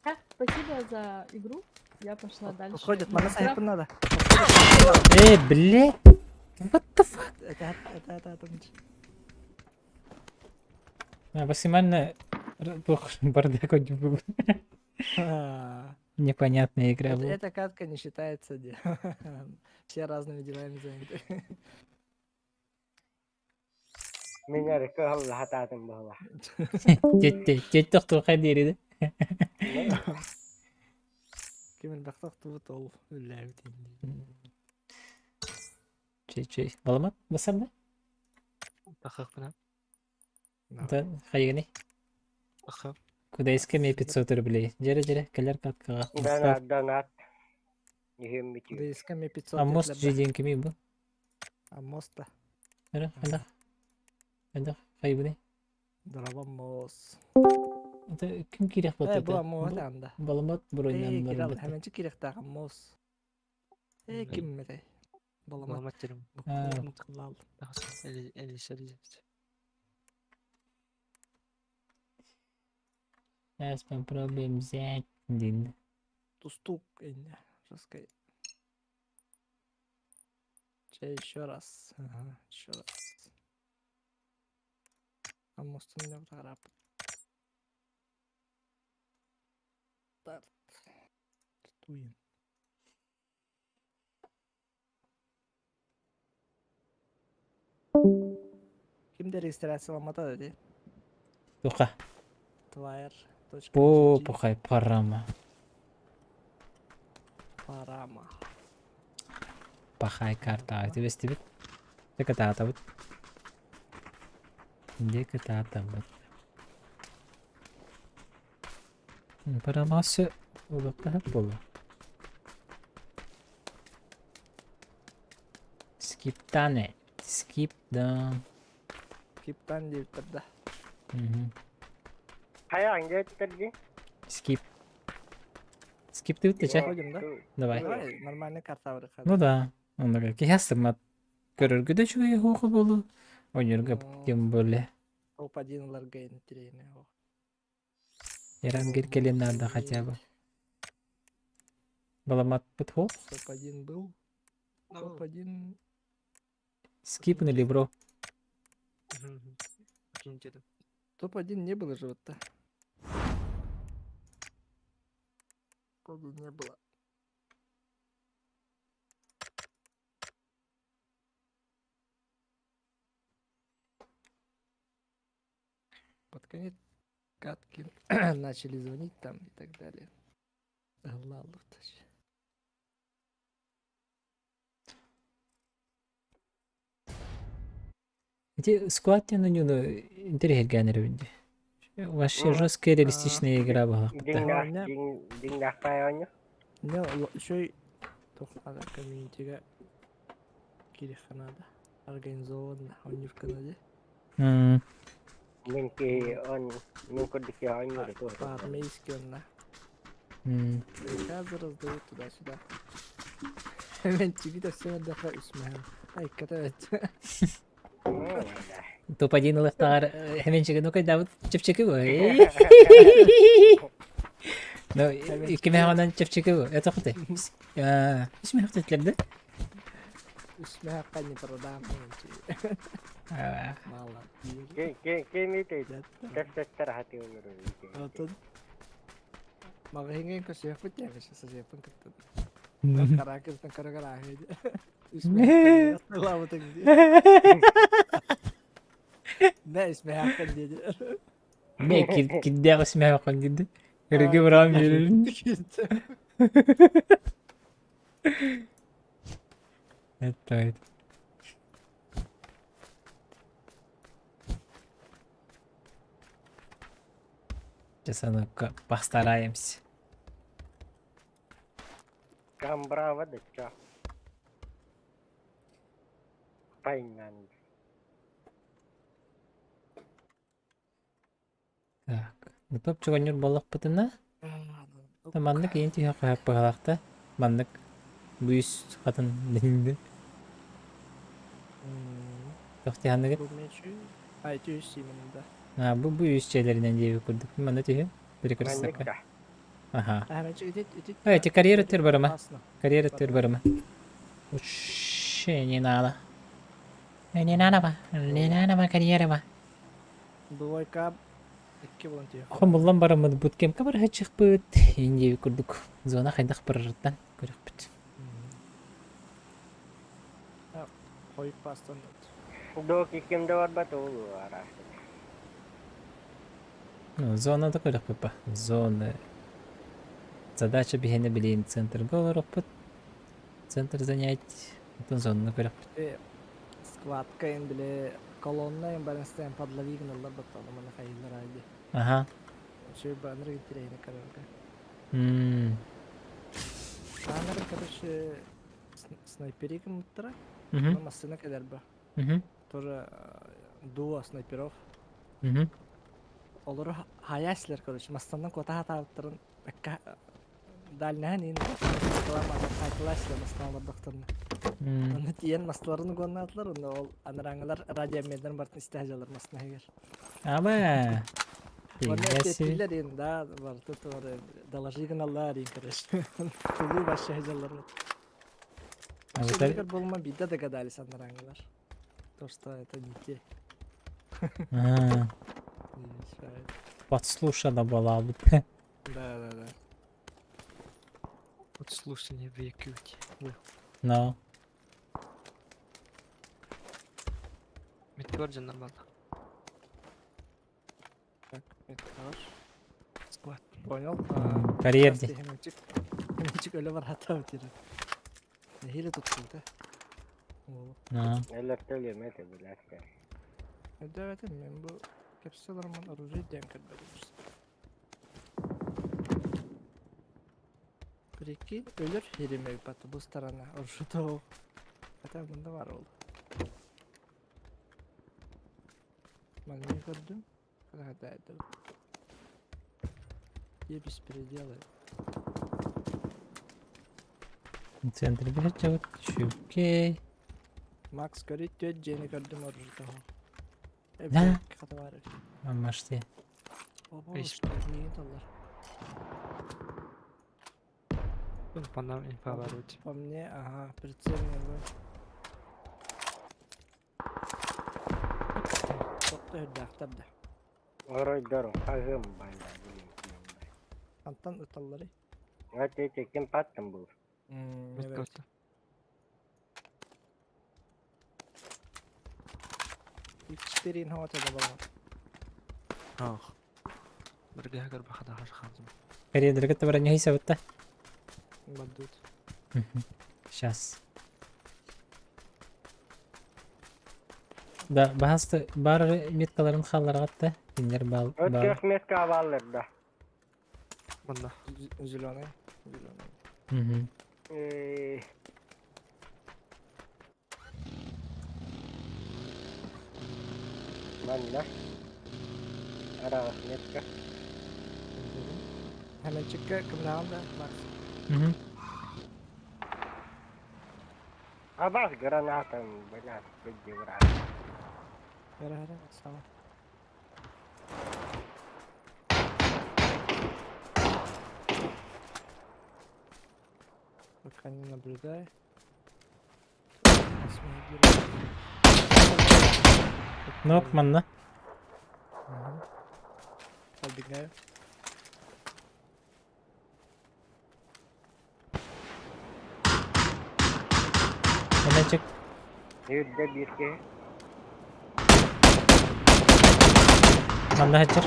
А, спасибо за игру. Я пошла дальше. Подходит, мана Майнкрафт. сайыппын надо. Э, бля. What the fuck? Это, это, это, это. А, максимально туох бардак был. Непонятная игра Это, была. эта катка не считается, где все разными делами заняты. Меня рекал хататын была. Тетте, тетте тохтуха диэри Ким элбэхтэх туут ол үллээбит Чей, чей. Баламат, басар да? Тахахпына. Да, хайыгыный. Аха. Кудайска мне 500 рублей. Дьэрэ, дьэрэ, кэлэр каткаҕа. Донат, донат. Иһим битүү. Кудайска мне 500 А мост этлэрбэ. жиден кими бу? А моста. Эрэ, ханна. Хайдах хайбыный? Дорабам мос. Это ким киирэх Э, буолта бу аммо анда. Баламат Э, броньнан кирал, барбыт. хәменче кирэхтәэх мос. Э, ким этэй? Баламат. Баламат дерим. Лал. Сейчас попробуем взять. Дин. Тустук инне. Жесткой. Че еще раз. Ага, еще раз. Аммостун не тарап. Старт. Туин. Кимде регистрацияламмата дии? Туха. Твайр. По пухай парама. Парама. Пахай карта. Ты вестибит. Декатата вот. Декатата вот. Парамасы улукта болу. Скиптане. Скип да. Скиптан диэбиттэр да. Хайа, диэбиттэр дии? Скип. Скип ты че? Заходим, да? Давай. Давай, нормальный карта вырыхады. Ну да. Оннук киһи көрөргө да үчүгэй оһуоха буолу. Ойнорго тем более. Топ-1 ыларга интириэһинэй оһох. Эрангер кэлин надо хотя бы. Баламат бут Топ-1 был. Топ-1. Скипнули, бро. Топ-1 не было же вот-то. Топ-1 не было. Под конец катки начали звонить там и так далее. Ладно, Эти сквад ну интэриэһиргээн эрэбин Вообще жесткая реалистичная игра была. Дьиҥнээх оонньуу. Не, еще и надо комьюнитига киириэххэ надо. Организованно, он в Канаде. Мин киһи он мин курдук киһи оонньуур туох. По-армейски он на. Приказы раздают туда-сюда. Мен чигита все отдыха үсмэһэн. Ай, катать. Топ-1 ылыктаар хеменчиге ну кайда чепчеки бу. Ну, иккиме онан чепчеки бу. Это хуты. А, үсмэ хуты Үсмэһэ не продам. Мало. Ке кеми те тэс-тэстэр хати олорор. Отон. Маҕаһыыҥҥа көрсүөхпүт диэхэ сасыаппын кытта. Каракыртан карагараахы. Үсмэһэ лабытыҥ дии. Мэ үсмэһэ диэди. Мэ киддээх үсмэ хон диди. Өргө браам берин. Это это. Сейчас ну-ка постараемся. Камбрава да чо. Пайнан. Так, ну топ чуганнюр баллахпытына. Маннык иин түһэ хаһаппыһалаахта. Маннык бүйүс хатын дэнинди. Тохтиһанныгыт. Бу мечи. Ай, түс именно, да. А, бу бүйүс чээлеринен диэби курдук. Манна түһэ. Перекрестокка. Маннык да. Аха. А, мечи, ити, ити. Эй, эти карьеры төр барыма. Классно. Карьера төр барыма. Вообще не надо. Не надо ба. Не надо ба карьера ба. Двойка. Икки буолан түһүөх. Хомуллан бараммыт буткемка бар хачыхпыт. Индия курдук. Зона хайдах барарыттан көрөхпүт. Хойук пастан. Док иккимде барбат ол ара. Ну, зона да көрөхпүт ба. Зона. Задача биһиэнэ билиин центрга олорохпут. Центр занять. Отон зонаны көрөхпүт. Э, сквадка ин биле колонна ин барыстан подлови гыналлар батталы мана хайыллар ади. Аха. Шөй баннер интересно короче. М. Баннер, короче, снайпери кымыттара. Мгм. Массына кэлэр ба. Мгм. Тоже. дуо снайперов. Мгм. Олору хайаслер, короче, мастаннан куота хатаабыттарын бэккэ дальнаһан иин хайтыласлер мастан олордохторуна. Онно тиийэн масталарын угоннаатылар, онно ол анарааҥылар радиообменнарын бартын истэ сылдьаллар мастан иһигэр. Аба. Онно Фига себе. эппиэттииллэр иин, да, барыта туора доложи гыналлар иин, короче. Тулуу вообще сылдьаллар. А Вообще, вот билигэр буолума биирдэ догадались анарааҥылар. То, что это не те. А, Подслушана была бы. Да, да, да. Подслушание в Якутии. Но. Меткорден нормально. Так, это хорош. Склад. Понял. Карьер де. Хемчик. Хемчик өлө бар хата өтері. Нехиле туттун те. На. Электолем это, блядь. Evet, мен бу кепселерман оружие диэн көрбөтүм. Прикинь, өлөр хиримей бат бу сторона оружие Хотя мында бар ол. Мен не көрдүм. Когда это? Где беспределы? Центр билет Чукей. Макс көрүт төт жени көрдүм оружие того. Да. Хата бар. Амаште. Обо, Иш. что не доллар. Ну, по нам инфа ворот. По мне, ага, прицельный огонь. Тохто да. Оройдору, хагым, бля, блин. Антан ыталлары. Вот эти, кем паттом был? Меткорден. X4 инхава да балар. Ах. Бірге көрбі хада хажы Карьердерге табара не хайса Бадут. Сейчас. Да, бахасты бар меткаларын халларгатта. Киндер бал Вот бал. тех метка аваллер, да. Мында. Зеленый. Зеленый. Мгм. Манна. Арагас метка. Hemen çıkkı кымнаган да Макс. Мгм. Абас гранатом, блядь, выйди враг. Бері бері сама. Пока не наблюдай. Нок манна. Ага. Подбегаю. Hemen Юдда бирке. Манна хачыр.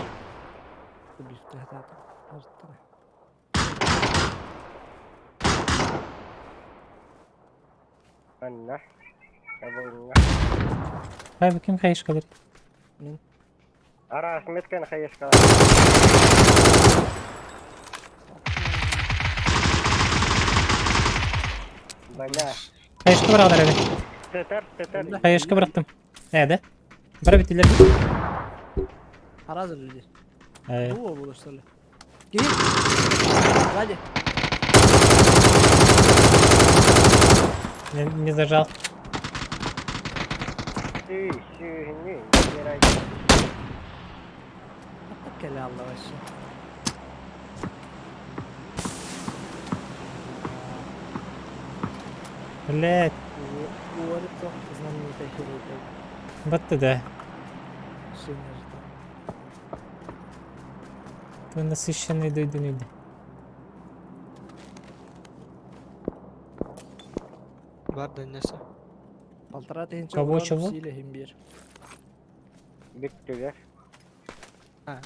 Манна. Табылна. Хай бу ким хайш калыр? Мин. Арагас метканы хаешка. Бля. Хайышка бырагдар эби. Тетер, тетер. Хайышка бырактым. Э, да? Бара битилер. Харазыр люди. Э, Дуо было что ли? Кирилл! Сзади! не, не зажал. Ты, не, не Каляла вообще. Блять, Уорито знаменитая херня. батты да. Шиня же там. То насыщенный дойдун иди. Бар да несі. Полтора тысячи Кого урон чего? в силе имбирь. Биттүгер. А.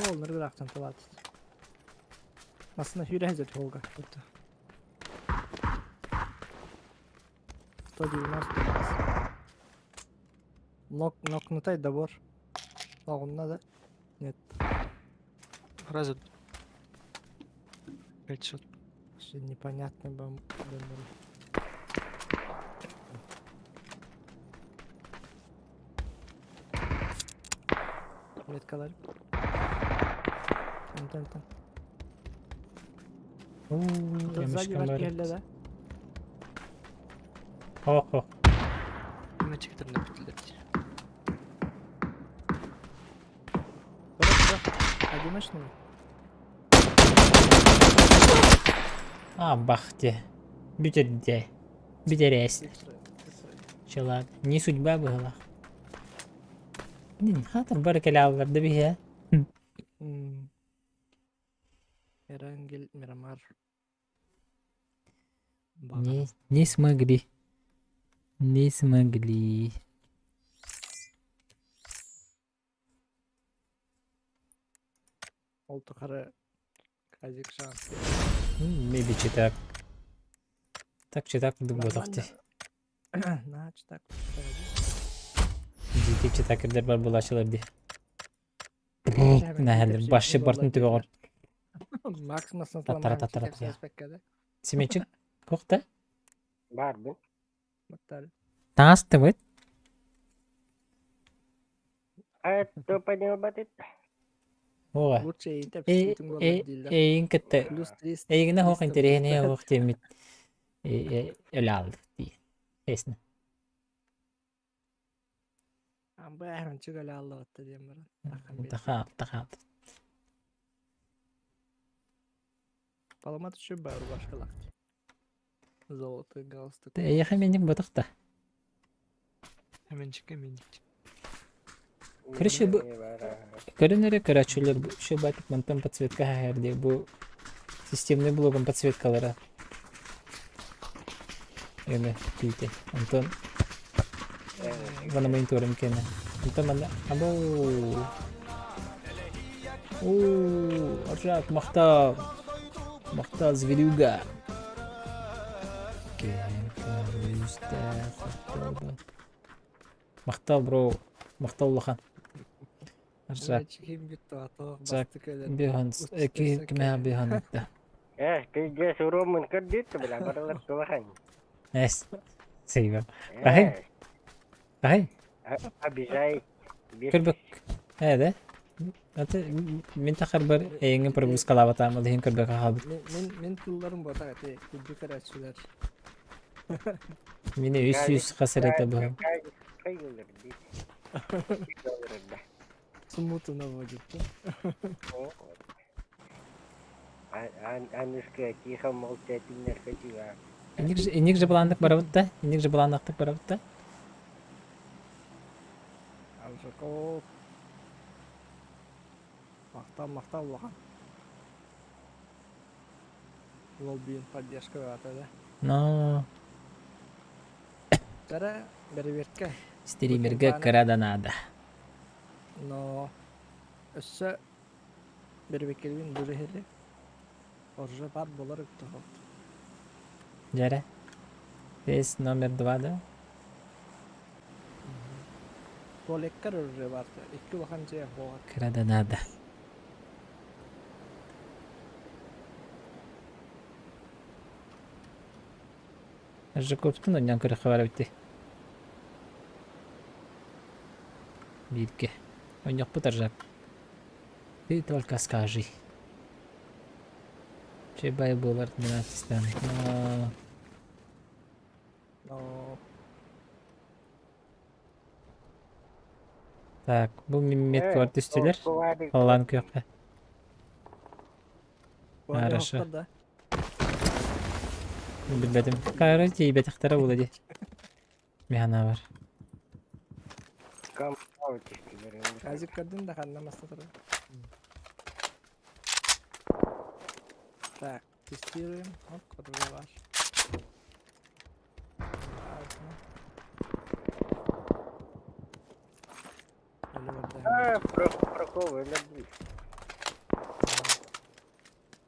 Ол ныргырактан талат. Масына хүрэ хезет холга. 190 Нок, нокнутай добор. Лагунна да? Нет. Разы. Хедшот. Вообще непонятный бом. Меткалар. Онтон онтон. Оо, Сзади эмишкам бар бар. кэллэ да. Хо-хо. Мечиктер бүтүлэр. Бара бара. Одиночными. А, бахте. Бүтэрдэ. Бүтэрээс. Чылаат. Не судьба быһылаах. Блин, хатыр бары кэлэ аллар да биһэ. Эрангель Мирамар. Не, не смогли. Не смогли. Ол тухары Казик шанс. Maybe читак. Так читак курдук буотахти. На, читак. Дьиики читакердер бар булаачылар дии. Нэһэллэр башшы бартын түбэҕэр. Макс Таттара таттара таттара. Симечик кухта? Баарбын. Таҥастыбыт. Это поднимать. Ооба. Лучше Э, э, эйин кытта эйигинэ хоох интэриэһинэйэ оһох диэммит өлө аалдык дии. Честно. Амбаарынчык өлө аллабатта диэн баран. Таха таха. Паламат үчү бар рубашкалаах. Золотой галстук. Эйиэхэ минник ботох да. Эменчик эменчик. Короче, бу көрөн эрэ көрөөччүлэр бу еще батик мантан подсветка хаһар дии бу системный блогун подсветкалара эме түүтэ онтон вана мониторым кэнэ онтон манна абоо оо аржак махтал махтал зверюга Махтал, бро. Махтал улахан. Аржак. Жак бихан кимэ бихан да. Э, ты суромун көрдүт бля, барылар тулахан. Эс. Сейвер. Ахай. Ахай. Обижай. Көрбөк. Ээ да. Аты мин тахар бар эйиңе пропускалаабатаам ол иһин көрбөккө хаалбыт. Мин мин тылларым буотах эти күндү көрөөччүлэр. Мини үс сүүс хас эрэ табыһым. Смуту наводит. Анюшка тихо молча наркотика. Инник же былааннык барабыт да? Инник же былааннаахтык барабыт да? Аржаков. Махтал, махтал улахан. Лолбин поддержка баата да. Но Тара бэрэбиэркэ. стримергэ кыра да наада. Но өссө бэрэбиэркэлибин бу иһили. Оржа бар болар үктөхөт. Дьэрэ. Тест номер два да? Туалеккар оружие барта. Икки улахан дьиэ буолар. Кыра да наада. Жукуптун онньон көрөххө бар эбит Бииргэ. Онньохпут аржак. Ты только скажи. Чебай буолар 12 станет. Но... Но... Так, бу меткалар түстүлэр. Халлаан күөххэ. Хорошо. Билбэтим. Кайра тиийбэтэхтэрэ буолла дии. Миһана бар. Казик көрдүн да ханна маста турар. Так, тестируем. Оп, ваш.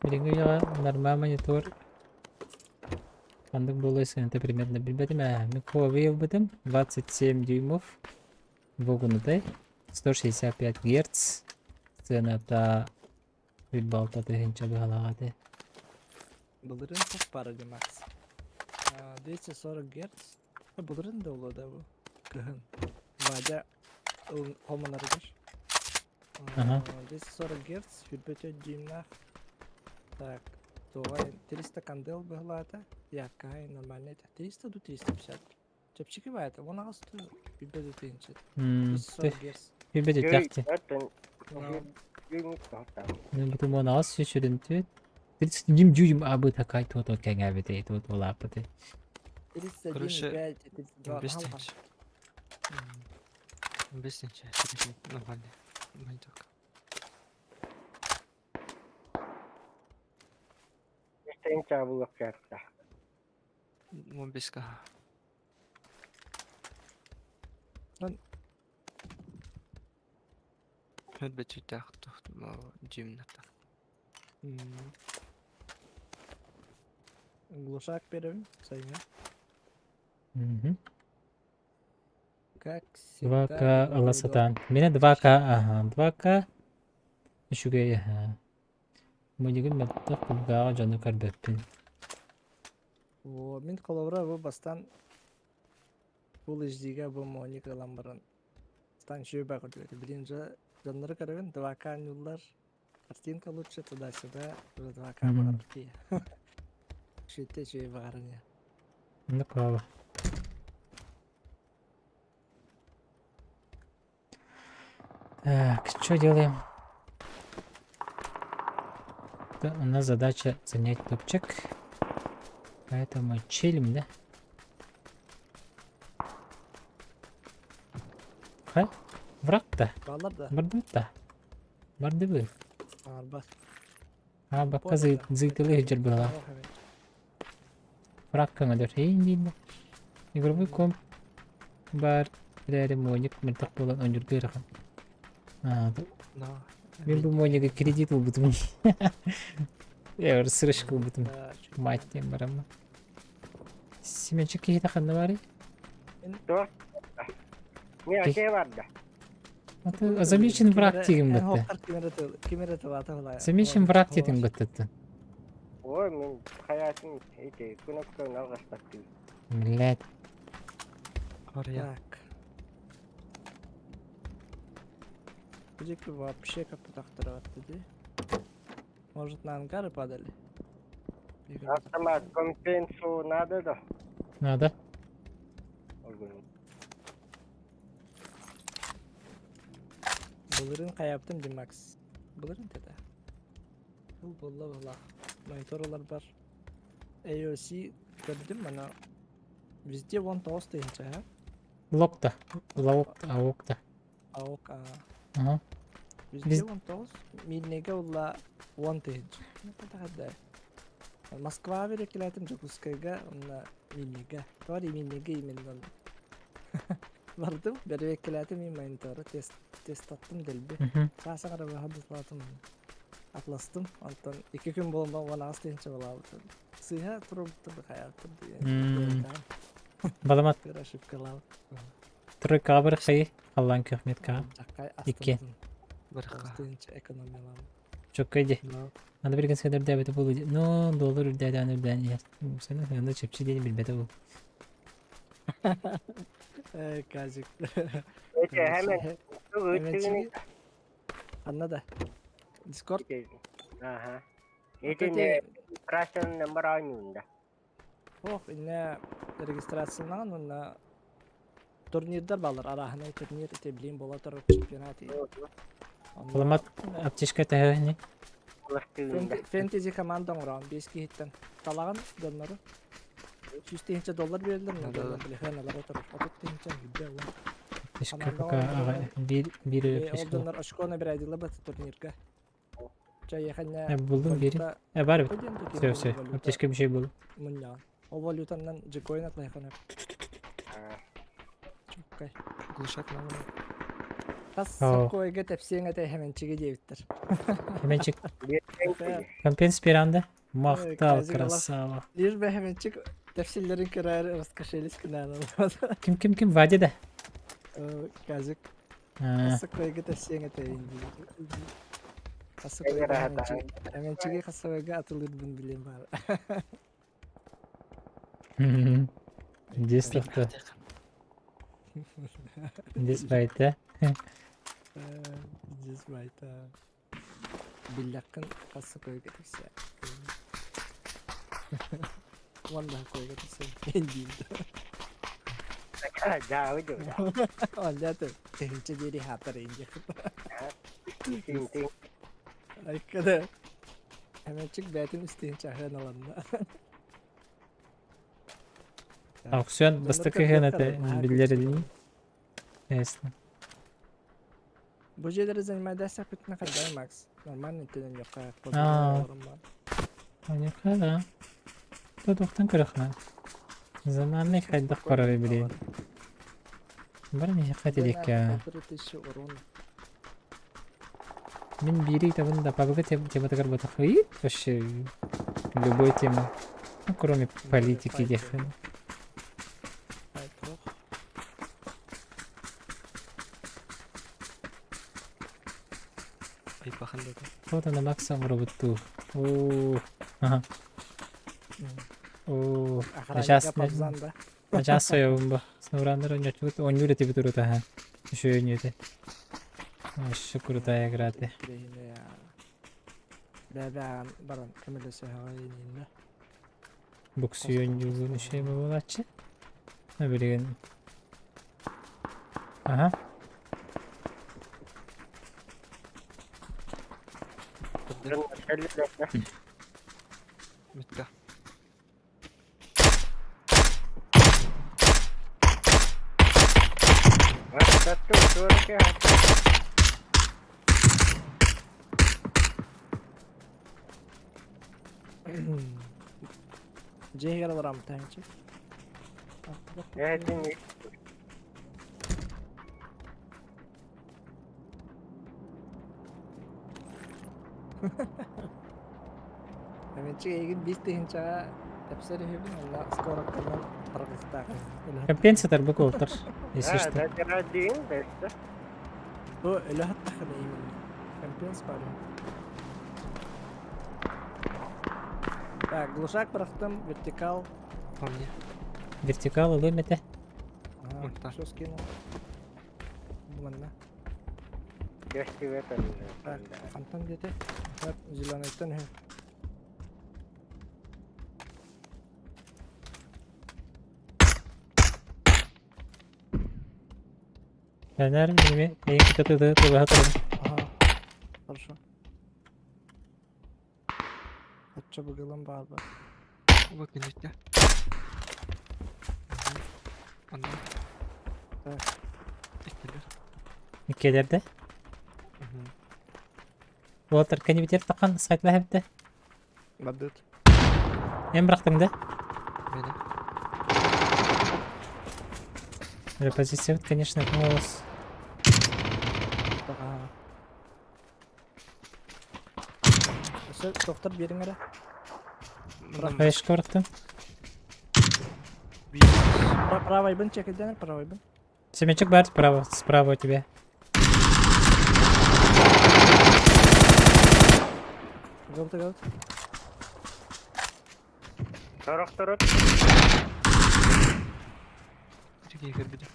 Билиҥҥи үйэҕэ нормал монитор ханнык буолуой сыаната примерно билбэтим ээ. Мин Huawei ылбытым 27 дюймов вогунутай 165 герц сыаната 36 тыһыынча быһалаах этэ. Былырыын туох баара дии Макс? 240 герц. Былырыын да буолуо да бу кыһын. Вадя хомунарыгар. Ага. 240 Гц, 24 дюймнаах. Так, туоҕай 300 кандел быһылаата. Яркай, нормальный это. 300 до 350. Чэпчэки баайта, 18 1 тыһыынча. 240 Гц. Билбэт үтэхти. Бутум он аҕыс сүүс сүрүн 31 дюйм абы такай туото кэҥээбитий туот улааппытый. Короче, 31,5, 32. без тенчи. Без тенчи, нормально. Монитор. 15 Өлбөтүтэх дюймната. Глушак берем, сайын. Как всегда. 2К ыла сатаан. Минэ 2К, аха, 2К үчүгэй, аха. Мунньугун мөлтөх кулгааҕа дьону көрбөппүн. О, мин холобура бу бастаан Full HD-га бу моник ылан баран стан үчүгэй көрдүбэт. Билин же дьоннору көрөбүн 2К ньуллар, картинка лучше туда-сюда, уже 2К баҕарар киһи. Үчүгэйтэ үчүгэй баҕаран я. Ну право. Так, что делаем? Да, у нас задача занять топчик. Поэтому чилим, да? Ха? Враг-то? Баллар да. Бардыбыт да. Бардыбы. Арбат. А, бакка зыйтылы хеджер была. Враг көҥөлөр. Эйин диин. Игровой комп бар эрээри моник мөлтөх буолан оонньуурга ыарахан. Мин бу монига кредит ылбытым. Я сырышка ылбытым. Мать диэн бараммын. Семенчик киһитэ ханна баарый? Не, окей барда. Замечен враг тигин бытты. Замечен враг тигин быттыттын. Ой, мин хаятым эти кнопканы алгаштаттым. Блядь. Так. Где вообще как дии. Может на ангары падали? Автомат компенсу надо да? Надо. Былырын хайаптым ди Макс. Былырын тета. Бұл болла болла. Мониторлар бар. AOC көрдүм ана. Везде вон толстый а? Локта. Лаок, аокта. Аок, а. Ага. Везде вон толст. Миднеге улла вон тыһынча. Москва берекелетим Дьокуускайга уонна Минига. Тоҕо Минига именно бардым бэрэбиэркэлээтим и монитору тест тестаттым дэлби. Саас аҕара быһа атластым. Онтон икки күн буолан 18 тыһыынча балаабытым. Сыыһа турбуттар хайааттар М. Баламат. Ошибкалаабыт. Тройкаҕа бырахай, халлаан күөх меткаҕа. Икки. Тыһыынча экономиялаабыт. Чоккай дии. Аны билигин сыана үрдээбитэ буолуо дии. Но доллар үрдээтэҕинэ үрдээн иһэр. Сыана сыана чэпчи диэни билбэтэ бу. Э, Казик. Эти hemen Hemen Анна да. Дискорд. Ага. Эти регистрация номер ойнуунда. Ох, инне регистрациянан уонна турнирдар балар араһынай турнир ити билин бола турар чемпионат. Баламат аптечка тэһэни. Фэнтези команда оҥорон биэс киһиттэн талаҕын дьоннору 100 тыһыынча доллар биэрэллэр мына дьоннор билэхэн алара турар 30 тыһыынча билбэ уон Аптечка пока аҕа биир биир Ол аптечка. дьоннор очко набирайдылар бат турнирга. Чайханна Э, булдум бири. Э, бар бит. Все, все. Аптечка bir şey булду. Мунньаҕын. Ол валютаннан джекоин атлайхана. Чуккай. Глушак надо. Хас Оо. соккойга тэпсиэҥ этэ хэмэнчиги диэбиттэр. Хеменчик. Компенс пиранда. Махтал, Казик Аллах. красава. Лишь бы хэмэнчик тэпсиллэрин көрөөр раскошелись кынаанал. Ким ким ким Вадя да? Казик. А. Хас соккойга тэпсиэҥ этэ Хас соккойга хэмэнчик. Хэмэнчиги хас соккойга атылырбын билиэн баар. Здесь то Здесь байта. Пиздец байта. Биллэххин хас көйгө тиксэ. Уонна көйгө тиксэ. Диин. Дьаабы дьууда. Онда тыһынча диэри хаатар инде. Айкада. Хэмэчик бээтин истиһинчэ аһыан аланна. Аукцион бастакы ыһыан этэ биллэр илин. Ясно. Бу дьиэлэри занимайдасахпытына хайдай Макс? Нормально төнөнүөххэ Аа. Оньука да. Тотуохтан көрөхнө. Заманный хайдах барар билин. Бар миэхэ тириэккэ. Мин биири табын да пабыга тематыгар батах вообще любой тема. Ну, кроме политики диэххэ. Айбахан да Вот она Макса оҥоробуттуу. Оо. Аха. Оо. Охранника павзан да. Начаас сойобун бу. Снураннар оонньооччубут оонньуур этибит урут аха. Үчүгэй оонньуу Вообще крутая игра ты. Бэбэҕин баран көмөлөсөһөҕө инииннэ. Буксуй оонньуубун үчүгэй буолааччы. Билигин Ага. Бүтtä. Дьиэһигэр олороммутаҥчы. Эмиччи эйигин биир тыһыынчаҕа тэпсэр үһүбүн, онно скорокканан тарҕыахтаахын. Компенсатор бу куолтар, если что. Бу өлө хаттахына именно. Компенс бар. Так, глушак бырахтым, вертикал. Помни. Вертикал ылым этэ. Ага, что скинул? Манна. Так, Антон где-то? Так, зеленый тон. Дэнэр билими эйин кытаты тылыһа турабын. Ага, хорошо. Оччо быгылым баар ба. Оба күнүттэ. Онно. Так. Иккилэр. Иккилэрдэ. Уолаттар кэннибитигэр тахан сайтла хэбдэ. Бардыт. Эн бырахтыҥ да? Мені. Репозиция, конечно, голос. Ага. Өссө доктор биэриҥ эрэ. Флешка бырахтым. Правайбын чекиден, правайбын. Семечек бар справа, справа у тебя. Голд, голд. Сорох-торот. Тигей көрбүтүм.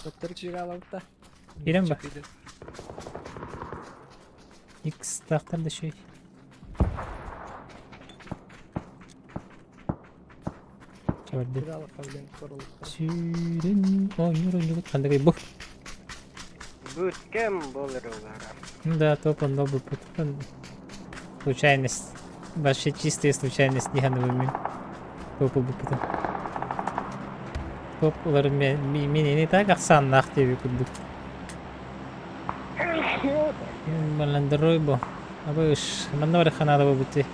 Доктор чигалабыта. Кирен ба. X тахтар да шүй. Чабарды. Сүүрүн оонньуур оонньуубут ханныгый бу? Бүткем болар улара. Ну да, топ онно буппут. Случайность. Вообще чистая случайность диханыбын Топ ылбыппытын. Топ улар мен не так ахсааннаах диэби курдук. Маландарой бу. Абыш, манна барыхха наада буолбут дии.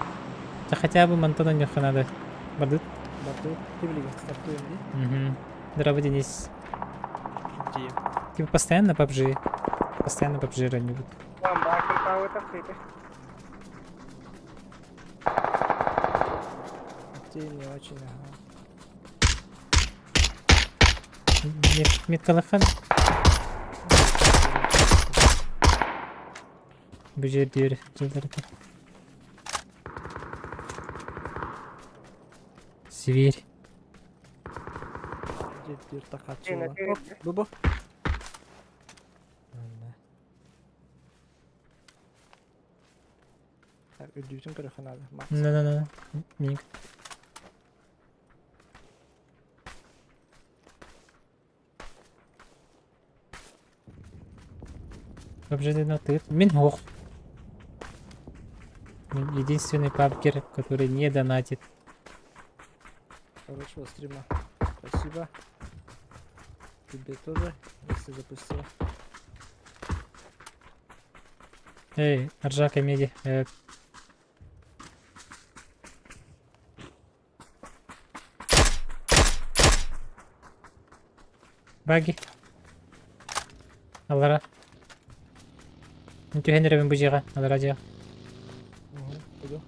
Чэ хотя бы мантан оонньуохха наада. Бардыт? Бардыт. Ты билигин стартуем дии. Угу. Здорово, Денис. Где? Типа постоянно PUBG. Постоянно PUBG раннюбут. Ты не очень, ага. Меткалахан. Бу жердиэр дьылларга. Сибирь. Бу бу. Үрдүүтүн көрөххө наада. На на на. Миг. Обжедено ты. Мин ох. Единственный пабгер, который не донатит. Хорошего стрима. Спасибо. Тебе тоже, если запустила. Эй, Аржака Меди. Баги. Аллара. Түһэн эрэбин бу дьиэҕэ, аллара дьиэҕэ. Пойду.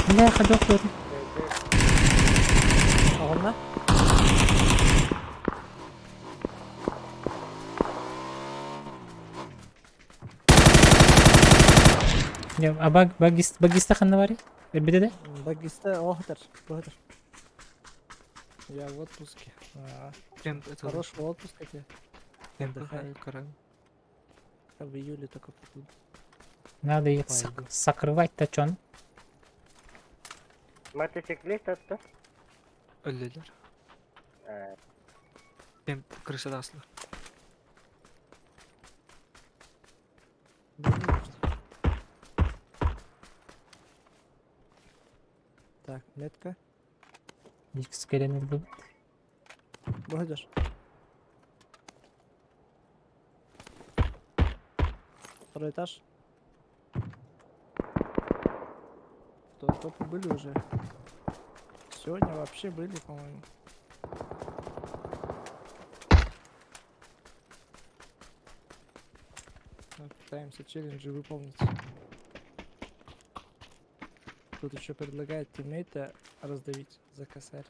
Бля, ходок тут. Оҕонно? А баг, багист, багиста ханна барый? Өлбүтэ да? Багиста оһотор, оһотор. Я в отпуске. А, Прям это... Хорошего отпуска тебе. Отдыхай. Я в июле только буду. Надо их Пойду. сокрывать-то чон. Мотоциклист это? Өллүлэр. Прям крышада аслар. Так, метка. Икс кэлэн ылбыт. Выходишь. Второй этаж. То топы были уже. Сегодня вообще были, по-моему. Мы пытаемся челленджи выполнить. Тут еще предлагает тиммейта раздавить за косарь.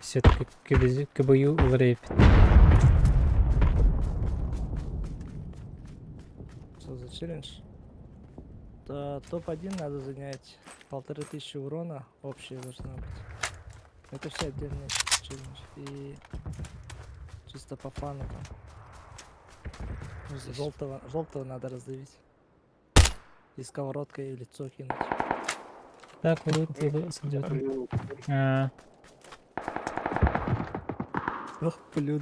Все-таки КБЮ уларыйбыт. Что за челлендж? Да, топ-1 надо занять. 1500 урона общее должно быть. Это все отдельные челлендж. И чисто по фану там. Ну, здесь. Желтого, желтого надо раздавить. И сковородкой в лицо кинуть. Так, вот садёт. А, Ох, блюдо.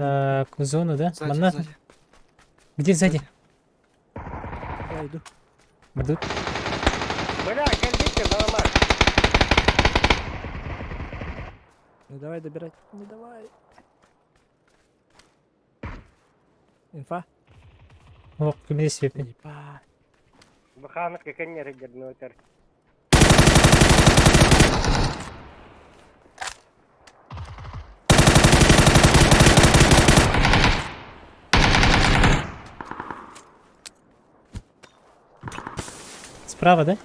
Так, в зону, да? Сзади, Манна? сзади. Где сзади? Я иду. Бардут. Бля, кандите, баламар. Не давай добирать. Не давай. Инфа. Ох, кимде свепи. Ебать. Баханов как не регернутер. Справа, да?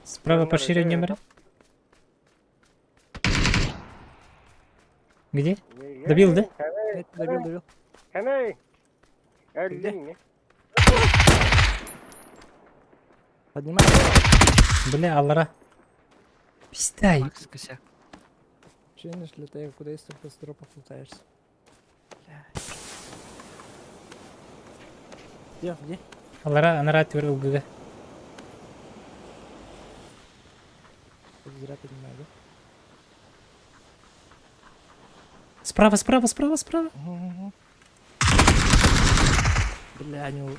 Справа пошире номера. Где? Добил, да? Нет, добил, добил. Ханай. Где? Поднимай. Бля, Аллара. Пиздай. Макс, косяк. Челлендж для того, куда есть только с дропов лутаешься. Бля. Где? Где? Аллара, анара твер ЛГГ. Зря поднимаю, да? Справа, справа, справа, справа. Угу, Бля, не уронил.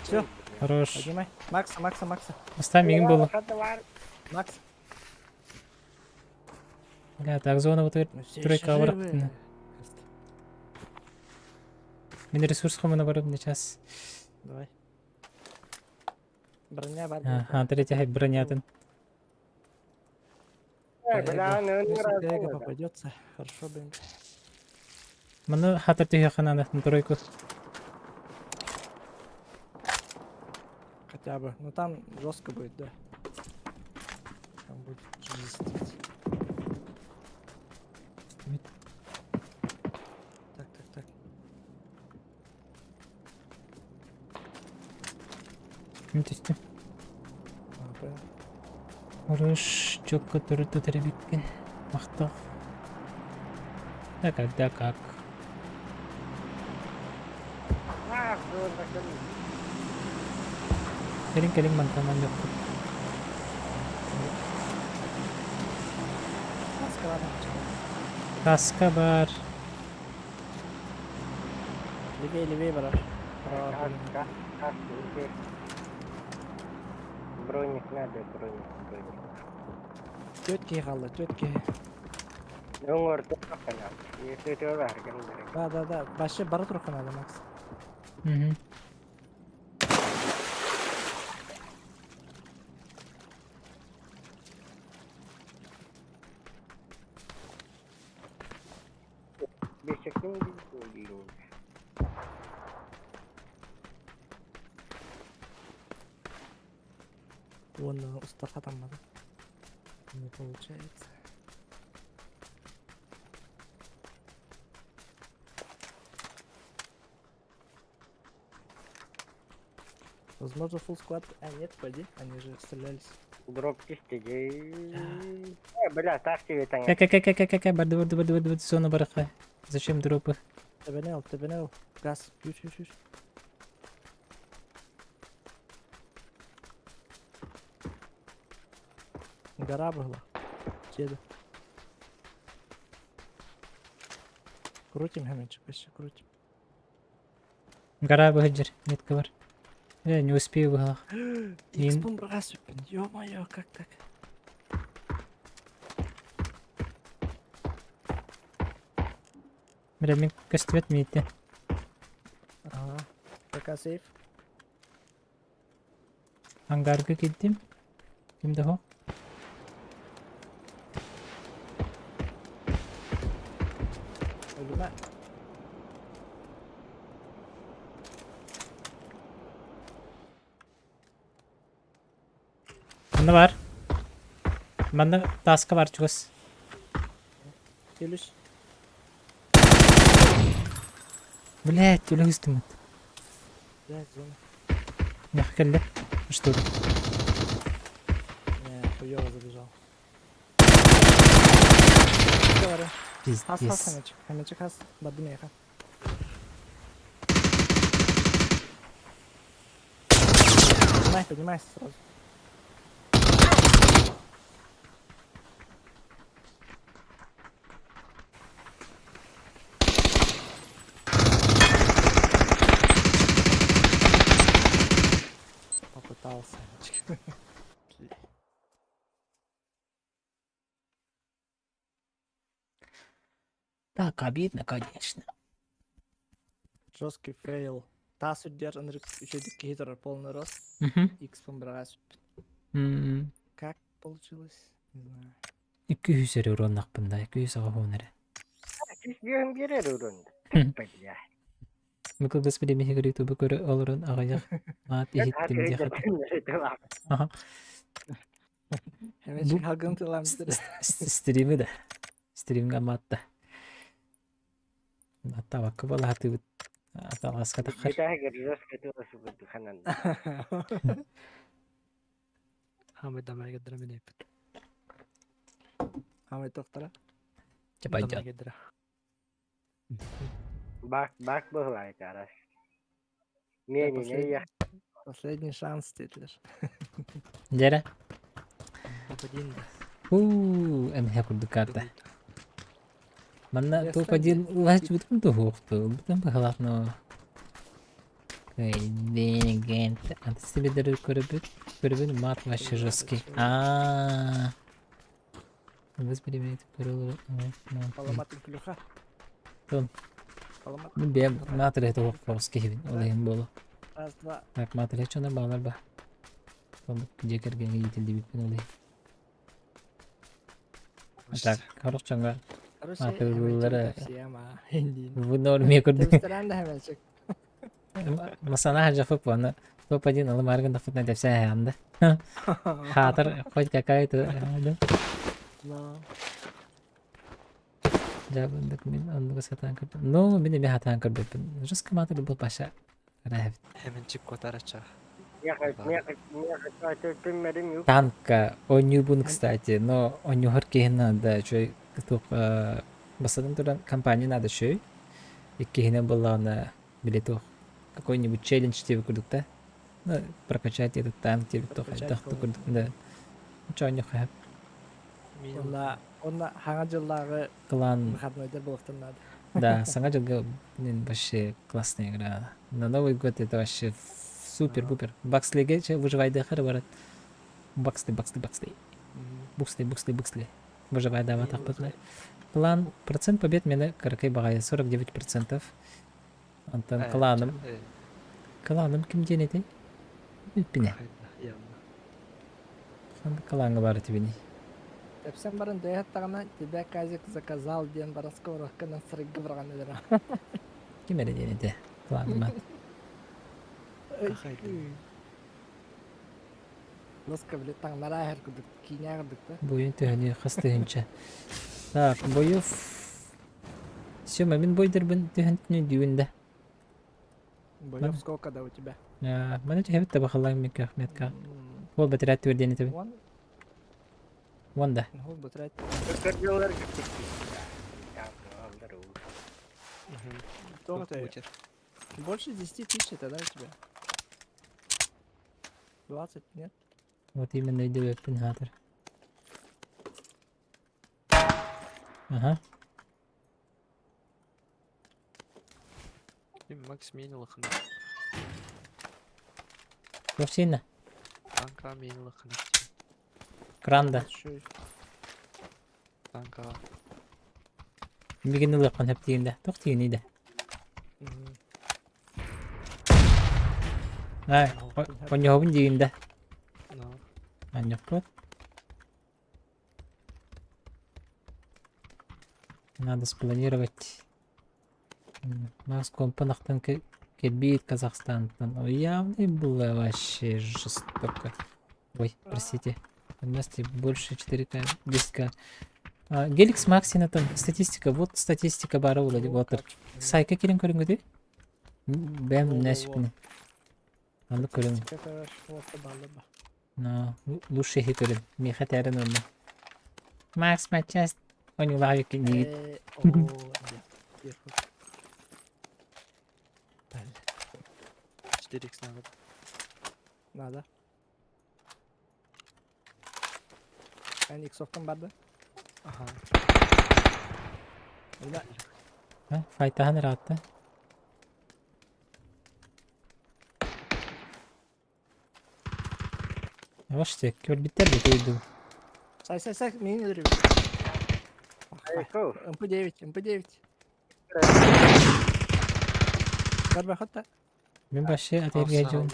Все, Хорош. поднимай. Макса, Макса, Макса. Оставь мигин было. Макс. Бля, так зона вот Мы все тройка еще авар. живы. Мин ресурс хомуна барып сейчас. Давай. Броня бар. Ага, третья бронятын. Бля, ну не Если Тега попадется, хорошо бы. Маны хатыр түйе хананы на тройку. Хотя бы. Ну там жестко будет, да. Там будет жестить. Мин түстүм. Хорош, четко төрүт тутар эбиккин. Махтал. Да как, да как. Кэлин кэлин мантан анньыппыт. Каска бар. Левее, левее барар. Броник надо, броник, броник. Түөрт киһи хаалла, түөрт киһи. Оҥор туохха Да, да, да. Вообще бара туруохха надо, Макс. Угу. Уонна устар хатаммата. Не получается. Возможно, full squad. А, нет, пойди, они же стрелялись. Дроп чистый. Бля, так тебе там. Кэ кэ кэ кэ кэ кэ барды барды барды барды зона бараха. Зачем дропы? ТБНЛ, ТБНЛ, газ, ключ, ключ, ключ. Гора была. Деда. Крутим, Хэмичек, вообще крутим. Гора быһыдьыр, метка бар. Э, не успею быһалах. Икспун брасупин, ё-моё, как так? Бля, мин көстүбэт миитте. Ага. Пока сейф. Ангарга киирдим. Ким да суох. Өлүмэ. Манна бар. Манна тааска бар чугас. Келиш. Блять, өлөҥүстүммүт. Блядь, зона. Миэхэ кэллэ. Что это? Не, хуёво забежал. Говорю. Хас, хас, Пиздец. хомячок. Хомячок, хас. Барды миэхэ. Поднимай, поднимайся сразу. Попытался. Так обидно, конечно. Жесткий фейл. Тас удержан, еще киһи турар полный рост. Мгм. Икс бырагас. М, Как получилось? Не знаю. 200 эрэ уруоннахпын да, 200 аҕыс эрэ. Түһүөн биэрэр урун. Бля. Бу кылгас бириэмэһигэр ютубу көрө олорон аҕыйах маат иһиттим диэххэ. Аха. Эмечик халгын тыламсыр. Стримы да. Стримҥа маатта. Аттаабакка балаһатыыбыт атаҕаска таххар. Хамай дамай гыдыра мен эппит. Хамай тохтара. Чэ пойдет. Бак бак быһылай караш. Не не не я. Последний шанс тетлер. Дьэрэ. Топ-1 да. Уу, эмиэ курдук карта. Манна топ-1 улааччыбытым туһуохту. Бутан быһалаах но. Антисибидери көрөбүт. Көрөбүн мат вообще жесткий. Аа. Без биримет көрөлөр. Паламатын күлүха. Тон. Паламат. Мин бэйэм маат эрэ туһуох киһибин. Ол иһин буолуо. Раз, два. Так, маат эрэ чонор баалар ба. Дьиэ кэргэҥҥэ иитиллибиппин ол иһин. Так, хорох дьоҥҥо Короче, маатырыллара всем, а. в норме курдук. Ресторан да хэмэчик. Масана хаджафык уонна топ-1 алы маргын дахпытына дэпсэ да. Хаатар хоть какая-то да. Но. Дьабындык мин оннуга сатаан көрбөт. Ну, мин эмиэ сатаан көрбөппүн. Жестко маатыр был Паша. Рэһэбит. Хэмэнчик котарача. Танка оонньуубун, кстати, но оонньууһар киһи наада үчүгэй туох бастатан туран компания наада үчүгэй. Иккиһинэн буоллаҕына били туох какой-нибудь челлендж диэбит курдук да ну прокачать этот танк диэбит туох Прокачать хайдах да курдук да оонньуохха сөп. Онно онно хаҥа дьыллааҕы Клан выходнойдар буолуохтан наада. Да, саҥа дьылга блин, вообще классная игра. На Новый год это вообще супер-пупер. Бакслиге че выживайдыахар барат. Баксли, баксли, баксли. Буксли, буксли, буксли. Выживайдаабатахпытына. План процент побед мене кыракый баҕайы 49%. Онтон кланым кланым ким диэн этэй? Бүппүнэ. Клаҥҥа баар этибиний? Тэпсэн баран дөйөттаҕына тебя Казик заказал диэн баран сковородканан сырыгга быраҕан өлөрө. Ким эрэ диэн этэ кланыма. Носка били таҥнара аһар курдук киинэ курдук да. Бойун төһөнү хас тыһыынча. Так, боев Сёма, мин бойдорбун түһэн дүүн да. Боев сколько да у тебя? Маны түһэбит да бахаллаан микка метка. Ол бэтэрээт түөрдиэн этэбин. Уон? Уон да. Ол бэтэрээт. Больше 10 тысяч это да у тебя? 20, нет? Вот именно өйдөбөппүн хаатыр. Ага. Макс миин улахана. Туох сиэнэ? Танка миин улахана. Кран да. Танкаҕа. Мигин ылыаххын сөп диигин да. Туох диигиний да? Аа, онньоһобун диигин да. Анньоппут. Надо спланировать. Нас компанахтан кирбит Казахстантан. Ой, явно было вообще жестоко. Ой, простите. Вместе больше 4К, 10К. А, Геликс Максина там статистика. Вот статистика бара була вот. Сайка кирин көрүнгүдү? Бэм нэсипни. Аны көрүн. Но лучше хи көрүн. Миха тәрін онна. Макс матчасть. Онюлаҕа диигит. 4х надо. Надо. Эн иксовтан барды? Ага. А, файтаһан ыраатта. Вообще, көрбүттэр да тойдум. Сай, сай, сай, миин өлөрүм. МП9, МП9. Көрбөхөт да. Мин вообще атырга дьон.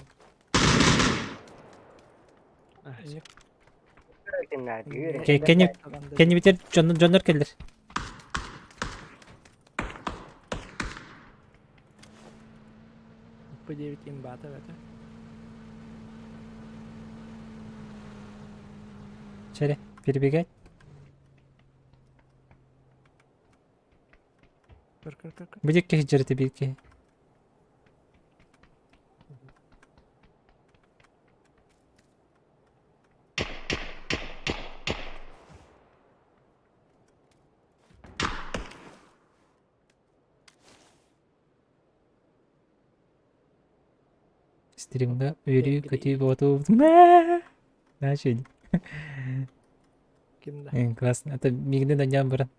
Кэнни кэннибитер дьоннор кэллэр. МП9 имбата это. Чere, перебегать. Көр, көр, көр, көр. Будет киһи дьэрити биир киһи. Стримҥа үөрүү-көтүү буоту Значит, Ким да? Классно. Это мигни да ням баран.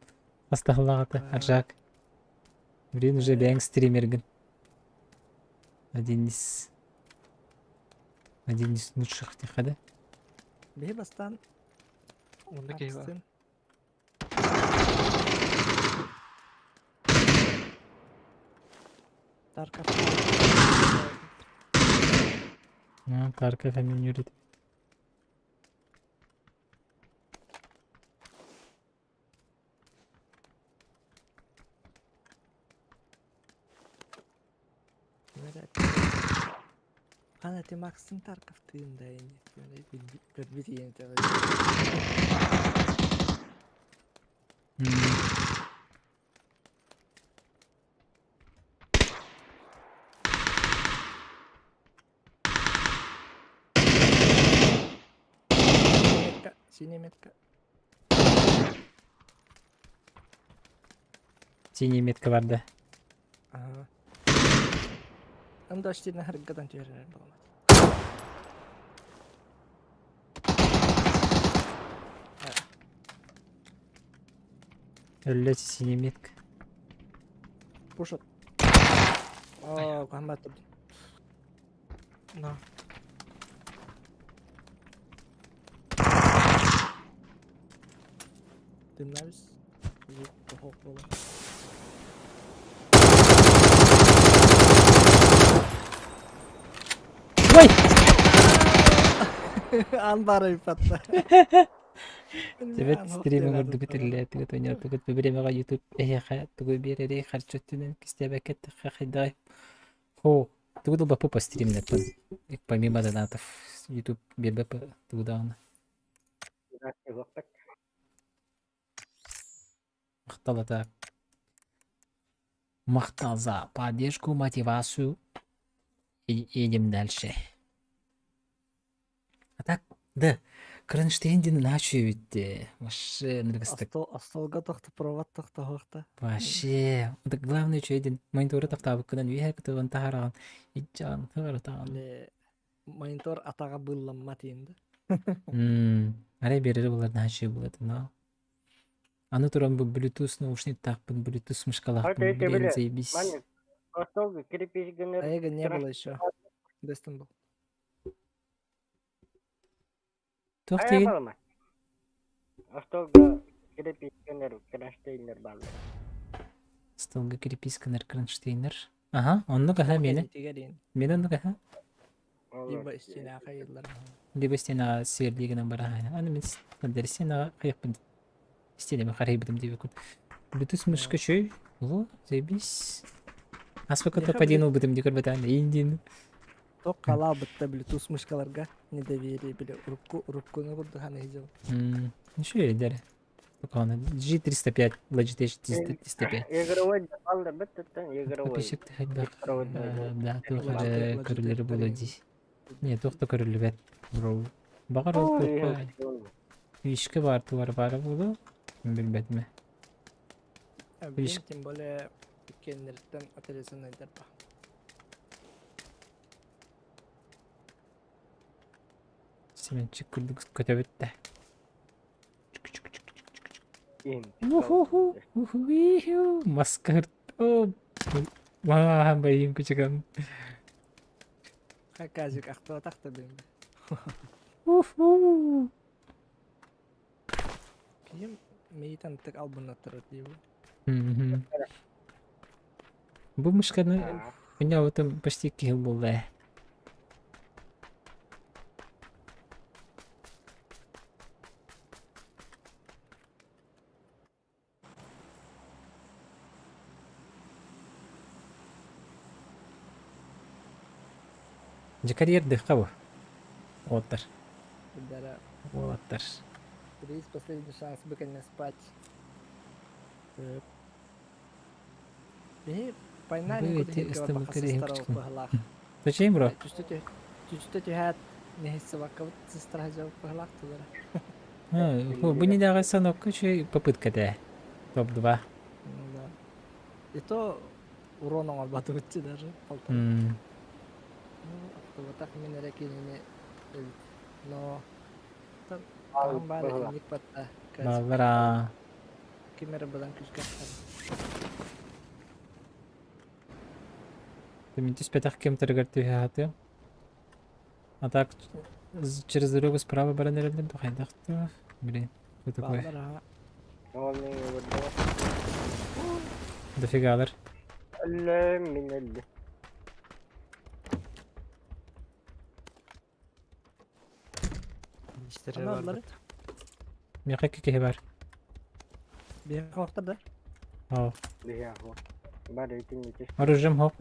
Астахаллаҕата Аржак. Блин, уже бэйэҥ стримергин. Один из один из лучших тихо, да? Биһи бастаан Онно киһи бар. Тарков. А, Тарков эмин юрит. Хана ти Максим Тарков тыын да ини. Көрбүт иен Синяя метка. Синяя метка бар да. Ага. Анда штирне харгатан түһэрэр баламат. Өллө синяя метка. Пушат. Оо, кухаммат На. Ты нравишься? Звук было. Ой! Ан бары патта. Тибет стримин ордугут иллээтигит ойноотугут бу бириэмэҕэ YouTube эһиэхэ тугу биэрэрий харчы өттүнэн кистээбэккэ эттэххэ хайдаҕый? Хо, тугу да ылбаппыт по стримнэртэн. Помимо донатов YouTube биэрбэт тугу даҕаны. Махтал это. Махтал за поддержку, мотивацию. И едем дальше. А так, да, Кронштейн диэн наачу эбит Вообще, энергостак. Остолга тохто провод тохто хоохта. Вообще, это главное үчүгэй диэн монитору тохтообуккунан үөһэ кытылын таһараҕын иччаҕын тыгырытаҕын. Монитор атаҕа быылламмат иин да. Арай биэрэри булар наачу булат, но Аны туран бу Bluetooth наушниктаахпын, Bluetooth мышкалаахпын, блин, заебись. Эго не было еще. Дестон был. Туох диигин? Остолга кирпичкэнер кронштейнер бааллар. Столга кирпичкэнер кронштейнер. Аха, оннук аха миэнэ. Миэнэ оннук аха. Либо стенаҕа ыйыллар. Либо стенаҕа сиэрдии гынан бараһаайна. Аны мин стенаҕа хайыппын стенами харайбытым диэбиккин. Bluetooth мышка чөй. Во, заебись. Аспакка топ-1 ылбытым дии көрбөтөөн индин. Тоқ халаабытта Bluetooth мышкаларга недоверие били урукку уруккуну курдухан иһдьил. Ничего дere. Только G305, Logitech G305. Игровой баллы бүттүттэн игровой. Подписчик хайдах да туох эрэ көрүллэрэ буолуо дии. Не, туох да көрүллүбэт. Бро. Баҕар ол туохха Вишка баар тугар баара буолуо. Билбэтим. Блин, тем более иккиэннэриттэн отрезанныйдар ба. Семенчик курдук көтөбүт да. Уху-ху, уху-иху, маска Ваа, байым кучагам. Хаказик ахтыбатах да блин. Уху. Ким мейтан тык албыннаттырар диибин. Бу мышканы у меня вот там почти килл был, да. Дьэ карьердыахха бу. Уолаттар. Удара. Уолаттар. Приз последний шанс быканья спать. Биһи пайнаа Бу эти Зачем, бро? Түстэ түһээт нэһиссыбаккабыт сыстара дьыл быһылаах тулара. Бу недаҕа санокка үчүгэй попытка этэ. Топ-2. Ну да. И то урон оҥорбатыбытчы даже. Ну, ахтыбатах мин эрэ кинини эбит. Но таһым баар инник батта. Баллара. Ким эрэ быдан күүскэ Мин түспэтэх кем тарыгар түһэ сатыам. А так через дорогу справа баран эрэллэр да хайдах да блин что такое? Дофигалар. Өллө мин өллү. Миэхэ икки киһи бар. Биһиэхэ охтор да? Оо. Биһиэхэ бар итин Оружием хоп.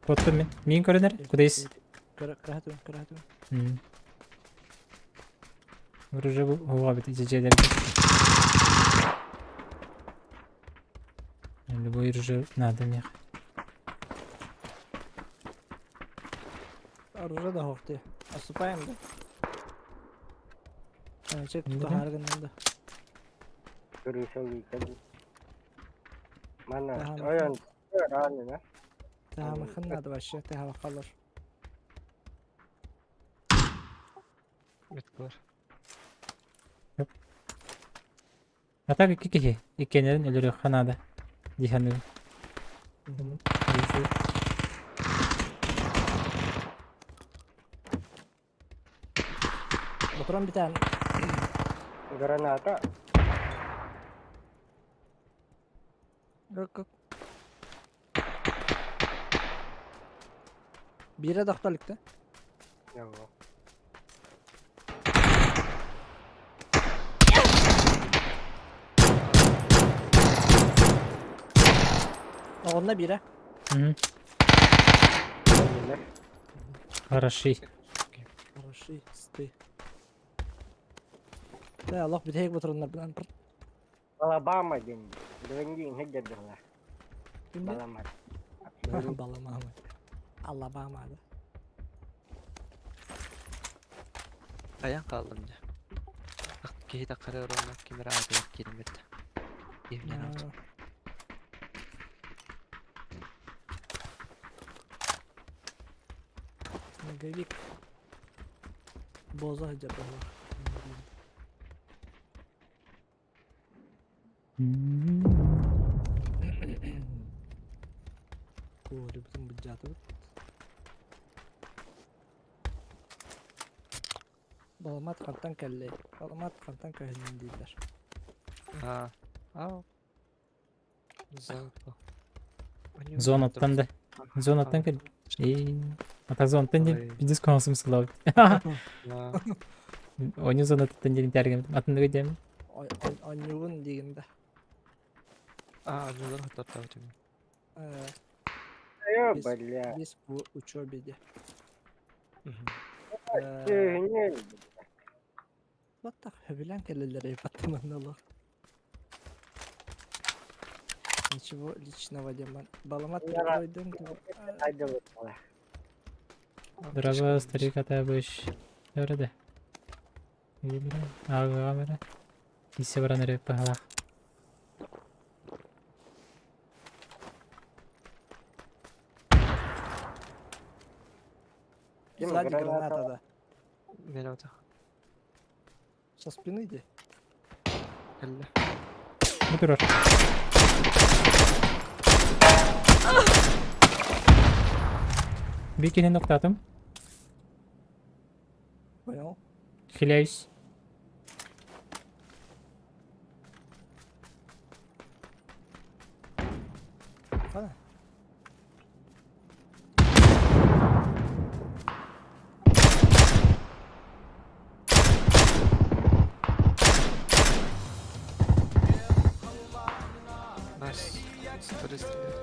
Куоттум мин. Миин көрүнэр? Куда есть? Кыраһатым, кыраһатым. Оружие буга бит дьиэлэргэ. Любой оружие надо мне. Оружие да хохты. Отступаем, да? Чек тутаһаары гынным да. Крыса ыйта Манна ойон рано, Таһамахын надо вообще, таһамахалар. Меткалар. А так икки киһи иккиэннэрин өлөрүөххэ наада дии саныыбын. Ботуран бүтэн. Граната. Как Биирэ да охто иликтэ. Оҕонно биирэ. Хороши. Хороши, сты. Да, олох бүтэһик ботуроннарбынан Алабама диэн Блондин сылдьар дьоһунар. Баламат. Баламама. Алабама да. Айан хааллым дьэ. Киһи таххара оронно ким эрэ аатыгар киирбит. Киһимнэн алт. Снеговик. Боза сылдьар быһыылаах. Куорибытын былдьаатыбыт. Баламат хантан кэллэй? Баламат хантан көһүннүн дииллэр. Аа. Аа. Золото. Зонаттан да. Зонаттан кэл. Ата зонаттан диэн пиздец куһаҕан сылабыт. Онньу зонаттан диэн тәргем. Атынныгы диэн. Онньугун диигин да. Аа, онньулар хоттортообут үһү. Э, бля. Без по учебе де. Вот так хөбүлээн кэлэллэр епаттаманналар. Ничего личного демон. Баламат прикройдым. Дорогой старик Атабыш. Өрөдө. Ага, бара. Иссе баран эрэ паһалаах. Сзади граната, да. Минута. Со спины иди. Кэллэ. Бу турар. Биир киһини ноктаатым. Понял. Хиляюсь. Ладно. Nice. Стреляй, стреляй.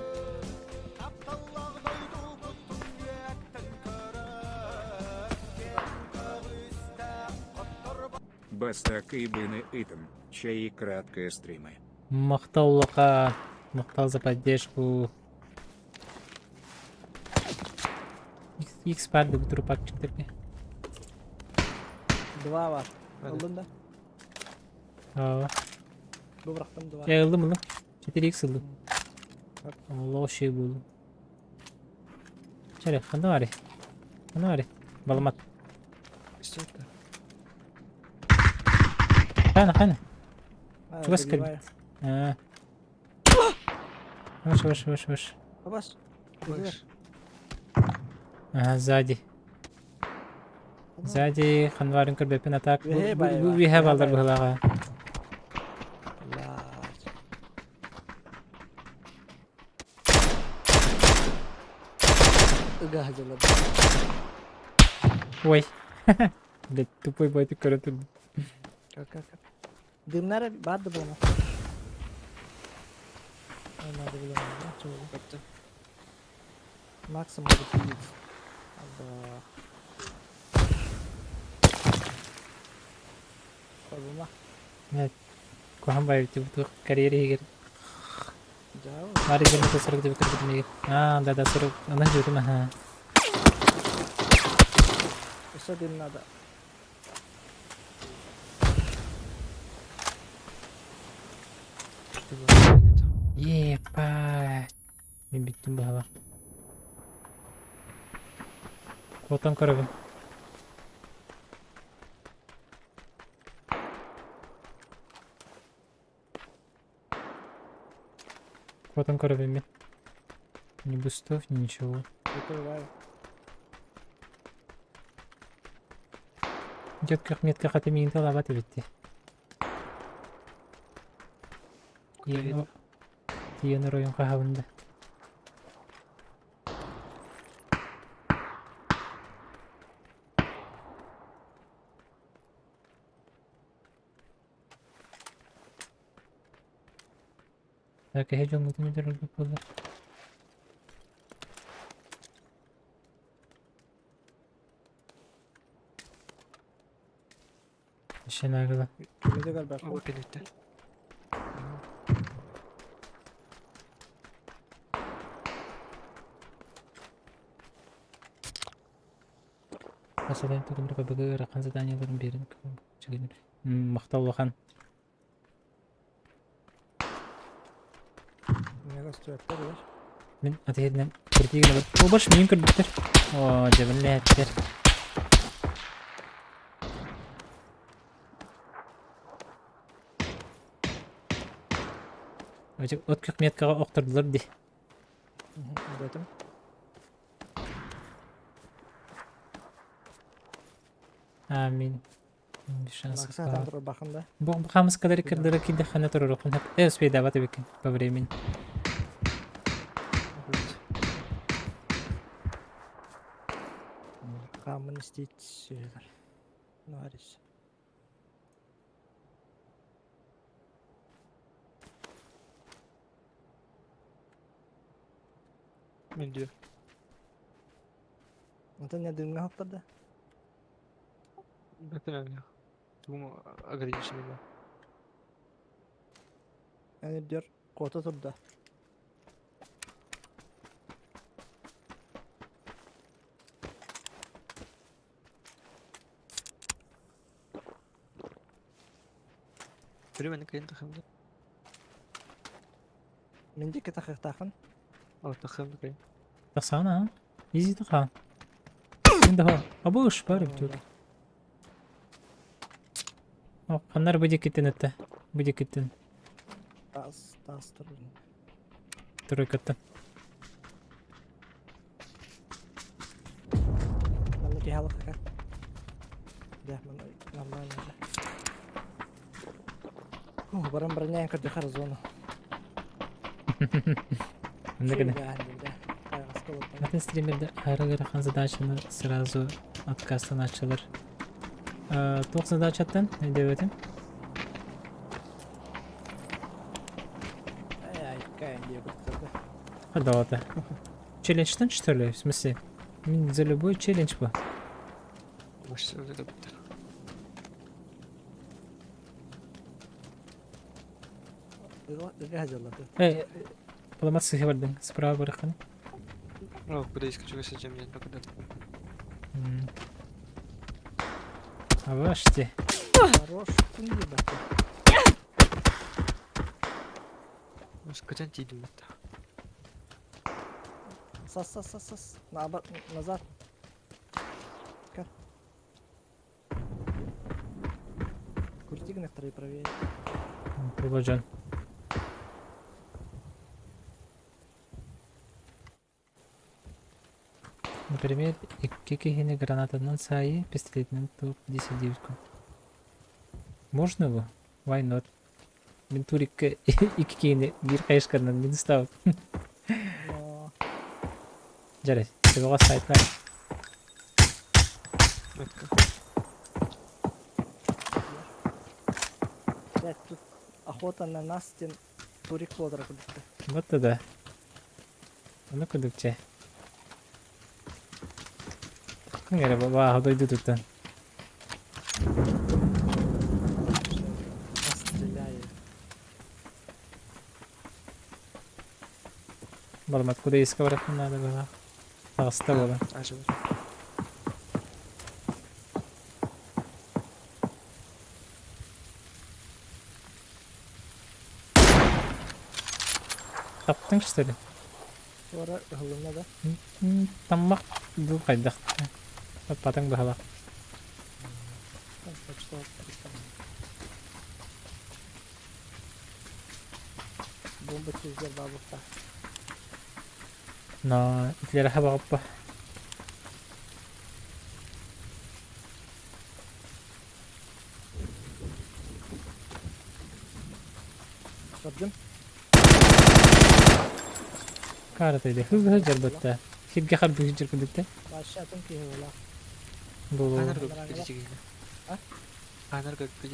Бастакы быны итм, чаи краткое стримы. Махтал Лука. Махтал за поддержку. X баар трупак чыктырды. Два бар. Ылдың да? Aa. Бу бырахтым два. Я ылдым ылдым. 4x ылдым. Аллах şey buldum. Чere, ханна барый? Ханна барый? Баламат. Что это? Хана, хана. А, Чугас добиваю. кэлбит. Аа. Выше, выше, выше, выше. Абас. Выше. Ага, сзади. Сзади ханварын көрбөппүн атак. Үһэ Бу байба. үһэ Үһэ балдар байба. быһылаҕа. Блядь. Ыга дьылы. Ой. Блядь, тупой байтик көрө турдум. Как как как. Дымнары бар да буолма. Надо было, да, чего? Көттө. Максим может видеть. Да. Холума. Блядь, куһаҕан баайбыт бу карьера иһигэр. Дьаа. Баар игермете сорок деп көрбүтүм игер. Аа, да да, сорок. Анан жутум, аха. Өссө дым надо. Ебать. Мин бүттүм быһалаах. Куотан көрөбүн. Куотан көрөбүн мин. Ни бустов, ни ничего. Прикрываю. Дед метка хата миигин талаабат эбит дии. Тиийэн оройун хаһабын да. Киһи дьоҥҥутун өлөрөргүт буоллар. Шенагыла. Кимиде көрбөппүн. Бу киниттэн. Хасадан тугун ПБГ ыарахан заданиеларын биэрэн Махтал улахан. Миэхэ көстүбэттэр үөр. Мин атыһытынан киртии гына О, баш миин көрбүттэр. О, дьэбинлээттэр. От күх меткаҕа охтордулар дии. Өйдөөтүм. Амин. Шанс Макса там турбахын да. Бу хамыскалары кырдыра киирдэххинэ туруоруххун сөп. Э, успейдаабат эбиккин по времени. Хаамын истиит сүһүлэр. Ну, арис. Мен диyor. Онтон не дымҥа хоттор да? Бэтэн Тугум ограниченный да. Эн үрдүөр куота турда. Түрү мени кыйын тахымды. Мин диэки тахыахтаахын. О, тахымды кыйын. Тахсаҕына а? Изи тахаан. Мин да Абыш бар тут. О, ханнар бу диэкиттэн этте. Бу диэкиттэн. Таас, таас турун. Тройкаттан. Манна киһи алахака. Да, манна нормально да. Фух, баран бронян көрдөхөр зону. Онда гына. Атын стримерде аһара ыарахан задачаны сразу отказтанааччылар. Туох задачаттан өйдөөбөтүм? Ай, какая Хадалата. Челленджтан что ли? В смысле? Мин за любой челлендж бу. Эй, поламат сыһы бардың, справа бараххын. О, куда искачу сидим, я куда Аваште. Хорош, ебать. Скотян тиидим бетта. Сас, сас, сас, сас. Наоборот, назад. Как? Крути некоторые правее. Тула Например, икки киһини гранатанан саайыы, пистолетинэн туох дии сылдьыбыккын. Можно его? Why not? Мин турикка икки киһини биир хайышканан мин ставып. Но... Дьэрэ, төбөҕө сайтар. Метка. Блядь, тут охота на нас, тем турик флотера кудукта. Вот да. Ону кудукче. Күн эрэ бааһа дойду туттан. Постреляю. Баламат куда иска барахын надо было. Таҕыста буолан. Ажыбар. Таптыҥ что ли? Туора ыһылынна да? Таммах бу хайдах? Таппатыҥ быһалаах. Бомба чизгер баабыкта. Но итилere хабаҕаппа. Көрдүм. Карата хы жарбатта. Хирге харбы жыркыдыкта. Башы атын киһи буолар. Болу. Анар көппүт А? Анар көппүт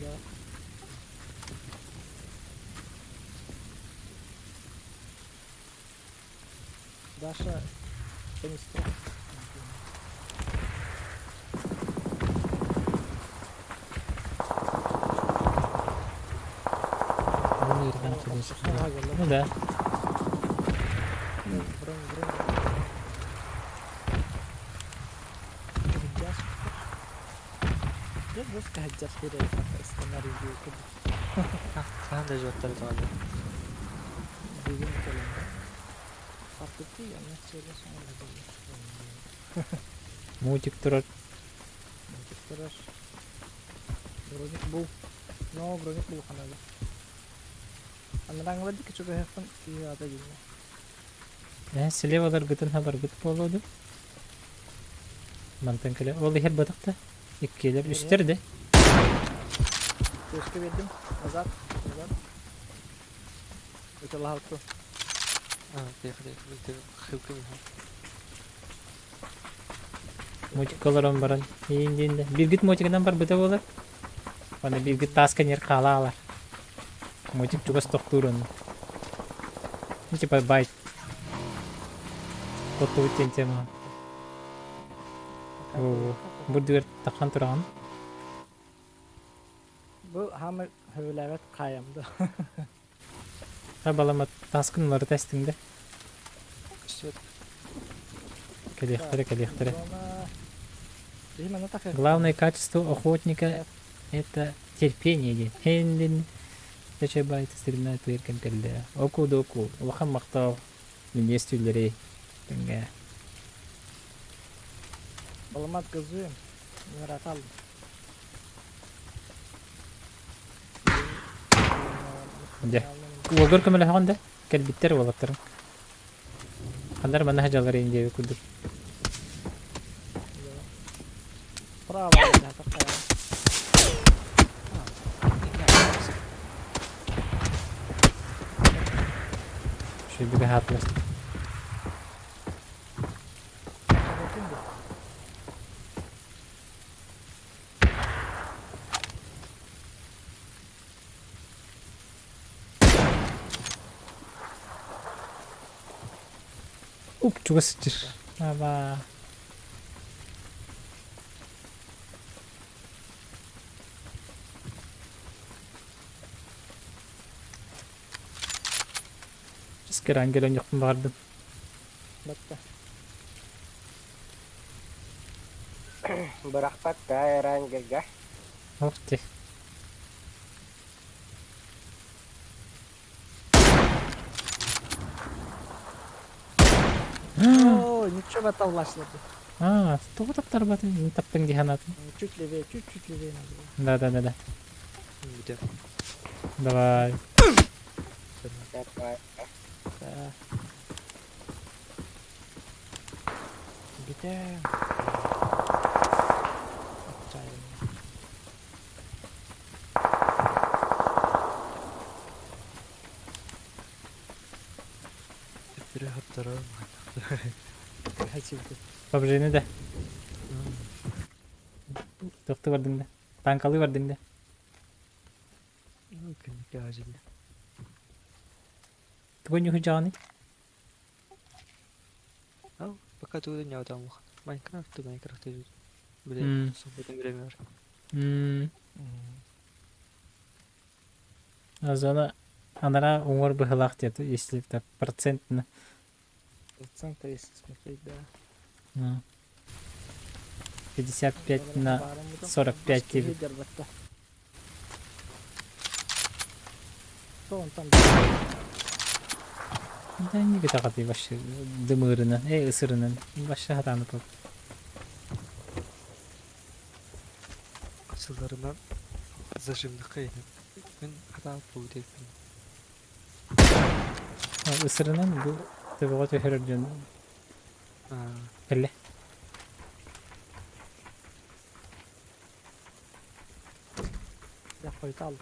Да. Даша канистра. Ну да. Бронь, бронь. Дьэ, жестко хаддьас киирэр сценарий курдук. Хаһан да жуоттары тоҕо Бүгүн кэлэн. Артыки, аны сиэлэ соҥон Мультик турар. Мультик турар. Броник бул. Но броник бул ханада. Анараңла ди кичугаһыппын киһи ата динне. Э, слева-ларгытын хабаргыт буолуоду. Мантан кэлэ. Ол иһэр батахта. Иккиэлэр, үстэр де. Төскө бердим. Назад, назад. Өтө лаһалту. Мультик олорон баран. Иин диин де. Биргит мультигынан барбыта буолар. Аны биргит тааска нер хаала алар. Мультик чугас тохтуур онно. Ну, типа байт. Тоттубут диэн тема. Бурдугар тахан тураҕын. Бу хаамай хөбүлээбэт хаайамда. Ха балама таскын уларыта эстиҥ да. Кэлиэхтэрэ, кэлиэхтэрэ. Главное качество охотника это терпение диэн. Хендин Тэчэ байт стрельна тыыркан кэллэ. Оку доку улахан махтал минньиэс түүллэри тэҥҥэ. Баламат газуем. Ыаратал. Дьэ. Уолгар көмөлөһөҕүн да? Кэлбиттэр уолаттарыҥ. Хандар манна садьаллар диэби курдук. Право, Шүйбүгэ хаатылар. Уп, чугас сылдьар. Аба. Скеран кэлэн дьохпун баҕардым. Батта. Бырахпат да Эрангельга. Ох ты. О, ничего тавлашлады. А, тоҕо таптарбатын? Не таптың дии санаатым. Чуть левее, чуть-чуть левее надо было. Да-да-да-да. Давай. Давай. Да. Бүтэ. Отчаянно. PUBG'ни да. Тохту бардыҥ да. Танкалыы бардыҥ да. Тугу ньуһудьаҕыный? Пока туда не отдам. Майнкрафт, Майнкрафт идет. Бля, свободное время. Зона анара уҥуор быһылаах диэт, если так процентно. Процента, если смотреть, да. Ну. 55 на 45 тебе. Что он там? Да не гитаҕатый вообще дымыырынан, эй ысырынан вообще хатааны тут. Сылларынан зажимныхха иһин. Мин хатаан бу диэппин. Ысырынан бу төбөҕө түһэрэр дьон кэллэ. Я хойутал.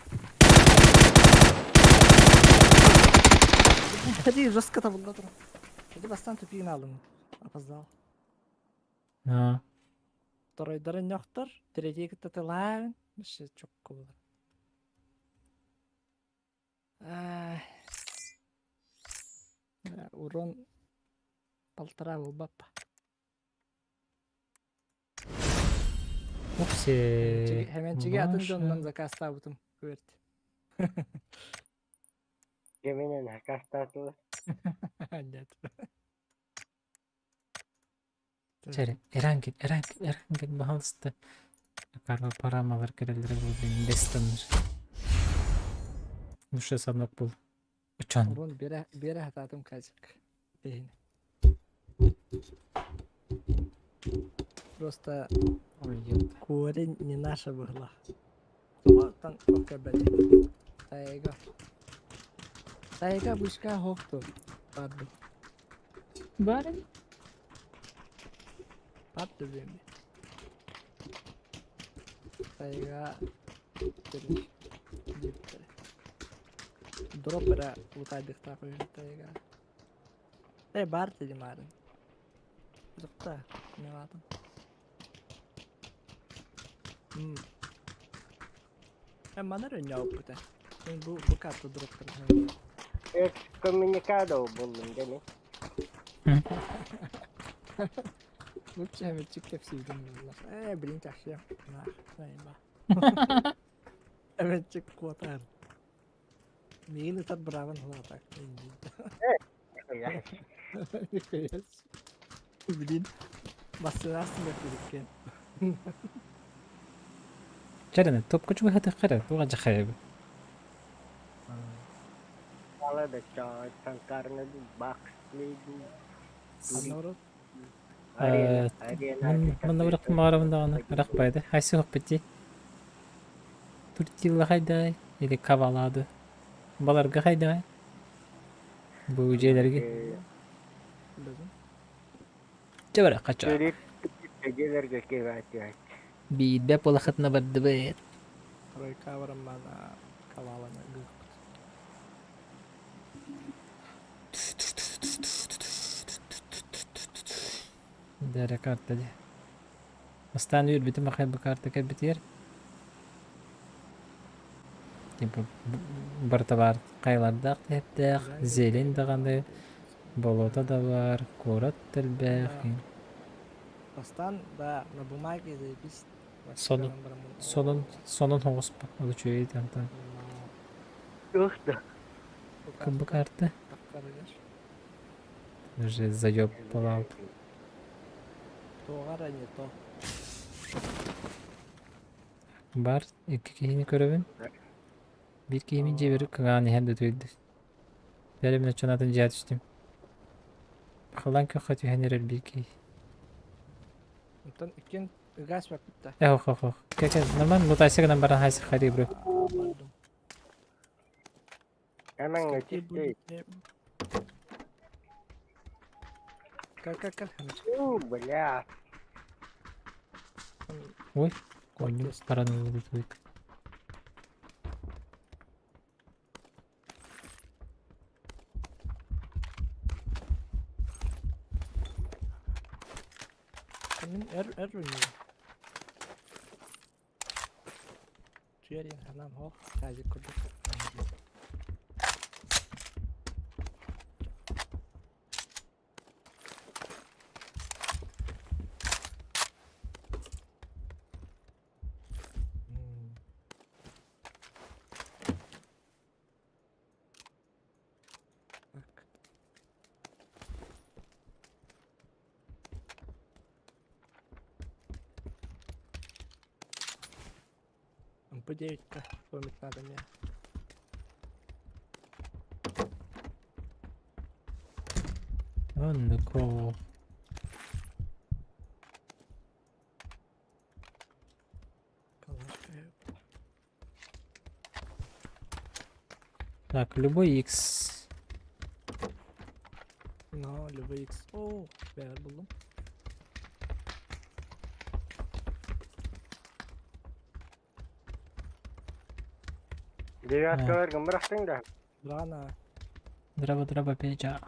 Ходи, жестко табылла тур. Иди бастан тупигин алдым. Опоздал. А. Второйдарын нөхтөр, третий кытта тылаан, вообще чокко булар. Урон полтора буолбаппа. Упси. Хэмэнчиги атын дьонунан заказтаабытым күөрт. Киминэн заказтаатылар? Нет. Чэ, эрангит, эрангит, эрангит, пожалуйста. Карва парамалар кэлэллэрэ буолбун бестаныр. Душа самнак был. Учан. Урон бере бере хататым казик. Бейін. Просто корень не наша была. Тугаттан оккабэти. Тайга. Тайга бушка хохту. Барды. Барын? Барды беми. Тайга. Дроп эрэ лутайдыктаах үһү тайга. Э бар дедим арын. Жакта, не баатым. Э манар өннө опыта. Мен бу бу карта дроптар. Экскоммуникадо буллум дени. Лучше хэмэтчик кэпсиидин буллар. Э блин тахсия. На, найба. Хэмэтчик куотар. Миин ытар бравын хлатак. Блин. Бассынастын бэппириккен. Чэрэнэ топка чугаһатыахха эрэ, туох дьахайабы. Ала да чаа санкарны баксли Анорут. Арена, арена. Манна бырахпын баҕарабын даҕаны, ырахпайды. Хайсы хоппути. Туртилла хайдай или кавалады. Баларга хайдай. Бу дьиэлэргэ. Чэ бара хача. Дьиэлэргэ киэбээтиэт. Биирдэ полахытына бардыбыт. Тройка бараммана каваланы гыппыт. Дэрэ карта дии. Бастаан үөрбүтүм ахай бу карта кэлбитигэр. Типа барыта баар хайалардаах тэһэттээх, зелень даҕаны, болото да баар, куорат да элбэх. Бастаан да на бумаге заебись. Сонун сонун сонун соҕуспа ол үчүгэй антон. Туох да. Бу карта. Уже заеб полал. Туоҕа эрэ не то. Бар икки киһини көрөбүн. Биир киһини дьиэбэр кыҥаан иһэн да үтүөйдү. Бэлэмнэ чанатын дьиэ түстүм. Халан көххө түһэн эрэр биир киһи. Онтон иккиэн ыгаас баппыт Э ох ох ох. Кэ нормально лутайся гынан баран хайсы хари бро. Эмэҥ чистый. Как как как? У, бля. Ой, коню баран ылбыт. Мин эр эр үннүм. Түөрин санаам суох, тазик курдук. Так. МП9-ка помнить надо мне. Оннук. Так, любой X. Но, любой X. О, бэйэр буллум. Девяткалар гын бырахтың да. Рано. Драба драба печа.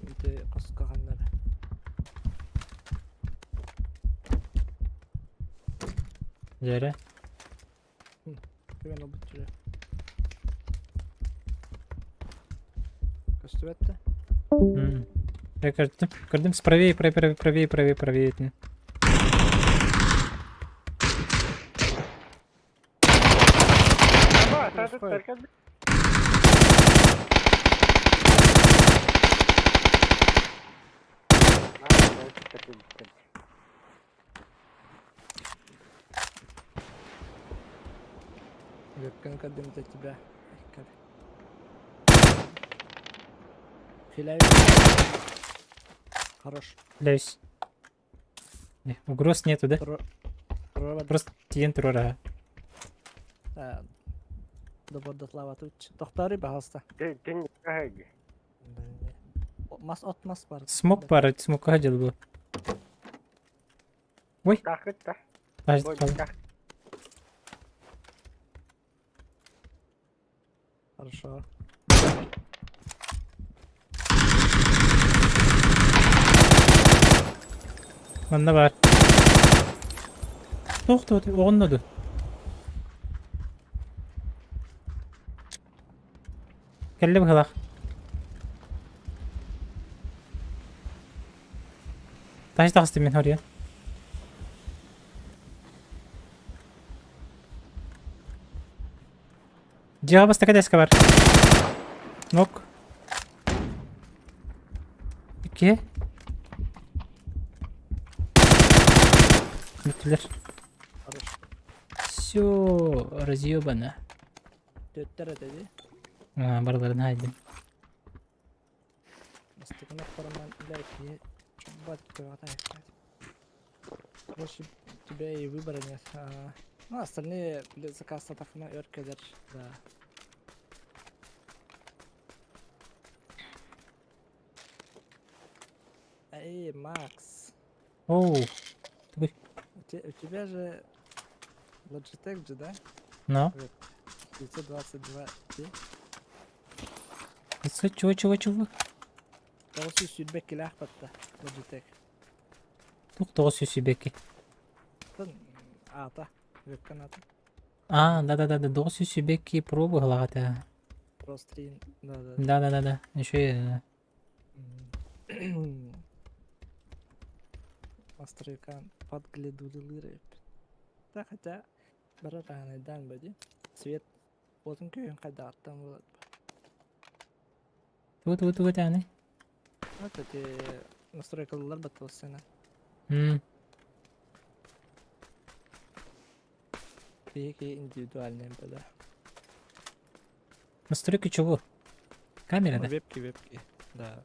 Ити хоскаганнар. Дьэрэ. Күөн ылбыт түрэ. Көстүбэт да? Я көрдүм, көрдүм. Правее, правее, правее, правее, правее. Вебкам дым для тебя. Хиляюсь. Хорош. Хиляюсь. Угроз нету, да? Просто тиен турара. Добордотлава тут. Тохтары, пожалуйста. Мас от мас бар. Смок пара, смок ходил был. Ой. Хорошо. Манна бар. Туох туох оҕонно ду. Кэллэ быһылаах. Таһыс таҕыстым мин хоруйа. Дьиэҕэ бастакы дэскэ бар. Нок. Икки. Бүттүлэр. Все, разъебано. Төттөр этэ дии. А, барыларын хайдым. Бастакы нохторунан илэр киһи чуббат көҕөтө Больше у тебя и выбора нет. А, ну, остальные, блин, заказ сатахына өр кэлэр, да. Эй, Макс. Оу. Тугуй. У тебя же Logitech же, да? Но. Вот. 922 T. 500 чего чего чего? 920 килээх батта Logitech. Тух 922. Тын аата, вебкан аата. А, да-да-да, 922 Pro быһылаҕата. Pro Stream, да-да. Да-да-да-да. Еще Настройкан подглядулилыр Да, хотя бары даан бади. Свет отын күйін қайдағаттан болады. Тугу тугу тугу таны. Вот эти настройкалар баттылсына. М. Какие индивидуальные да. Настройки чего? Камера, Ну, да? вебки, вебки, да.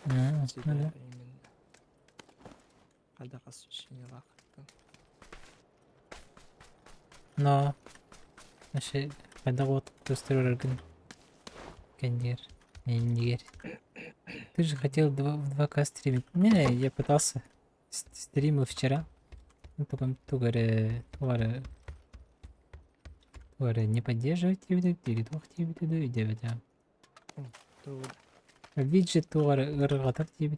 А, ну Тебя да. именно. Хайдах освещение Но. Вообще, когда вот тестировал Кондер. Индигер. Ты же хотел в 2К стримить. Не, я пытался. Стримил вчера. Ну, потом тугаре, тугаре, тугаре не поддерживает или двух тебе Виджет тугаре ыргатар тебе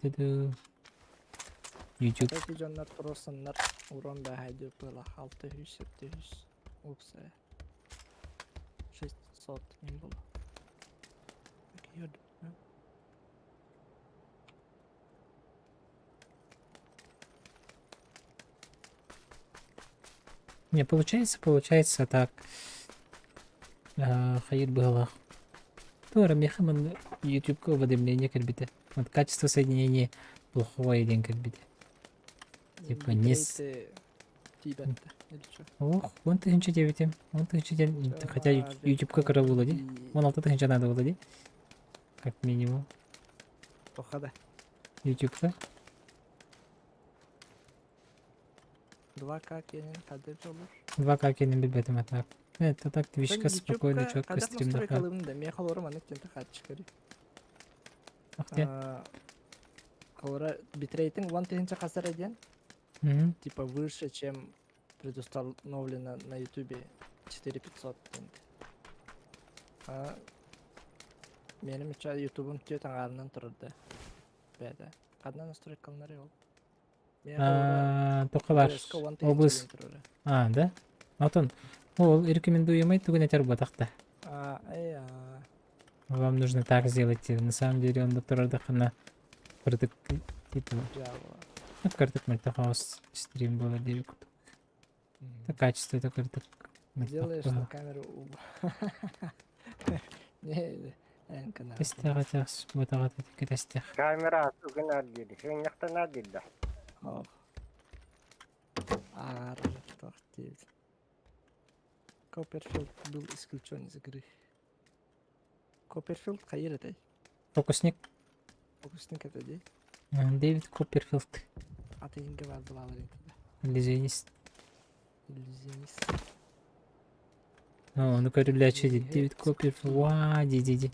YouTube. Эти дьоннор туруорсаннар урон бээһэйдии пыла 600 700 упса 600 им было. Не, получается, получается так. Хайыр быһылаах. Туора миэхэ манна YouTube-ка уведомление кэлбитэ. Вот качество соединения плохое диэн кэлбитэ. Типа не с... Битрейты тиийбэттэ или чё? Ох, 10 000 диэбитим. 10 000 диэн, хотя YouTube-ка кыра буолла дии. 16 тыһыынча наада буолла дии. Как минимум. Тоха да. Ютубка. 2К киэнин хадыр olur. 2К киэнин билбэтим а так. Это так твичка спокойно четко стрим настройка да мен холору маннык тента хатчыкары. Ахте. Холора битрейтинг 10 хасар диэн. Типа выше, чем предустановлено на ютубе 4500 А меним үча ютубум түөт аҥаарынан турар да. Бэдэ. Ханна настройкаланар ол? Тоққа бар. Облыс. А, да? Отон. Ол рекомендуемый тугун этер буотахта. А, э, Вам нужно так сделать. На самом деле он турардахына кырдык типа. Ну, кырдык мөлтөх стрим было диэри курдук. Качество это кырдык. Делаешь на камеру Не, Тэстэҕэ бутаҕа тэстэх. Камера тугунар диир, сыҥнахтанар диир да. Аар, диэбит. Копперфилд был исключен из игры. Копперфилд хайыр этэй? Фокусник. Фокусник это дии? Дэвид Копперфилд. Атыйынга бар булалар интиде. Иллюзионист. Иллюзионист. О, ну көрүлээччи Дэвид Копперфилд. Уа, ди-ди-ди.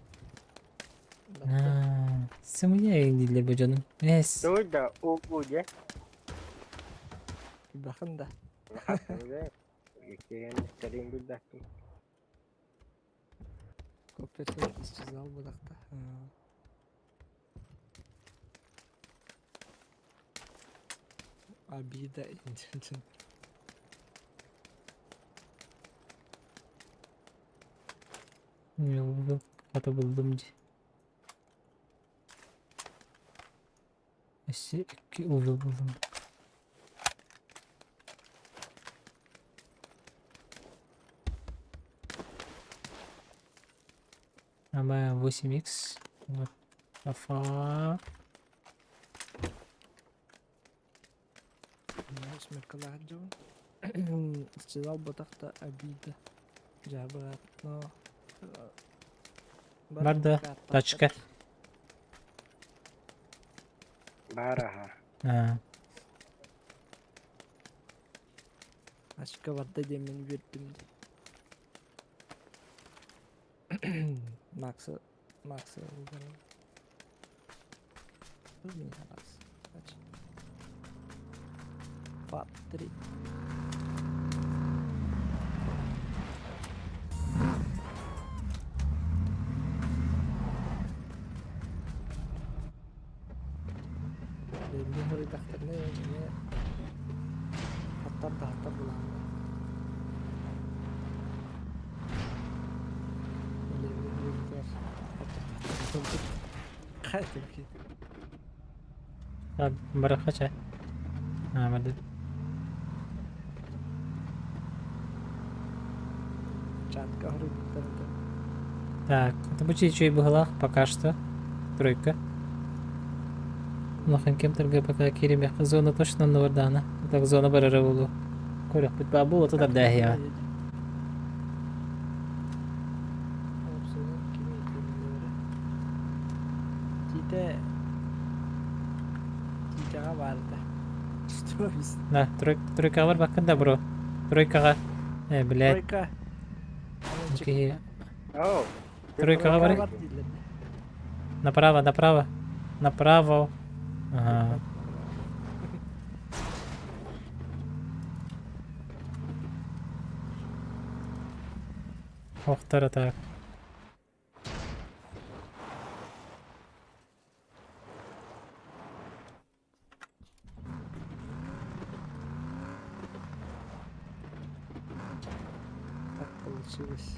Сымыйа дииллэр бу дьонум. Эс. Туй да, уу дьэ. Бахан да. Иккиэн билбэппин. Копперфилд исчезал будахта. Обида Хата буллум дии. Өссө икки узел буллум. Ама 8х. What the fuck? Смеркалаах дьон. Исчезал ботахта обида. Жабыат, но... Бар да, тачка. Баар аха. А. Ачка барда диэммин үөрдүм дии. Макса, Макса Раз, два, три. Бэйбин хоруйдахтарына эмиэ хаттар да хаттар булааннар. Барахха чэ. Аа, барды. Чатка хоруйбуттар Так, это будет еще и быһылаах пока что. Тройка. Улахан кемтерге пока кииримиэххэ зона точно оннугар Так зона барара буолуо. Көрөхпүт баа буолуо тутар дээһиэҕэ. Тиитэ Тиитэҕэ баар этэ. Что Да, тройкаҕа барбаккын да, бро. Тройкаҕа. Э, блядь. Тройка. Киһи. Тройкаҕа бар. Направо, направо. Направо. Ага. Охтара так. Так получилось.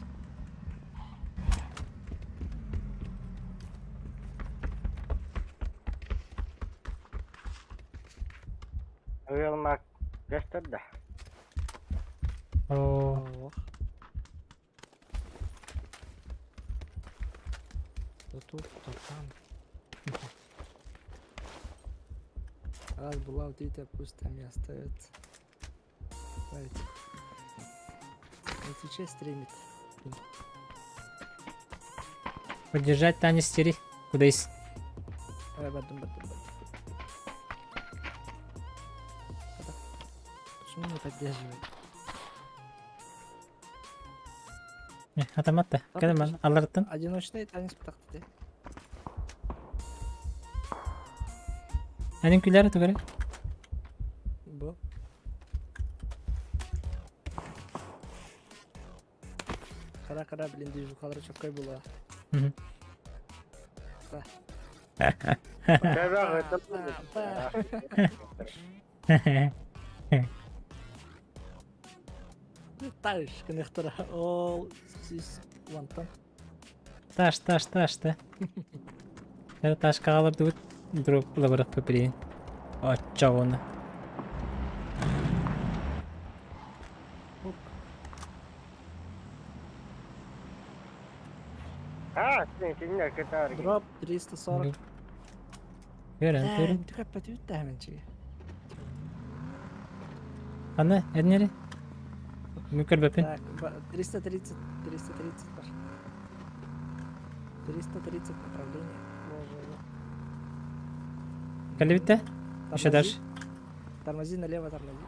Ыалмак көстөр да. О. То тут, то там. Раз была вот эта, пусть там и остается. Давайте. На Твиче стримит. Поддержать Таня Стери. Кудайс. Э, бардым, бардым, бардым. Почему не поддерживает? Атаматта. Кәдімін аларттан. Одиночный танец птахты. Әнин күләр түгәрі. Бу. Кара-кара, блин, движухалар чоккай була. Таш, кынықтыра. Ол сис вантан. Таш, таш, таш, та. Это таш кагалар дубут дроп лабарах пепелин. Оччоҕуна. А, кинилэр кытаар. Дроп 340. Көрөн, көрөн. Түкәппәт үттә хәменчиге. Аны, әднери? Мен көрбөппүн. Так, 330, 330 бар. 330 направление. Во-во-во. Кэллибиттэ? Еще дальше. Тормози налево, тормози.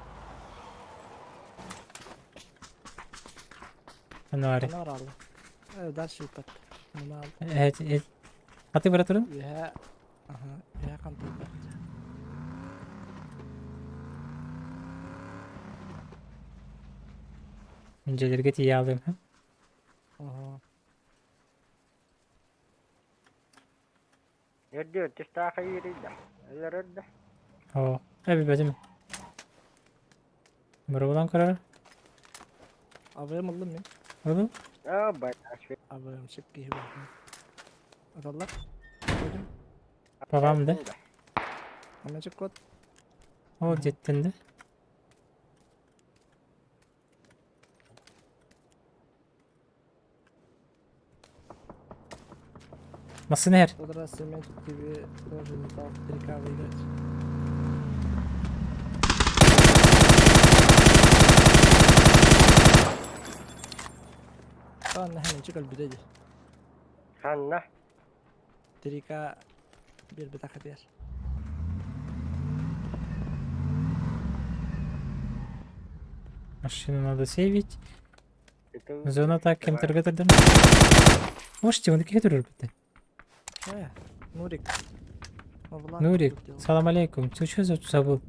Ануари. Ануар Дальше ипат. Аты бара турун? Үһэ. Ага, үһэ хантайбат. Дьиэлэргэ тиийэ аалыам. Ага. Өрдү түстаах иирийдэ. Өлөрөрдө. Оо, эбибэтим. Бырыбылан көрөр. Абыйым ыллым мин. Ылым? Аа, бай. Абыйым чик киһи буолла. Аталлар. Көрдүм. Папам да? Амачык кот. Ол дьиэттэн да? Массыына иһэр. Тот раз Семенчик тебе тоже не дал 3К выиграть. Ханна Хеменчик өлбүтэ дии. Ханна? 3К биэрбэтэх этигэр. Машину надо сейвить. Зона так кемтерге турдум. Можете, он киһи турар бите. Э, Нурик. Нурик, салам алейкум. Ты что за забыл?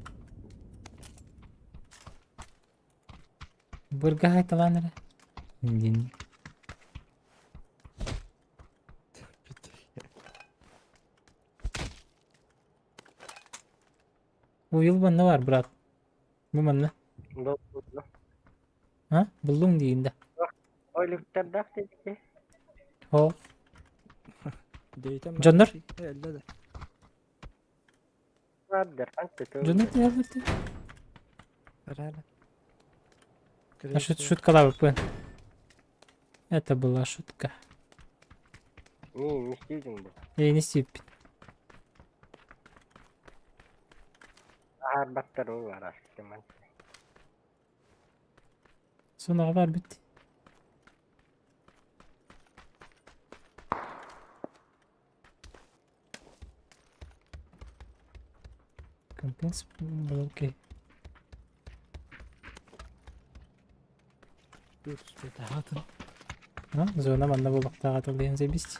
Бургай таланера. Дин. Бу yıl манна бар, брат. Бу манна. А? Буллуң диин да. Ойлуктардаах дедики. О. Дьоннор? Дьоннор тиһэллэр А шуткалаабыппын. Это была шутка. Не, не стидин бу. Э, не стиппит. Аарбаттар ол араастыман. Соноҕо бар бит. Компенс блоки. А, зона манна буолуохтааҕа тыллыйан заебись.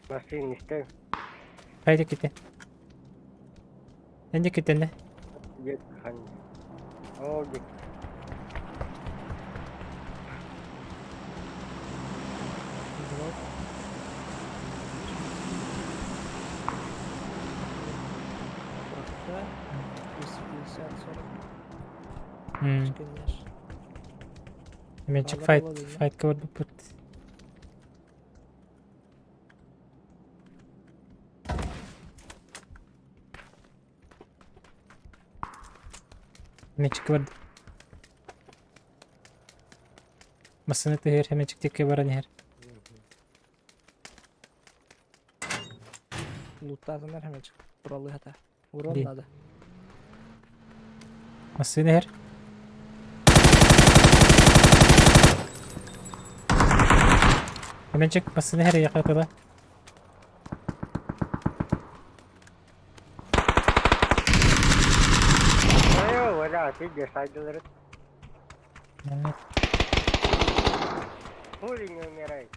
Массыын истэн. Хайда ките. Энди китенне. Ол дик. Да, 250, 40. Конечно. Менчик файт, файтка барбыппыт. Менчик барда. Массыына түһэр, хэмэнчик диэки баран иһэр. Луттаатыннар хэмэнчик. Тураллыһата. Урон Ди. надо. Массыына иһэр. Каменчик массыына иһэр тыла. Оля, ты где сайдылары? Хули не умирай.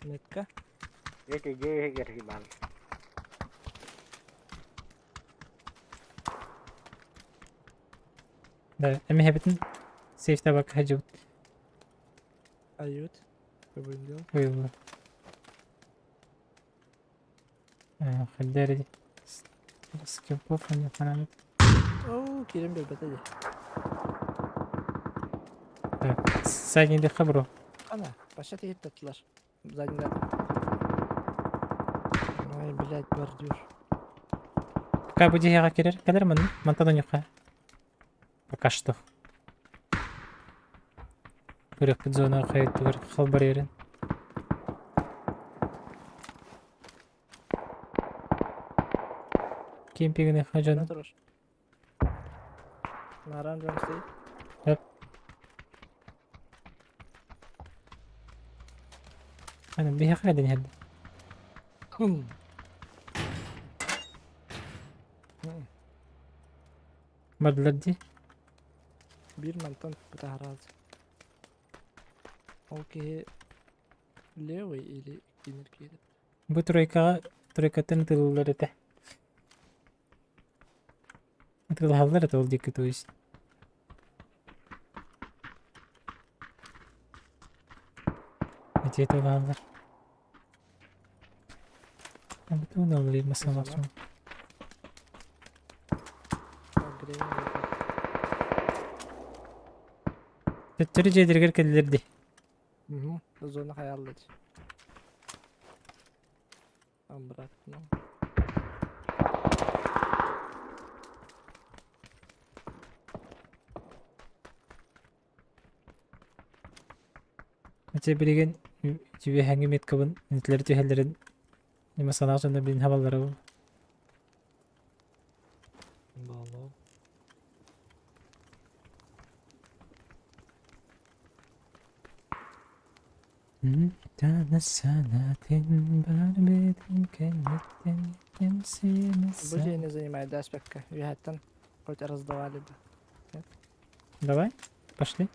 Метка. Эти идеи герхибан. Да, эмиһэбитин сейф табакка хадьыбыт. Ают. Что будем делать? Уйулла. Хаддери. Скипов они фанат. Оу, кирем бербете де. Так, задний дыха, бро. Ана, паша тегит таттылар. Задний ряд. Ай, блядь, бордюр. Пока бу дьиэҕэ кирэр, кэлэр манна, мантан оньуха. Пока что. Көрүөхпүт зона хайыттыгар халбарыйарын. Кемпигini хажан. На оранжевом стоит. Yep. Ана биһиэхэ кэлэн иһэрдэ. Бардылар дии. Биир мантан бытаараад. Ол киһи левый или кинер киһи? Бу тройкаҕа тройкаттан ытыллар этэ. Ытылаһаллар этэ ол диэки то есть. Эти ытылаһаллар. Төттөрү дьиэлэригэр кэллилэр дии. Зона хайалла дии. Обратно. Ити билигин үөһээҥҥи меткабын итилэр түһэллэрин ньыма санаах дьонно билин хабаллара бу. Буолуо. Бу дьиэни занимает да аспекка. Үөһэттэн хоть раздавали бы. Нет? Давай, пошли.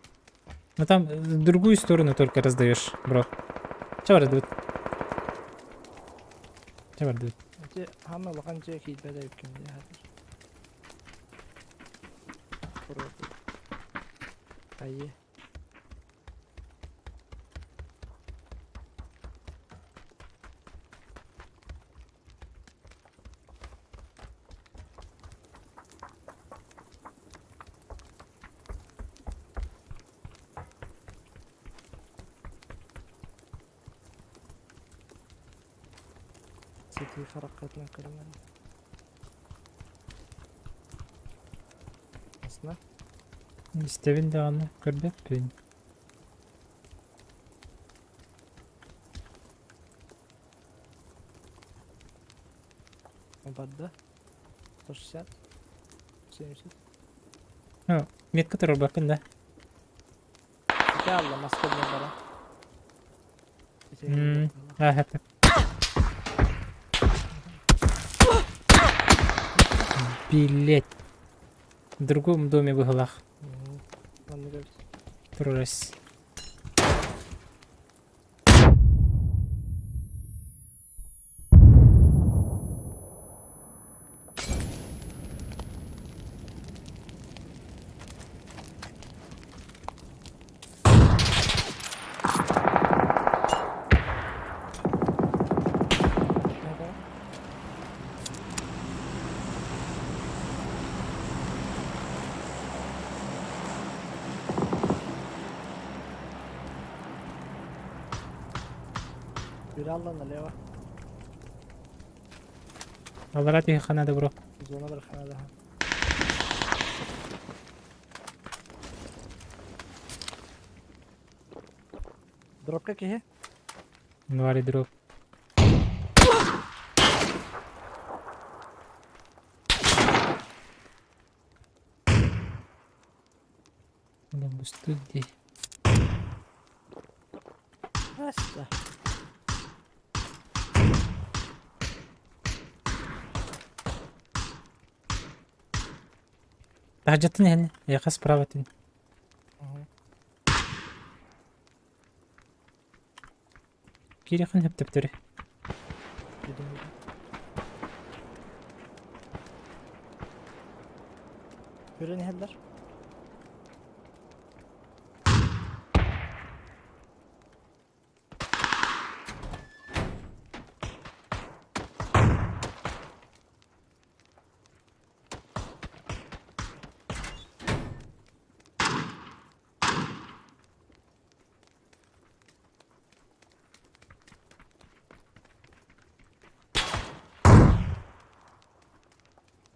Ну там в другую сторону только раздаешь, бро. Чего раздают? Чего раздают? Ити хамма улахан дьиэ киирбэт эбиккин дии хатыр. Айы. Сытыы хараххытынан көрүҥ эрэ. Асна? Истэбин даҕаны көрбөппүн. Барда. 160. 70. Ну, метка турарбаккын да. Ити алла маска диэн бара. М, а, это. Билет. В другом доме быһылах. Маннык эбит. Турарас. Бир алла налево. Аллара тиһи ханада бро. Зона бар ханада. Дропка киһи. Нуари дроп. Бустук дии. Здрасте. Таһдьаттан иһэн, эйиэхэ справа түн. Киириэххин сөп төптөрү. Көрөн иһэллэр.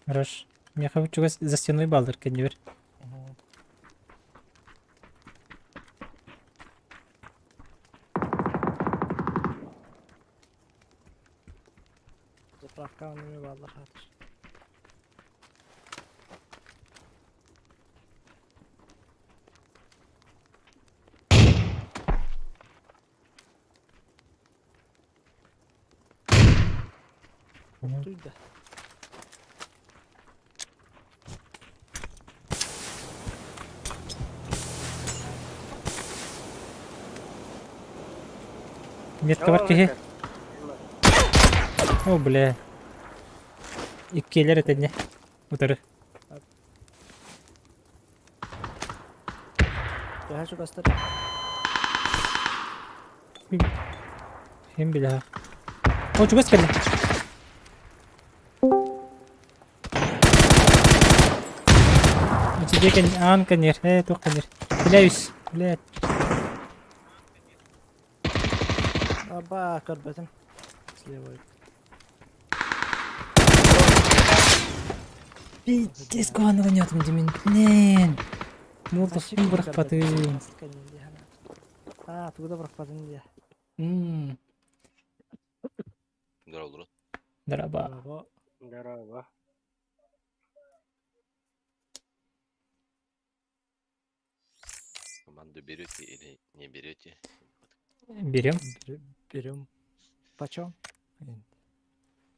Хорош. Миэхэ чугас за стеной бааллар кэннибэр. Заправка эмиэ бааллар хаатыр. Туйда. Метка бар киһи. О, бля. Иккиэлэр этэннэ. Утары. Төһө чугастар? Ким билэ. О, чугас кэллэ. Ичиде кэн аан кэнер, ээ туох кэнер. Бля үс, блядь. Аба, көрбөтүм. Слева. Пиздец куһаҕаны оонньоотум димин. Блин. Мур бырахпатым. А, тугу да бырахпатым дии. Мм. Здорово, Здорово. Здорово. Команду берете или не берете? Берем. Берем. Почем?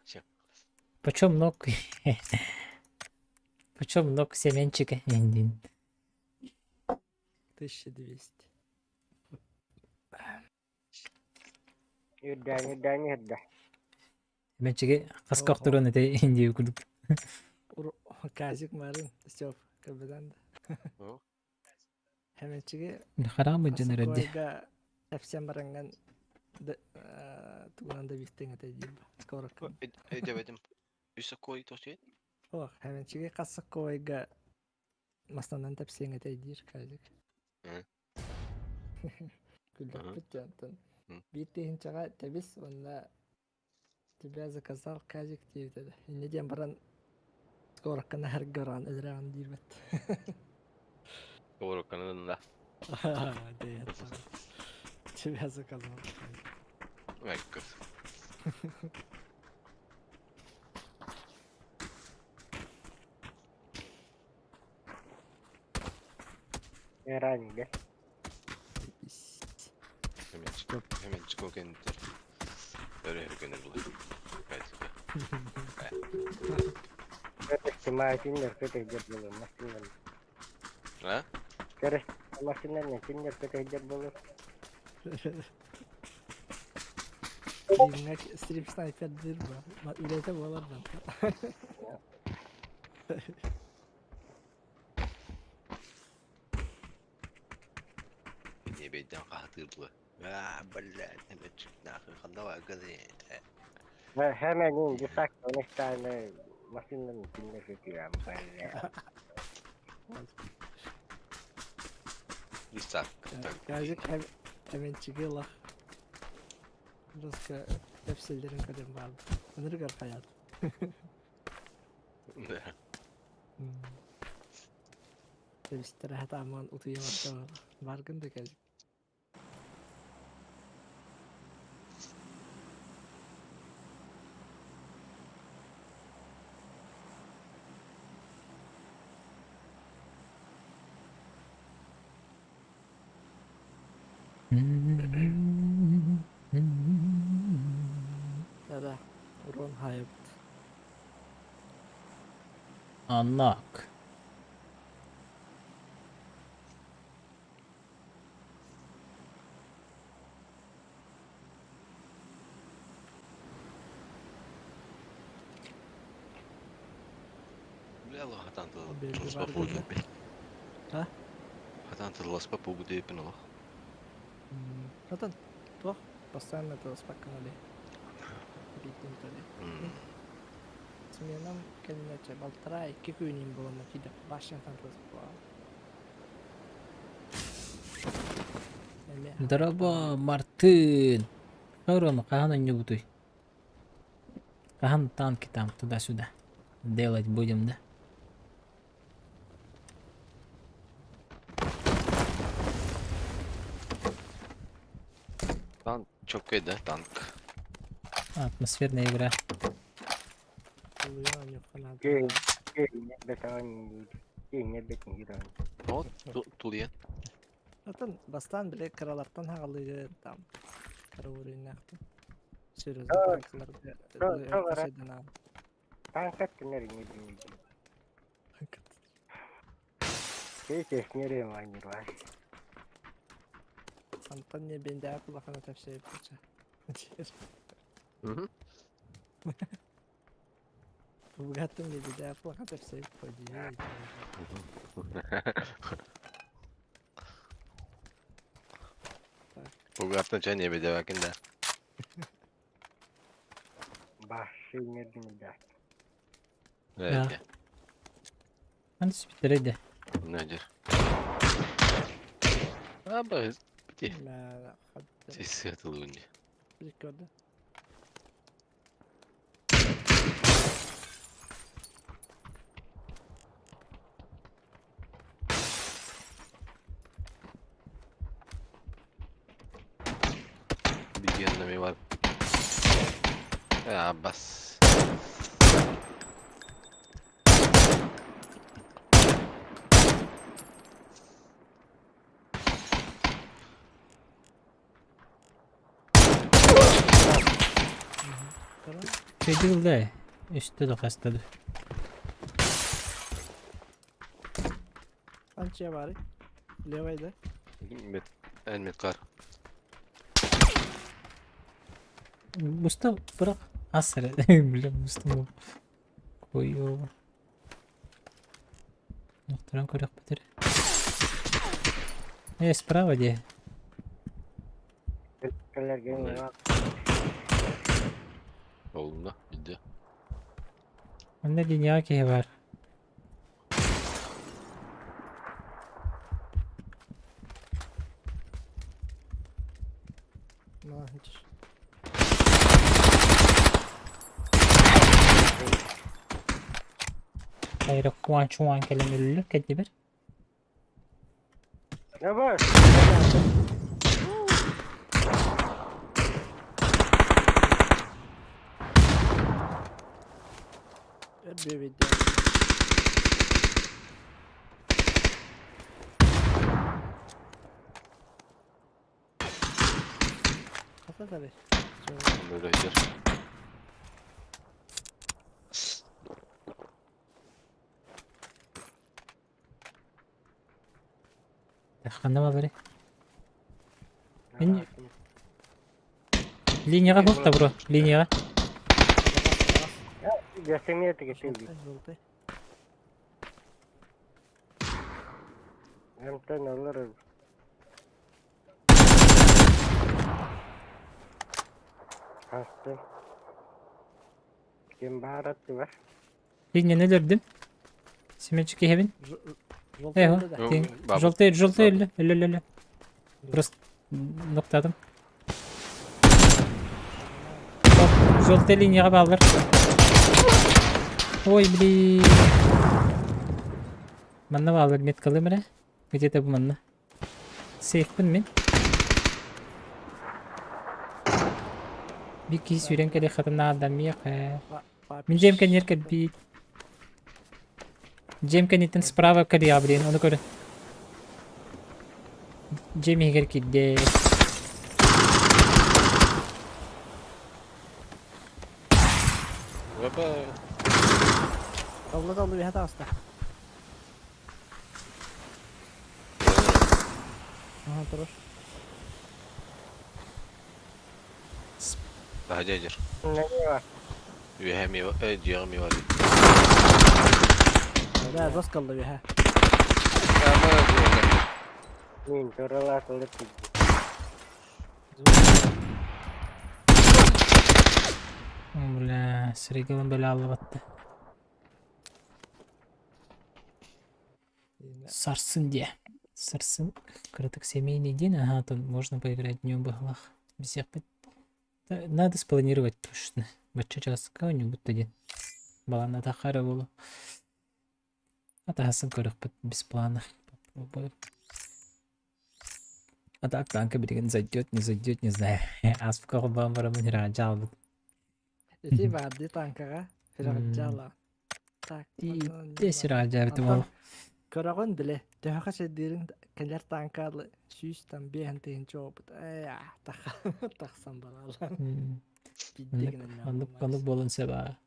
Все. Почем ног? Почем ног семенчика? 1200. Үрдээн үрдээн иһэрдэ. Семенчиги хаска охторон эте индии курдук. Казик марын, Степ, кабедан. Хэмэнчиги Хараам ыдьан эрэрди. Совсем баранган тугунан да бииртэн этэ диир скорокка. Өйдөбөтүм. Үс окой тосует? Ох, хэмэнчиги хас окойга мастанан тэпсиэҥ этэ диир Казик. Күллэхпит дьонтон. Биир тыһыынчаҕа тэбис уонна тебя заказал Казик диэбит этэ. Инньэ диэн баран скорокканы аһарга баран өлөрөҕүн диирбэт. Скорокканы да. Тебя заказал. Ой, как. Ранее. Hemen кентер. Өрө көнөр була. Машиннар көтөйдөр болur, машиннар. А? Көрөс машиннар не киндер көтөйдөр болur. Стримҥэ стрим снайпердир ба. Үлэтэ буолар да. Не бейден каһатыр була. А, блядь, hemen нахуй хандава газы. Hemen ин десак онестаны машиннар киндер көтөйөр. Дисак. Казик хэмэнчиги лах. Руска тэпсэллэрин көрөн баар. Ынырыгар хаят. Да. Тэбистэр хатааман утуйаматта баргын да Казик. Аннак. Бля, олох хатан Белги тылласпа бар бугу дии. диэппин. А? Хатан тылласпа бугу диэппин олох. Хатан, туох постоянно тылласпаккын дии. Биирдин толи. Сменам кэннэ чэ балтараа икки күнүн буолан тиийдэх башнятан тылласпа. Эмиэ Дорообо, Мартын! Рома, хаһан оонньуубутуй? Хаһан танки там туда-сюда делать будем, да? Танк чөккөй да танк. Атмосферная игра. Вот тулуйан. Атын бастаан били кыралартан хаҕалыыгын там кыра уровеннаахтын. Серьезно танкаларга Антон не бендээк улахана тэпсэйбитэ. Бугаттым не бендээк улахан тэпсэйбит дии. Бугаттан чай не бедебакин да. Да. Аны сүпүттэрэй да. Надир. Аба, бити. Сиссиатылыгын Көрдө. Бигеннами бар. Абас. Көйдүгүл да үстэ да хаста да. Анча бары. Левай да. Мет, эн меткар. Буста бырах ас эрэ. Бля, бустум. Куйо. Нохторон көрөхпүт эрэ. Э, справа дии. Олунна, иди. Манна линияҕа киһи баар. Хайра куан-чуан кэлэн өллө кэллибэр. Böyle Ханна бары? Мин линияҕа буолта бро, линияҕа. Линияны өлөрдүм. Семечки киһэбин. Эго, желтый, желтый өллө, өллө, өллө. Просто ноктадым. Желтый линияҕа бааллар. Ой, блин. Манна бааллар меткалым эрэ. Где-то бу манна. Сейфпин мин. Бик киһи сүүрэн кэлиэх хатынаада миэхэ. Мин дьиэм кэннигэр кэлбит. Дьиэм кэнниттэн справа кэлиэҕэ блин, ону көрө. Дьиэм иһигэр киирдэ. Толло толло үөһэ таҕыста. Аха турар. Таһырдьа дьэр. Үөһэ эмиэ э дьиэҕэ эмиэ бар. Да, жестко алла үөһэ. Мин туралаах ылып Бля, сирэйгэ бэлэ аллыбатты. Сарсын диэ. Сарсын кыратык семейный день, ага, то можно поиграть днем быһылах. Бисиэхпит. Надо спланировать точно. Бачча чааска оонньуубут да диэн. Балаана тахара буолу. Атаһасын көрөхпүт без плана. Попробуем. А так танка билигин зайдет, не зайдет, не знаю. Ааспыкка холбоон бараммын ыраҕа албыт. Ити баардыы танкаҕа фираҕырдьаала. Так, Тиэ сираҕырдьаабытым ол. Көрөҕүн бile, төһө хачайдыырын кэлэр танка сүүс там биэһэн тыһыынча опыт. Ээ, тахсан баралар. Оннук оннук буолун сөп аа.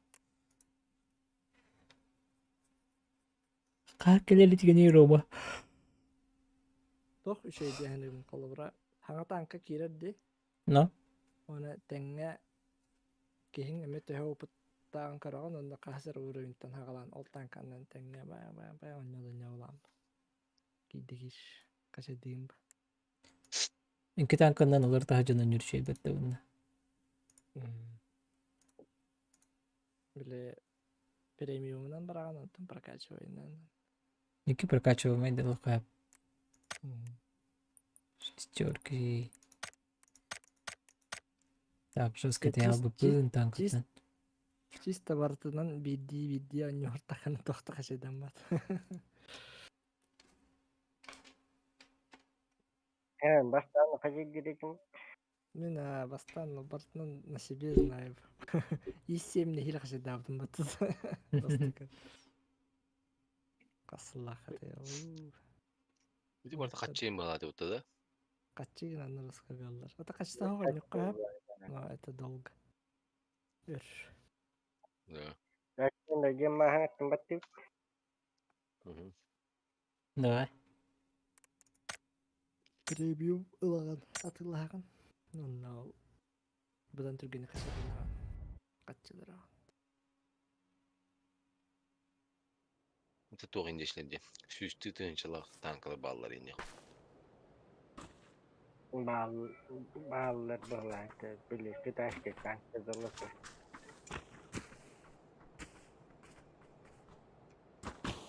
Хаар кэлэ илигиний Рома? Туох үчүгэй диэһинибин холобура хаҥа тааҥка киирэр дии. Но? Уонна тэҥҥэ киһиҥ эмиэ төһө опыттааҕын көрөҕүн уонна хаһыс эрэ уровеньтан хаҕалаан ол тааҥканан тэҥҥэ баа баа баа онньолонньолаан киирдигир хачайдыым ба. Икки тааҥканан олор таһа дьоно нүрчэйбэт да уонна. Били премиумунан бараҕын онтон прокачивайынан. Икки прокачиваемый дылы Шестерки. Так, жестко ты албыппын танкытын. Чисто барытынан биирдии-биирдии оонньууртахына туох да хачайдаммат. Э, бастаан хачайдыыр Мин а, бастаан барытынан на себе знаю. И7 нэһиилэ хачайдаабытым баттыт. Бастакы. Хасыллаах этэ. Ити барыта хаччыйын баҕалааты бутта да? Хаччы гынан рассказаллар. Это хаччы оҕонньукка но это долго. Өр. Да. Давай. Премиум ылаҕын, атыылаһаҕын. Онно ол быдан түргэнник хаччылараҕын. Хаччылараҕын. Это туох индешнэ диэн. Сүүстүү тыһыынчалаах танкалар бааллар ини. Баал бааллар быһылаата били китайский танк золото.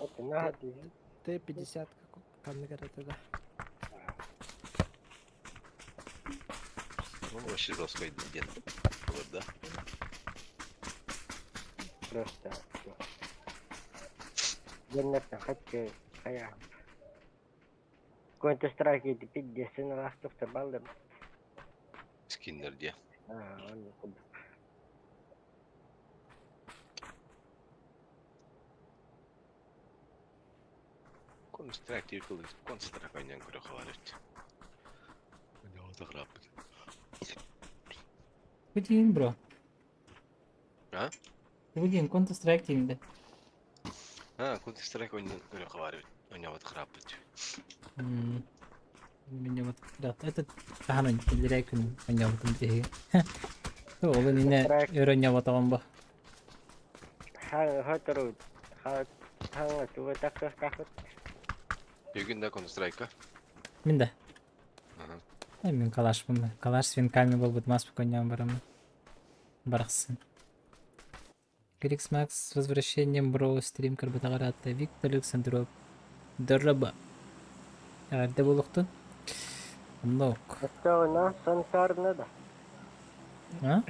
Это надо. Т-50 ханнык эрэ да. Ну, вообще жестко диэн булар да. Просто. Дьоннортон хаччы хайа. Counter Strike пиздец сыналаахтык баллым. Скиннер диэ. Аа, оннук курдук. Counter-Strike диир тылы Counter-Strike оонньоон көрө хаалар эбит. Оонньообото Good бро. А? Бүгүн Counter Strike диэн А, Counter-Strike оонньоон көрө хаалар эбит. Оонньообото хырааппыт. Меня вот это таһан киллэрэ күн оонньообутум биһиги. Ол иннинэ өр оонньооботоҕум бу. Хаҥ хаҥ тугу тахсыахтаахпыт. Бүгүн да Counter-Strike-ка? Мин да. Ага. Мин калашпын. Калаш с винками буолбут мас оонньоон бараммын. Барахсын. Крикс Макс с возвращением бро стрим көрбөтөҕөр аатта Виктор Александров Дороба. Эҕэрдэ буолуохтун. Оннук. Оччоҕуна сансаарына да. А?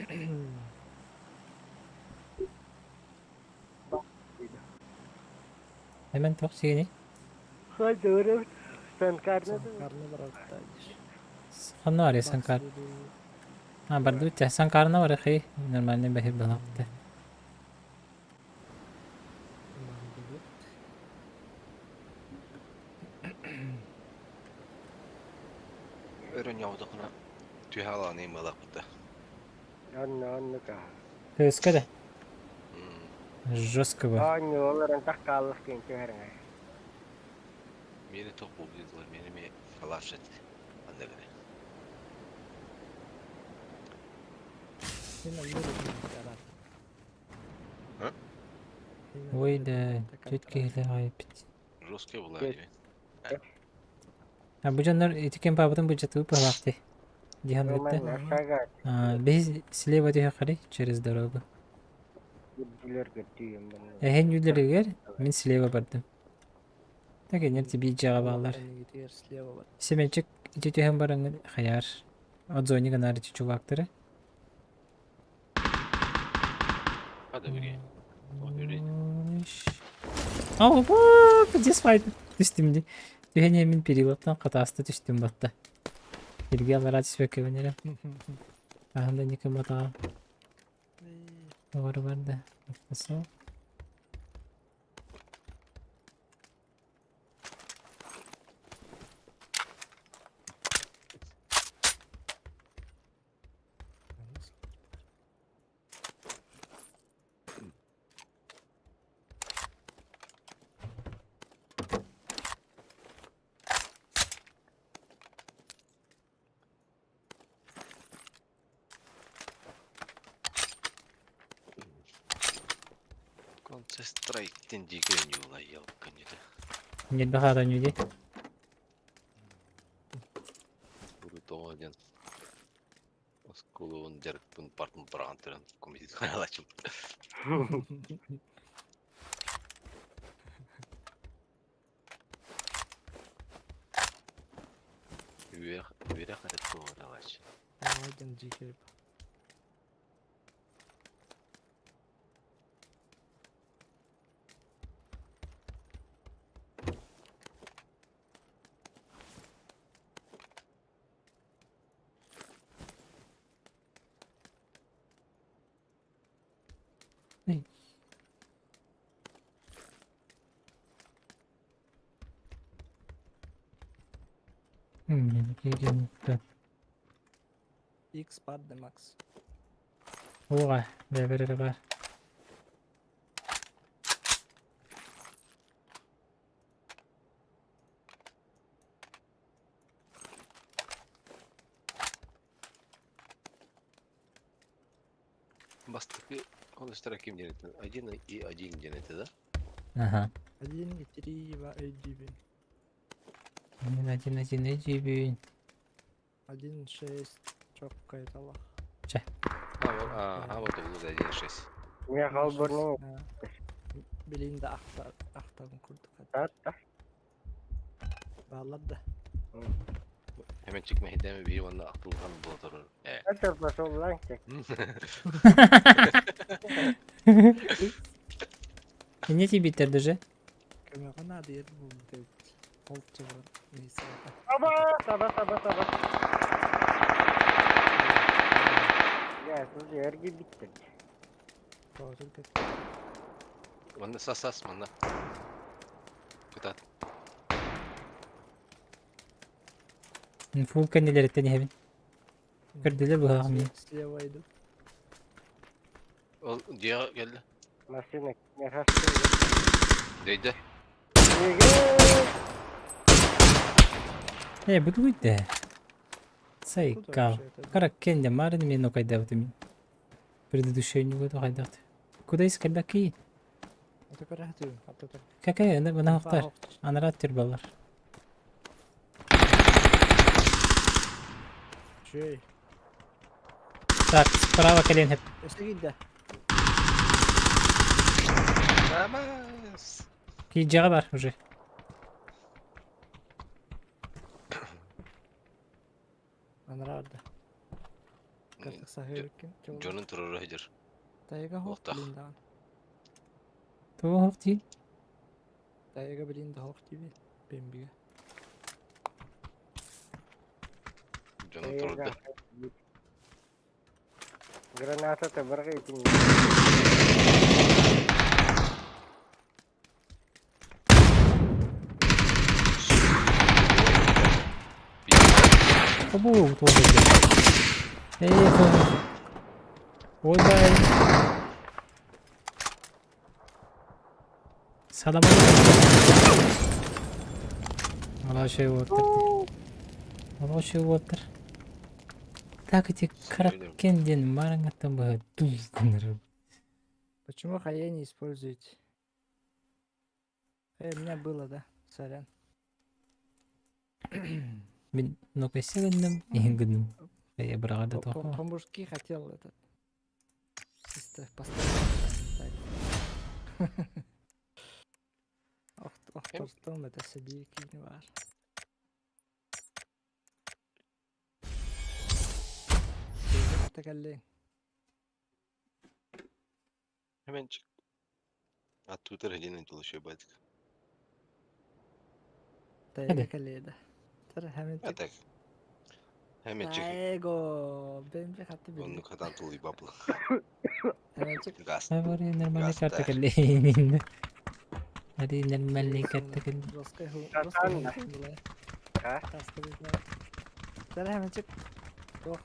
Hemen туох сиэний? Хойдууру санкарна да. Санкарна барарта диш. Ханна барый Санкар? А, бардыбыт чэ. Санкарна барыхый. Нормальный бэһи балапты. Бардыбыт. Өр оонньооботоххуна түһэ алааны ымыалаахпыт да. Онно оннук аа. Көскө да. Жесткого. Оонньуу олорон таххааллах диэн түһэриҥэ. Миэнэ туох буолбут дылар, миэнэ эмиэ калаш эт. Анда гына. Син онно да А? Ой да, түт киһилэр айыппит. Жесткая была диэн. А бу дьоннор ити кэм баабытын быдьатыы быһалаахтый. Дихан битте. Биһи слева түһэ через дорогу. Эһэн үлэригэр мин слева бардым. Так энер тебе дьиэҕэ бааллар. Семенчик ити түһэн бараҥҥын хайаар. Отзони гынаар ити чувактары. О, где спайдер? Түстүм ди. Түһэн мин перилаттан хатааста түстүм батта. Ирге алара түспэккэ бэнэрэ. Аһан да никым батаҕа. Doğru барда. Nasıl? Counter Strike диэн дьиикэй оонньуу елканьыта. Нет баха оонньуу дии. Урут диэн оскуолабын дьарыкпын партын быраҕан туран комитет хаалачым. Үөрэх үөрэх эрэ туоҕа Один дикий. Эй. X пад Макс. Уға, бәрі бар. Бастакы холостера ким диэн этэ? Один и один диэн этэ да? Ага. Один и три два и девять. Один, один, один, и девять. Один шесть. Чокка это лох. Чэ. А, вот, а, вот ол один шесть. Мен холборнун Билин да ахта ахтагын курдук. Атта. Баалар да. Hemen мэһидэми биир уонна ахтылҕан буола турар. Э. Это пошел ланчик. Не тебе даже? Көмөҕө наадыйар буолбут эбит. Ол чыгыран Саба, саба, саба, саба. Я, слушай, эрги биттер. Манна сас-сас манна. Кытаат. Фул кэннилэриттэн иһэбин. Көрдүлэр быһаҕым мин. Слева иду. Ол дьиэҕэ кэллэ. Машина не Дөйдө. Э, бу да. Сайкал. Каракенде марын мен окайдабытым мин. Предыдущий не году хайдахты. Куда искать Это көрәһтү. Аттатар. Какая? Ана хохтар. Анарат түрбалар. Чүй. Так, справа колен хеп. Өстө киирдэ. Намас. Киджаға бар уже. Анарарда. Картык сахырыккин. Дьонун турара сылдьар. Тайга хоқ Охтах. билин даҕан. Туох хох дии? Тайга билин да хоқ диби. Бембиге. Дьонун турда. Граната табарга итин. Обу, туох Эй, Ой, бай. Салам алейкум. Молодой уоттар. Молодой уоттар. Так эти Кракен диэн маарыҥҥаттан быһа дуу гынар. Почему хае не используете? Э, у меня было, да? Сорян. Мин ну-ка гынным, иһин гынным. Я быраҕа да тоҕо. По-мужски хотел этот чисто поставить. Охтортон это себе не бар. Текалли. Hemenчик. А тут один еще батик. Текалли да. Тара А так. Hemenчик. Эго, бэмби хатты били. Оннук хатан тулуй баблы. Hemenчик. Газ. Говори нормальный карта Газ кэллин. Ари нормальный карта кэллин. Жесткая ху. Татан. Жесткая Тара hemenчик. Ох.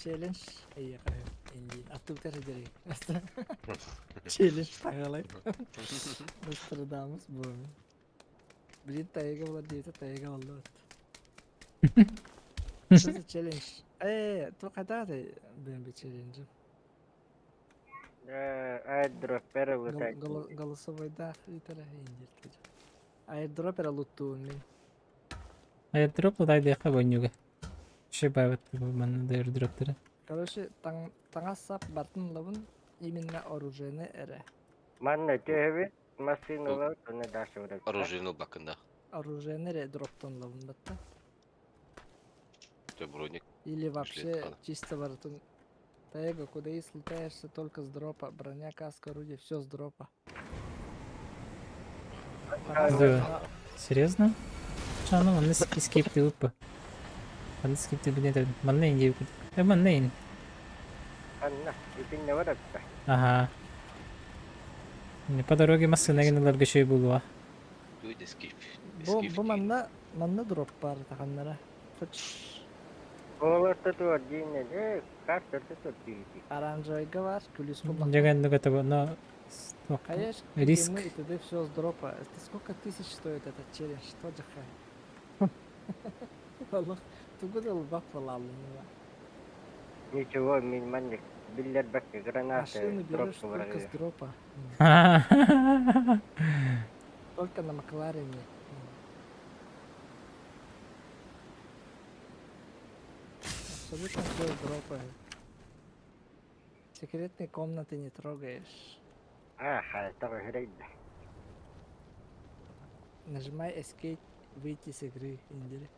Челлендж. Эй, инди. Аттыбытар дери. Челлендж тагалай. Нострадамус бу. Блин, тайга була диэте тайга болду. Что за челлендж? Э, то когда ты БМБ челлендж? Airdropper лутать. Голосовой да, итара индир. Airdropper луттуун мин. Airdrop лутайдыахха бонньуга. Шибабыт манна да airdroптары. Короче, таҥас сап бартын лабын именно оружиены эрэ. Манна төһөбүт массыыналар туна даша урак. Оружие бакында. Оружиены эрэ дроптон лабын батта. Ты броник. Или вообще хана. чисто бартын. Тайга, куда и слетаешься только с дропа. Броня, каска, орудие, все с дропа. Да. Серьезно? Чё, ну, манна скип ты упа. Манна скип ты блин, манна инди. Э, манна ин. Анна, итинне баратта. Ага. Не по дороге массына гыналарга шөй булуа. Люди скип. Бу, бу манна, манна дроп бар таханнара. Хочешь Олорто туор диинне, э, карта туор диити. оранжевый бар, плюс кубла. Дьэгэн нугата но Конечно, риск. и т.д. все с дропа. Это сколько тысяч стоит этот челлендж? Что джаха? Аллах, тугуда лбак балалым. Ничего, мин манник биллер бакка граната Машину дроп берешь только с дропа. Только на Макларене. Абсолютно все с дропа. Секретные комнаты не трогаешь. Аха, того хрейда. Нажимай Escape, выйти с игры, Индири.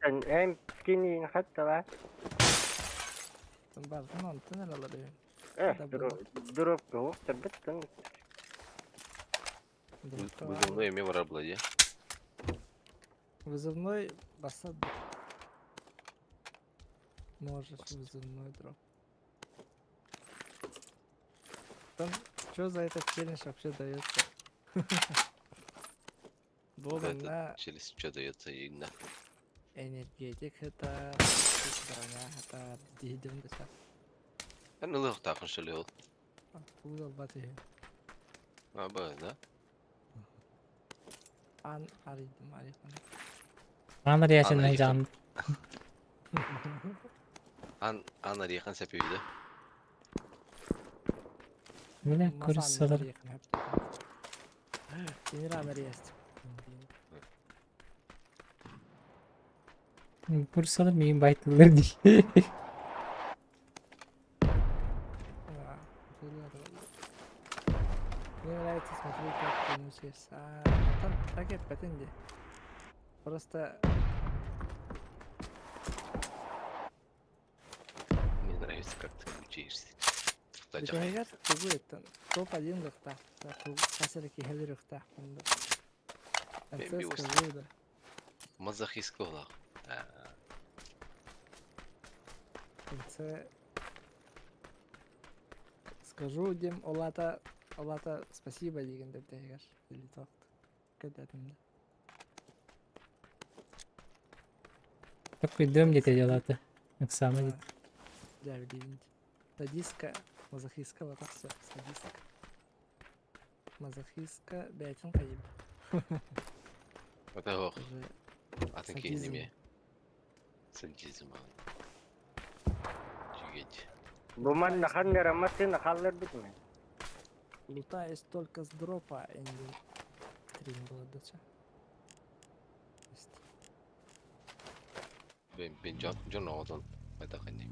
Эм скинин хаттала. Там бар, ну, антенна алары. Э, дроп гоқтар біттін. Вызывной эме бар бла, Вызывной басад. Можешь вызывной дроп. Там, что за этот челлендж вообще дается? Бога на Через что дается именно. энергетик это броня это дидем да Ben ылых тақын шылы ол. Тулал баты. А, ба, да? Ан аридым арихан. Анар яшен Анар жан. Ан, ан арияхан сәпеуді. Міне көрсалар. Тениран ариест. Көрсалар мейін байтылар ди. Мне нравится смотреть, как ты мучаешься. А, там так и патенди. Просто Мне нравится, как ты мучаешься. Битәһәгәр тугу эттен. Топ-1 лыхта. Хәсәр киһәлер лыхта. Мен би скажу, да. Мазохист колах. Конце скажу дем олата олата спасибо деген деп тәһәгәр. Или тоқт. Кәдәтемдә. Такой дом где-то делаты. Оксана дейді. Дәвдин. Садистка, мазохистка батахса, садистка. Мазохистка бэйэтин хайым. Это ох. Уже Атын киһини садизм. эмиэ. Садизм аҕай. Үчүгэй. Бу манна ханна эрэ массыына хаалларбыт мин. Лутаюсь только с дропа, энди стрим было дача. Бин бин дьон дьон оҕотун хайдах инник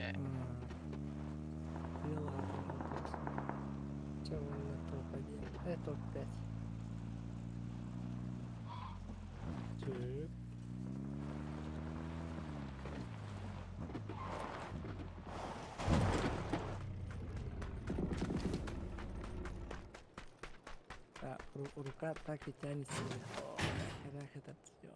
Ээ. Че уонна топ-1? Топ-5. Түп. А, рука так и тянется. О, как этот, ё.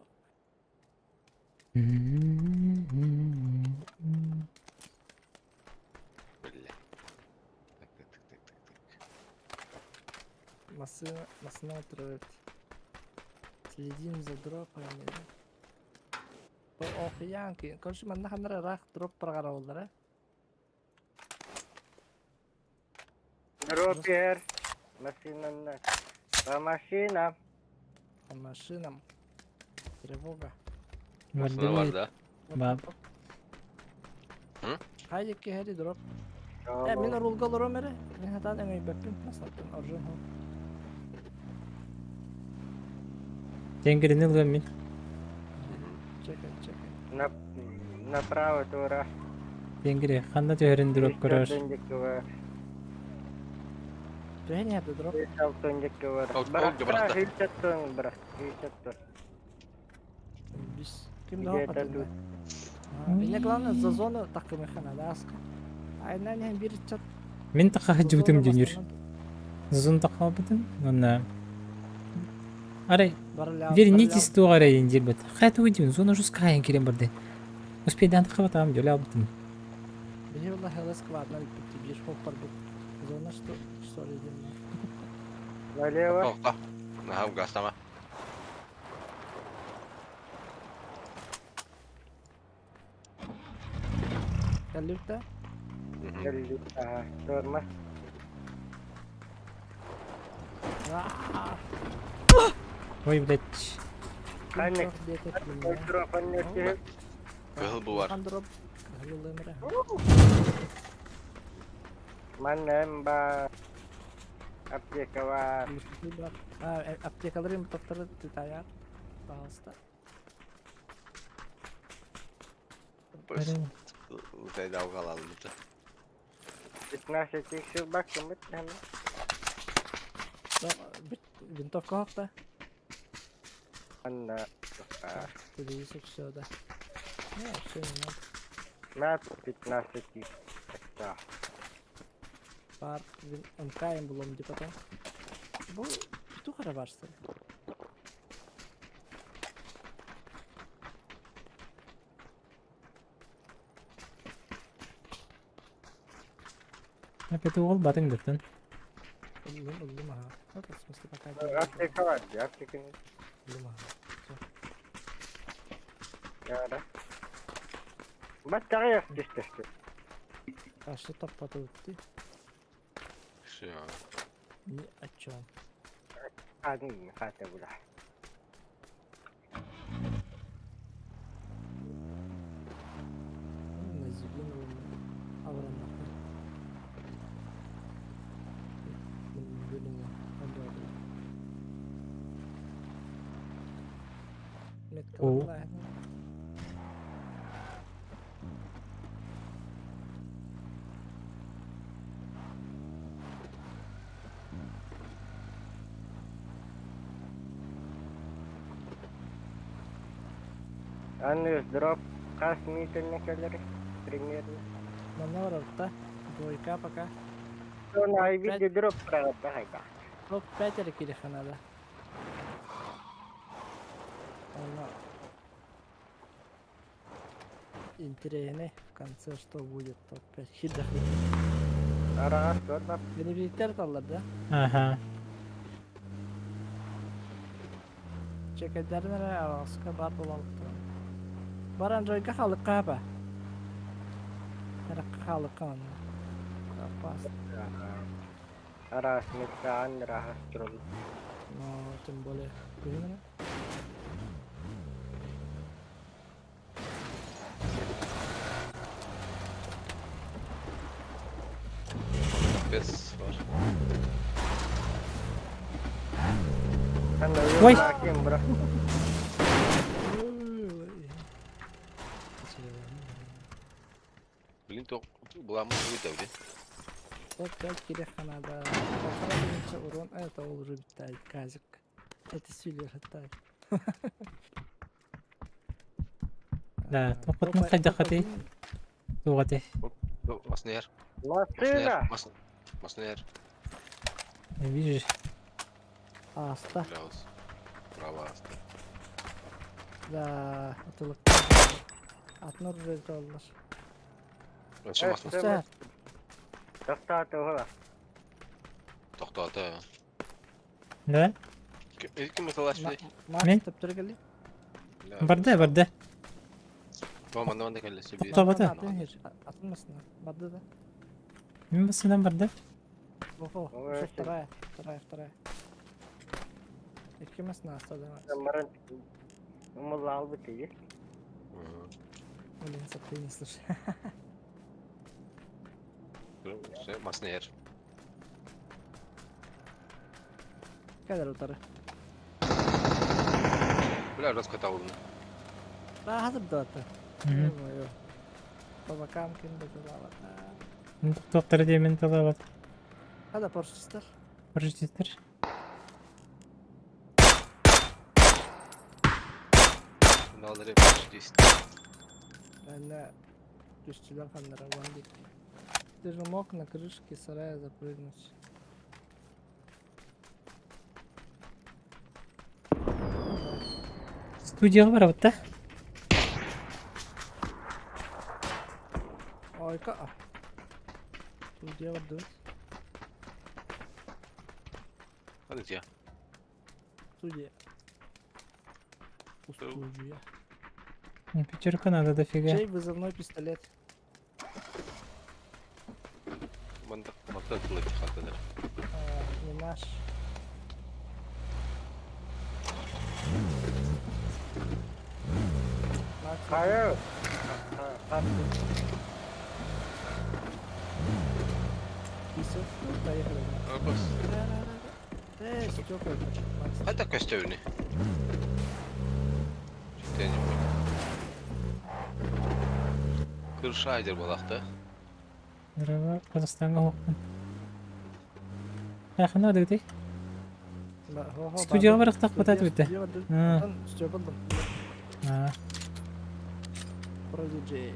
Бля. Так, так, так, так, так, так. Массына, массына отырып. Следим за дропами. Охуянки. Короче, манна ханнара рах дроп прогара Дропер. Машина. По машинам. По машинам. Тревога. Массыына бар да? Бап. Хайдик киһэри дроп. Э, мин рулга олором эрэ. Мин хатаан өҥөйбөппүн. Маслаттан оржун хол. Тенгирини ылыам мин. Чекай, чекай. На, направо тура. Тенгири ханна түһэрин дроп көрөр. Төһө ньээдэ дроп? Алтындык Ол бырахта. Бырах, бырах. Бирах. Бис. Ким да хатында. Меня главное за зону такымыха надо аска. Айна не бир чат. Мин таха жубутум дьүнүр. Зон тахалбытым. Онна. Арай, вернитесь туға арай дирбет. Хайт уйдин, зона жускайын керем барды. Успейдан тахабатам дөле албытым. Били была хелес квадна бит бир хоп бар бит. Зона что что ли дим. Налево. Тоқта. Наһаа гастама. Калюта. Ага, тормоз. Ой, блядь. Ханнык. Дроп аннеки. Кыһыл бу бар. Дроп. Манна ба. Аптека бар. А, аптекаларын топтары тытаяр. Пожалуйста. Быс. Утайда алгалалбыты. 15 текшер бакым бит. Винтовка хокта. Анна. Телевизор все, да. Не, все не надо. На 15 Да. Пар МК булом ди потом. Бу петух арабарсы. Опять угол батын бүтін. Уллум, уллум, ага. Вот, в смысле, пока. Аптека бар, аптека. Уллум, ага. Всё. Да, да. Батарея түстүштү. А что так ты? Все. Ни о чем. Один хата була. На зеленого аврана. Метка О. была. Анны дроп хас мительне келер примерно. Маневр, Двойка пока. Сон ай виде дроп правда хайда. Топ-5 или кириха надо. Оно. Интересно, в конце что будет топ-5 хидах. Ара, сорба. Бенебиттер таллар, да? Ага. Чекайдернere араска бар болалыктыр. Баран жойга халык каба. Хаалыкка манна. Опасно. Араас метаан ыраах турабын. Но тем более. Күһүн Без бар. Ой! Блин, то буламмыт буйда били. Опять кириэххэ наада. Полтора тысяча урон, это ол уже бүттэ казик. Это сүлэр хаттай. Да, тохотун хайдахатый? Тугаты. Маснер. Машина! Маснер. Видишь? Аста. Право аста. Да, атылык. Атын уже оллар. Вообще маснер. Тохтоото уһула. Тохтоото. Да? Ким ыталаш били? Мен? Төптөргели. Барда, барда. Ба манна манна кэллэ сөбү. Тохтообото. Атын масына. Барды да. Мен басынан барда. Охо, еще вторая, вторая, вторая. Икки масына аста да. Марын умулла албыт ии. Блин, сапты не слушай. Маснер. Кадр утары. Бля, раскатал. Да, хазыр да. Ё-моё. По бокам ким да Тоқтар демен талабат. Хада поршистер. Поршистер. Налары поршистер. Она түстүлөр ханнара вандик. Ты же мог на крышке сарая запрыгнуть. Студияға барабыт да? Ой, ка. Студия барды. А где? Студия. Студия. Не, пятерка надо дофига. Чей вызывной пистолет? Манда, манда тылык хатыдыр. Не наш. Хайыр. Поехали. Э, Степа, Это костюмный. Что-то я не понял. Крышайдер балахта. Здорово, Казахстанға оқпын. Жақын ады өте. Студияға барақтақ батат өте. Степа Продиджей.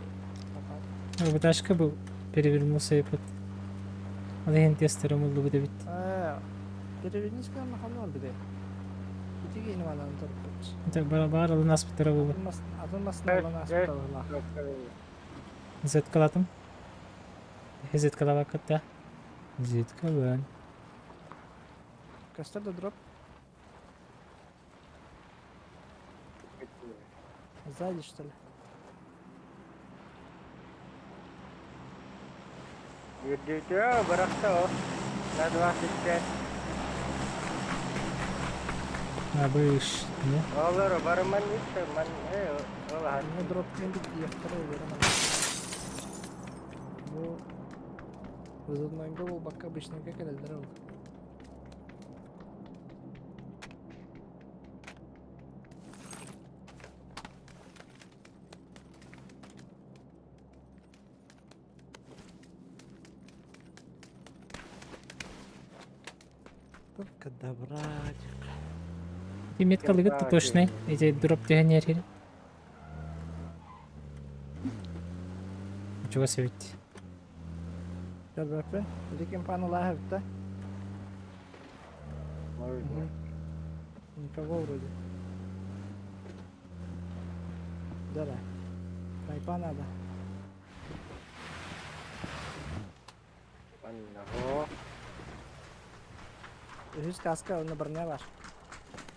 Пташка был, перевернулся и под... Ал тестері мұлды біті бит. Перевернись ка махамнан бide. Итиги инвадан турпут. Это бар алын аспытыра болу. Атын масына алын аспытыра. Зеткалатым. Зеткалава катта. Зеткалан. Костер да дроп. Сзади, что ли? Үрдүтө быракта На 25. А быш, не? Олар барыман итте, ман э ол Ну дроп мен бит второй верно. Бу вызывной был бакка обычный как это здорово. Только добратик. Ти метка лыгыт точный. Эти дроп деген ер. Чего себет? Көрбөппүн. Лекин паналаах да? Никого вроде. Да-да. Снайпа надо. Анна. Үһүс каска онно броня бар.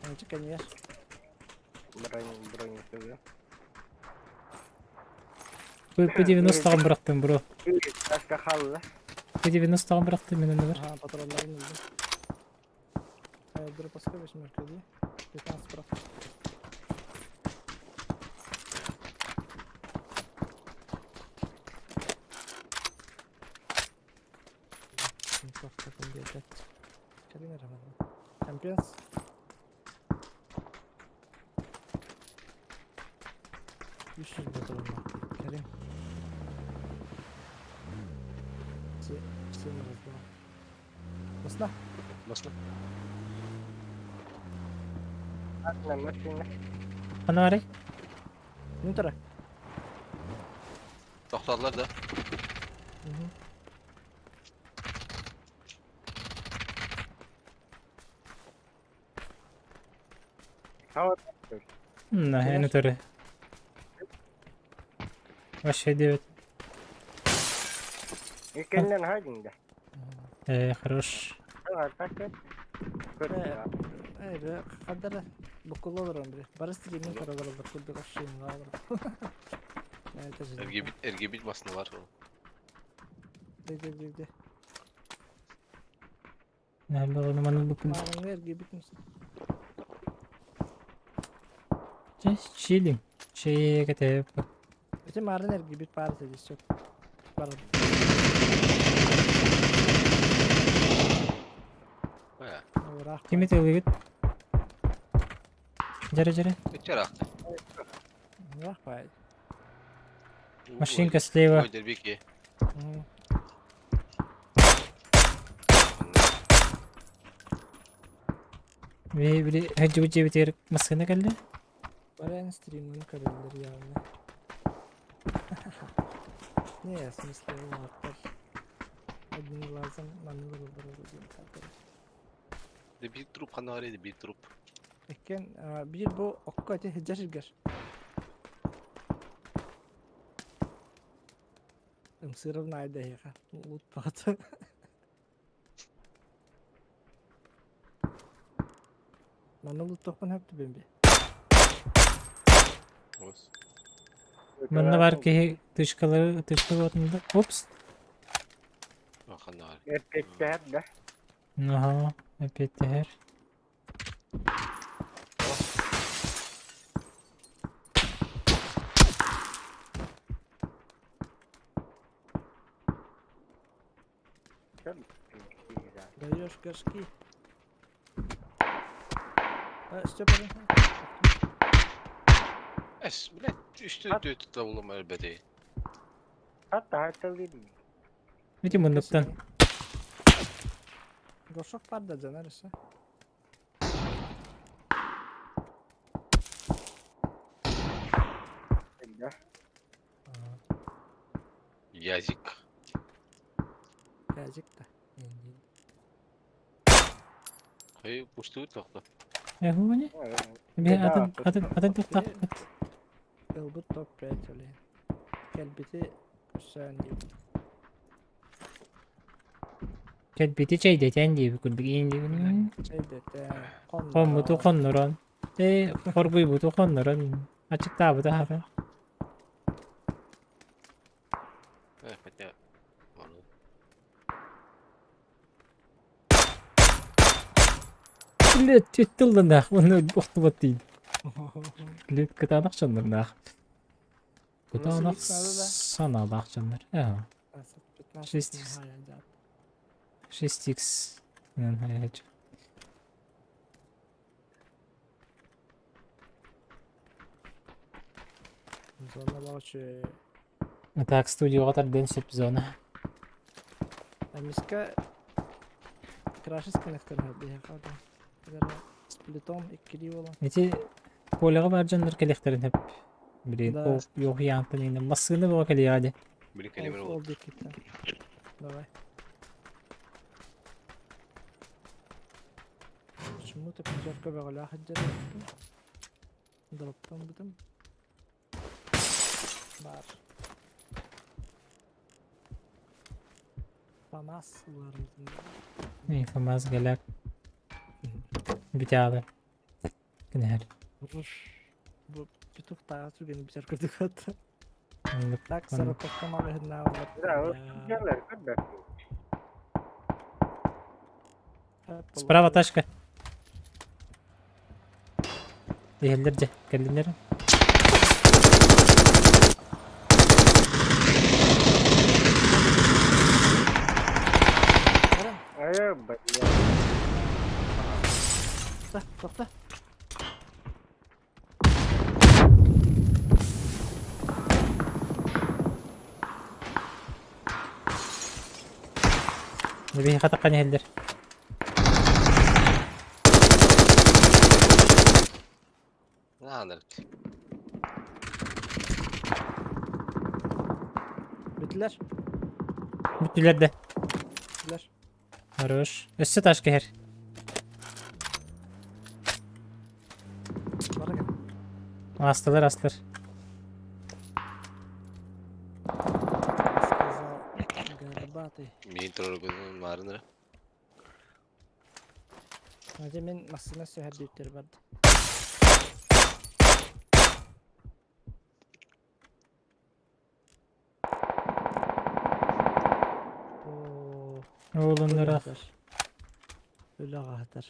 Ончы конечно. Бронь, бронь, П-90 бырахтым, бро. Таска халла. П-90 бырахтым мен оннугар. Ага, патроннарын ылдым. Дропаска восьмерка дии. 15 бырахтым. Кэлин эрэ манна. Чемпионс. 300 батырылма. Кэлин. Все, всем раздал. Басна. Басна. Атна машина. Хана барай? Ну тара. Тохтоодулар да. На, эн өтөрү. Вообще диэбит. Иккеннен хайдың да. Э, хорош. Э, хаддара букулла олорон били. Бары стримин көрө олороллор курдук ощущение олорор. Это же. Эргибит, эргибит баснылар. Де де де де. Наһаа маннык букун. Мааҕыҥҥа эргийбит муста. Чэ, чилим. Чэй кэтэп. Ити маарын эргийбит баар этэ дии сөп. Барар. Ыраах Кими тылыгыт? Дьэрэ дьэрэ. Үччараахта. Ыраах баай. Машинка слева. Ой, дербики. Били били хадьыбыт дьиэбитигэр массыына кэллэ. Баран стримын көрөллөр явно. Не, в смысле, улааттар. Одним глазом маннык олорор диэн хааллар. Да биир труп ханна бар edi биир труп. Иккен биир бу окко ити сылдьар сиргэр. Ымсыырар наайда эһиэхэ. Лутпаҕыт. Манна луттуохпун сөп түбэм би. Манна бар киһи тышкалары тышка буотунда. Упс. Ханна бар. Эппеттэһэр да. Аха, эппиэттэһэр. Даешь горшки. А, Степа, Эс, блядь, үстү түөт табылым өлбөтүй. Hatta hatırlayayım. Ити муннуктан. Горшок бар да жанар өссө. Язик. Язик да. Хай, пустуют тохто. Эһуни? Би атын атын атын туктаахпыт. Ылбыт топ-5 оле. Кэлбити көрсөн диэбит. Кэлбити чэйдэтэн диэбит курдук иин диэбит. Чэйдэтэн, Хоммуту хоннорон. Э, хоргуйбуту хоннорон. Ачыктаабыта хата. Э, хотя... Ладно. Блядь, түт тылланах, уонна охтубат дейд. Блядь, кытаанах дьоннорнаах. Кытаанах санаалаах дьоннор. Ага. 6x. 6x. Зона лаучы. Так, студияҕа тардыан сөп зона. Эмискэ крашес кынахтарына биһиэхэ сплитом иккилии буолан. Ити полеҕа баар дьоннор кэлиэхтэрин сөп. Блин, Да. ол йоһуйаантан иҥнэ массыына бөҕө кэлиэҕэ дии. Блин, кэлимир Ол диэкиттэн. Давай. Почему-то пятерка бөҕөлөөх сылдьар эбиппин. Дроптаммытым. Баар. Фамас уларытын. Эй, ФАМАС гэлээк. Бүтээҕэ. Кинэһэр. Бу петух тааҕа сүгэни бисэр курдук атта. Так, сороковка маҕаһыыннаабылар. Справа тачка. Иһэллэр дьэ, кэллиннэр. Тохто, тохто. Биһи хатаххан иһэллэр. Наанырык. Бүтүлэр. Бүттүлэр да. Бүтүлэр. Хорош. Өссө ташка иһэр. Астылар, астылар. Горбатый. Мин тураргын маарынара. Дьэ мин массыына сөһөрдүүттэр барды. Оолуннара. Өлө аҕаһытар.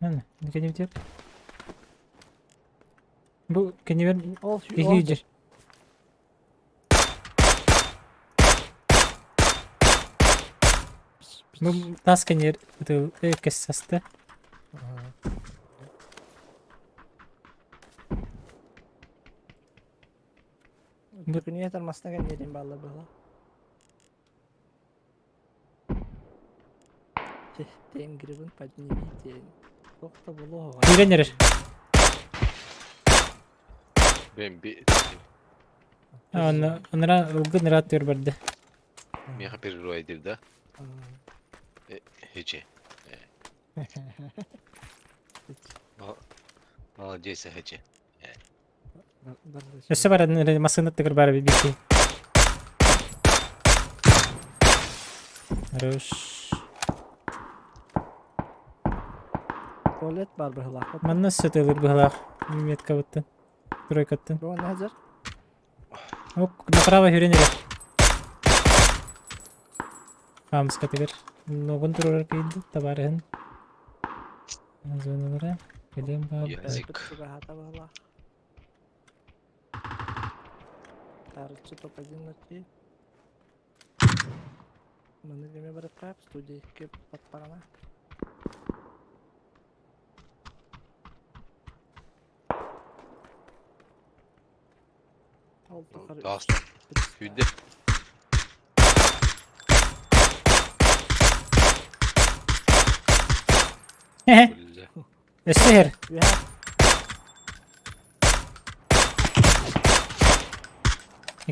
Маны, кенебитер. Бу кенебер киһи Бу тас кенер ытыл кэссасты. Дүкүнүө тармасына кэнниэрин баалла быһла. Тен грибын поднимите. Тохто булуоҕа. Киирэн эрэр. Мен би Аны анара ылгын ыраат барды. Миэхэ перерывайдыр да? Хече. Молодец, хече. Өссө баран массыына тыгыр баар бибики. Хорош. Туалет бар быһылаах. Манна өссө тылыр быһылаах. Меткабыттан. Тройкаттан. Бу хазар. Оп, направо хүрен эрэ. Хамска тигэр. Ногун турар кийди табарыһын. Зоналара. Кэлиэм баар. Язык. Тарыччы топ-1 ночи. Маны деме барыкка студия кеп паттагана. Тааста. Күйдэ. Өссө иһэр.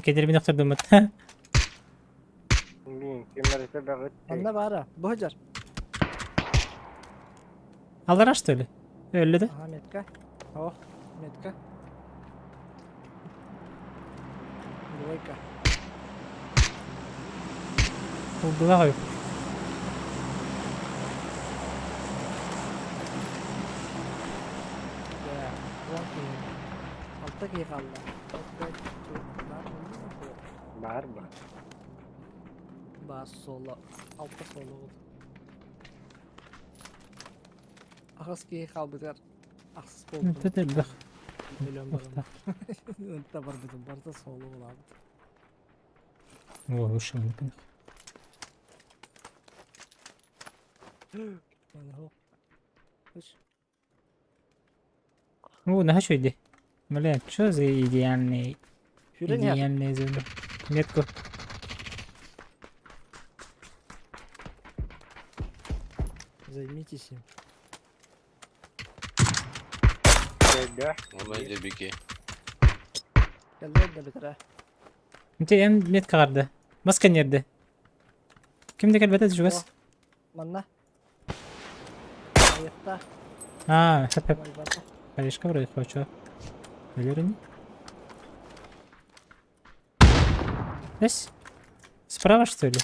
Кедербин охтордуммут. Анна баара, бу сылдьар. Аллара что ли? Өллү да? Ага, метка. О, метка. Двойка. Булдулар ой. Да, 10 киһи. Алта киһи хаалла. Баар ба. Баар соло. Алта соло ол. Аҕыс киһи хаалбытыгар ахсыс буолбутум. Это элбэх. Өлөн баран. Ынта барбытым барыта соло булаабыт. О, вышел на О, на что иди? Бля, что за идеальный... Идеальная зона. Метку. Займитесь им. Онлайн дебики. Кэллэр да бэтэрэ. Инте эн метка карды. Маска нерде. Кимде кэлбэтэ чугас? Манна. Айықта. А, хэп хэп. Харешка вроде хочу. Өлөр Здесь? Справа, что ли?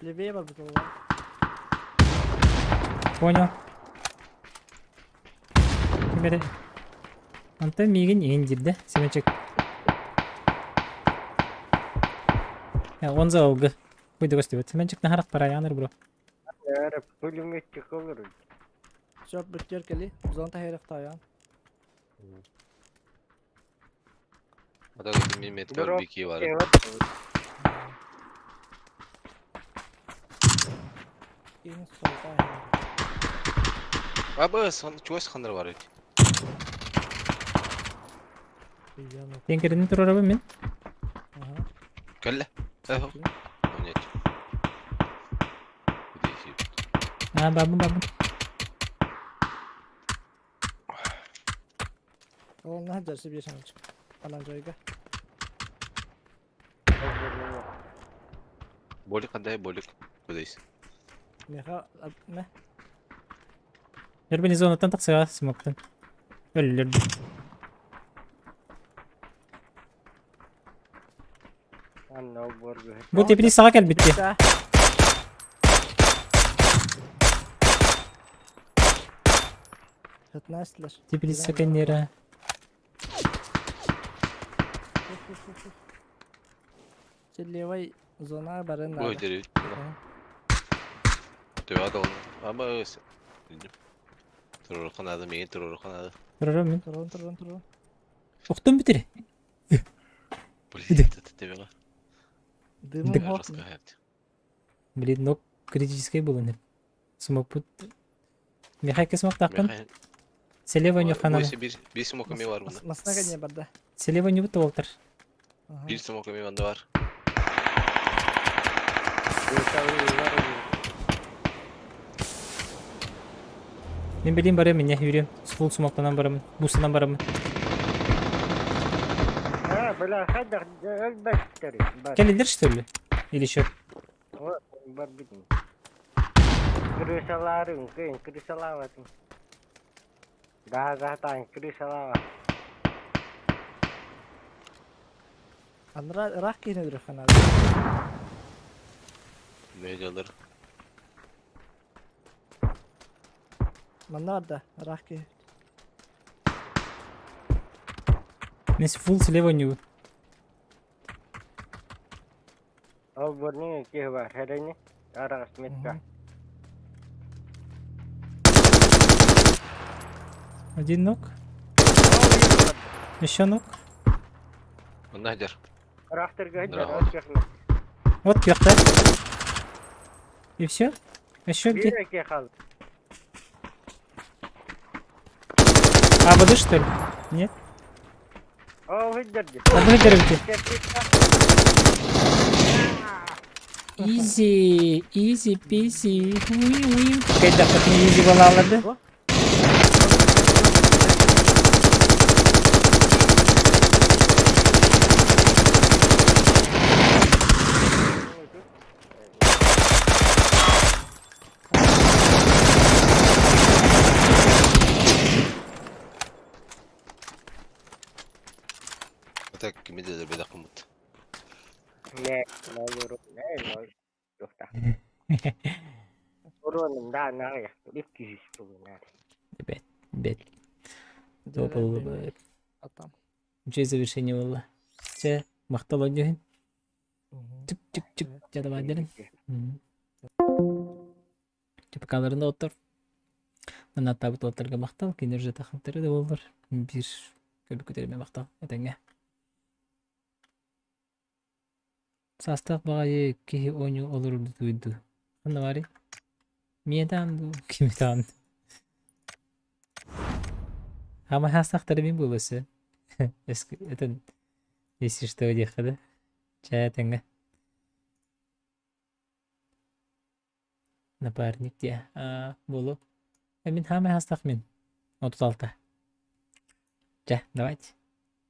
Левее бар бутылла. Понял. Ким эрэ Онтон миигин иһин диирдэ Семенчик. Он за алгы. Куйда көстүбэт. Семенчик наһарах барайааныр бро. Эрэ пулеметчик олорор. Сөп бүттүөр кели. Зон таһыйрах тайан. Ата мин меткар бики бар. Киин солта. Аба, сон чугас хандар бар эбит. Теңкерини турарабын мин. Кэллэ. Нет. А, бабын, бабын. Ол наһаа дьарсы биир саначык. Анан жойга. Болик қандай болик? Кудайс. Меха мэ. Эрбини зонаттан тахсыга смоктан. Өллөрдү. Бу тепри саҕа кэлбитти. Теплица кэннирэ. Левой зона барын Ой, деревья. Төбө долна. Ама Туруруха надо, миигин туруруха надо. Турарым мин. Турун, турун, турун. Охтон бүтүрэ. Блин, это төбөҕө. Дымым хоп. Блин, но критический был он. Смокпут. Михайка смоктаахпын. Селева нюханана. Биир смок эми бар мында. Масна не барда. Селева нюбут Уолтер. Биир смок эми манда бар. Мен билим барым, меня юрем. Фул смоктанан барамын. Бусынан барамын. А, бля, хайдах өлбөттөр. Бар. Келдер что ли? Или еще? Бар битин. Крысаларын, кын, крысалаватын. Да, да, тан, крысалава. Анра рах киһини өлөрөххө Не делар? Манна барда рах киһи. Мен фул слева нюбут. Ол бурнин киһи бар, херени. Арагас метка. Один ног. Еще ног. Мында дер. Рахтырга Да. дер, Вот кверта. И все? Еще где? Бир эки хал. А, воды что ли? Нет? Ол хиддерди. А вы деревьте. Изи, изи, писи. Уи, уи. Когда как не изи была, да? Так, кими дедер беда кымыт. Не, ноль, не, ноль. Жокта. Уронум да, нагая. 200 бугунар. Бет, бет. Допол Атам. Үчүгэй завершение буолла. Чэ, махтал ойдуһун. Чүк чүк чүк дьадабаадерин. Чапакаларын да оттор. Манаттаабыт уолаттарга махтал, кинилэр уже тахантары да буоллар. Биир көрбүккүтэрэ махтал этэҥҥэ. Саастаах баҕайы киһи оонньуу олорорду туйду. Ханна баарый? Миэтаан дуу, кимитаан Ама саастаахтары мин буолуосу. Это если что диэххэ да. Чэ этэҥҥэ. Напарник диэ. Аа, буолуо. Э, мин хаамай саастаах мин. 36. Чэ, давайте.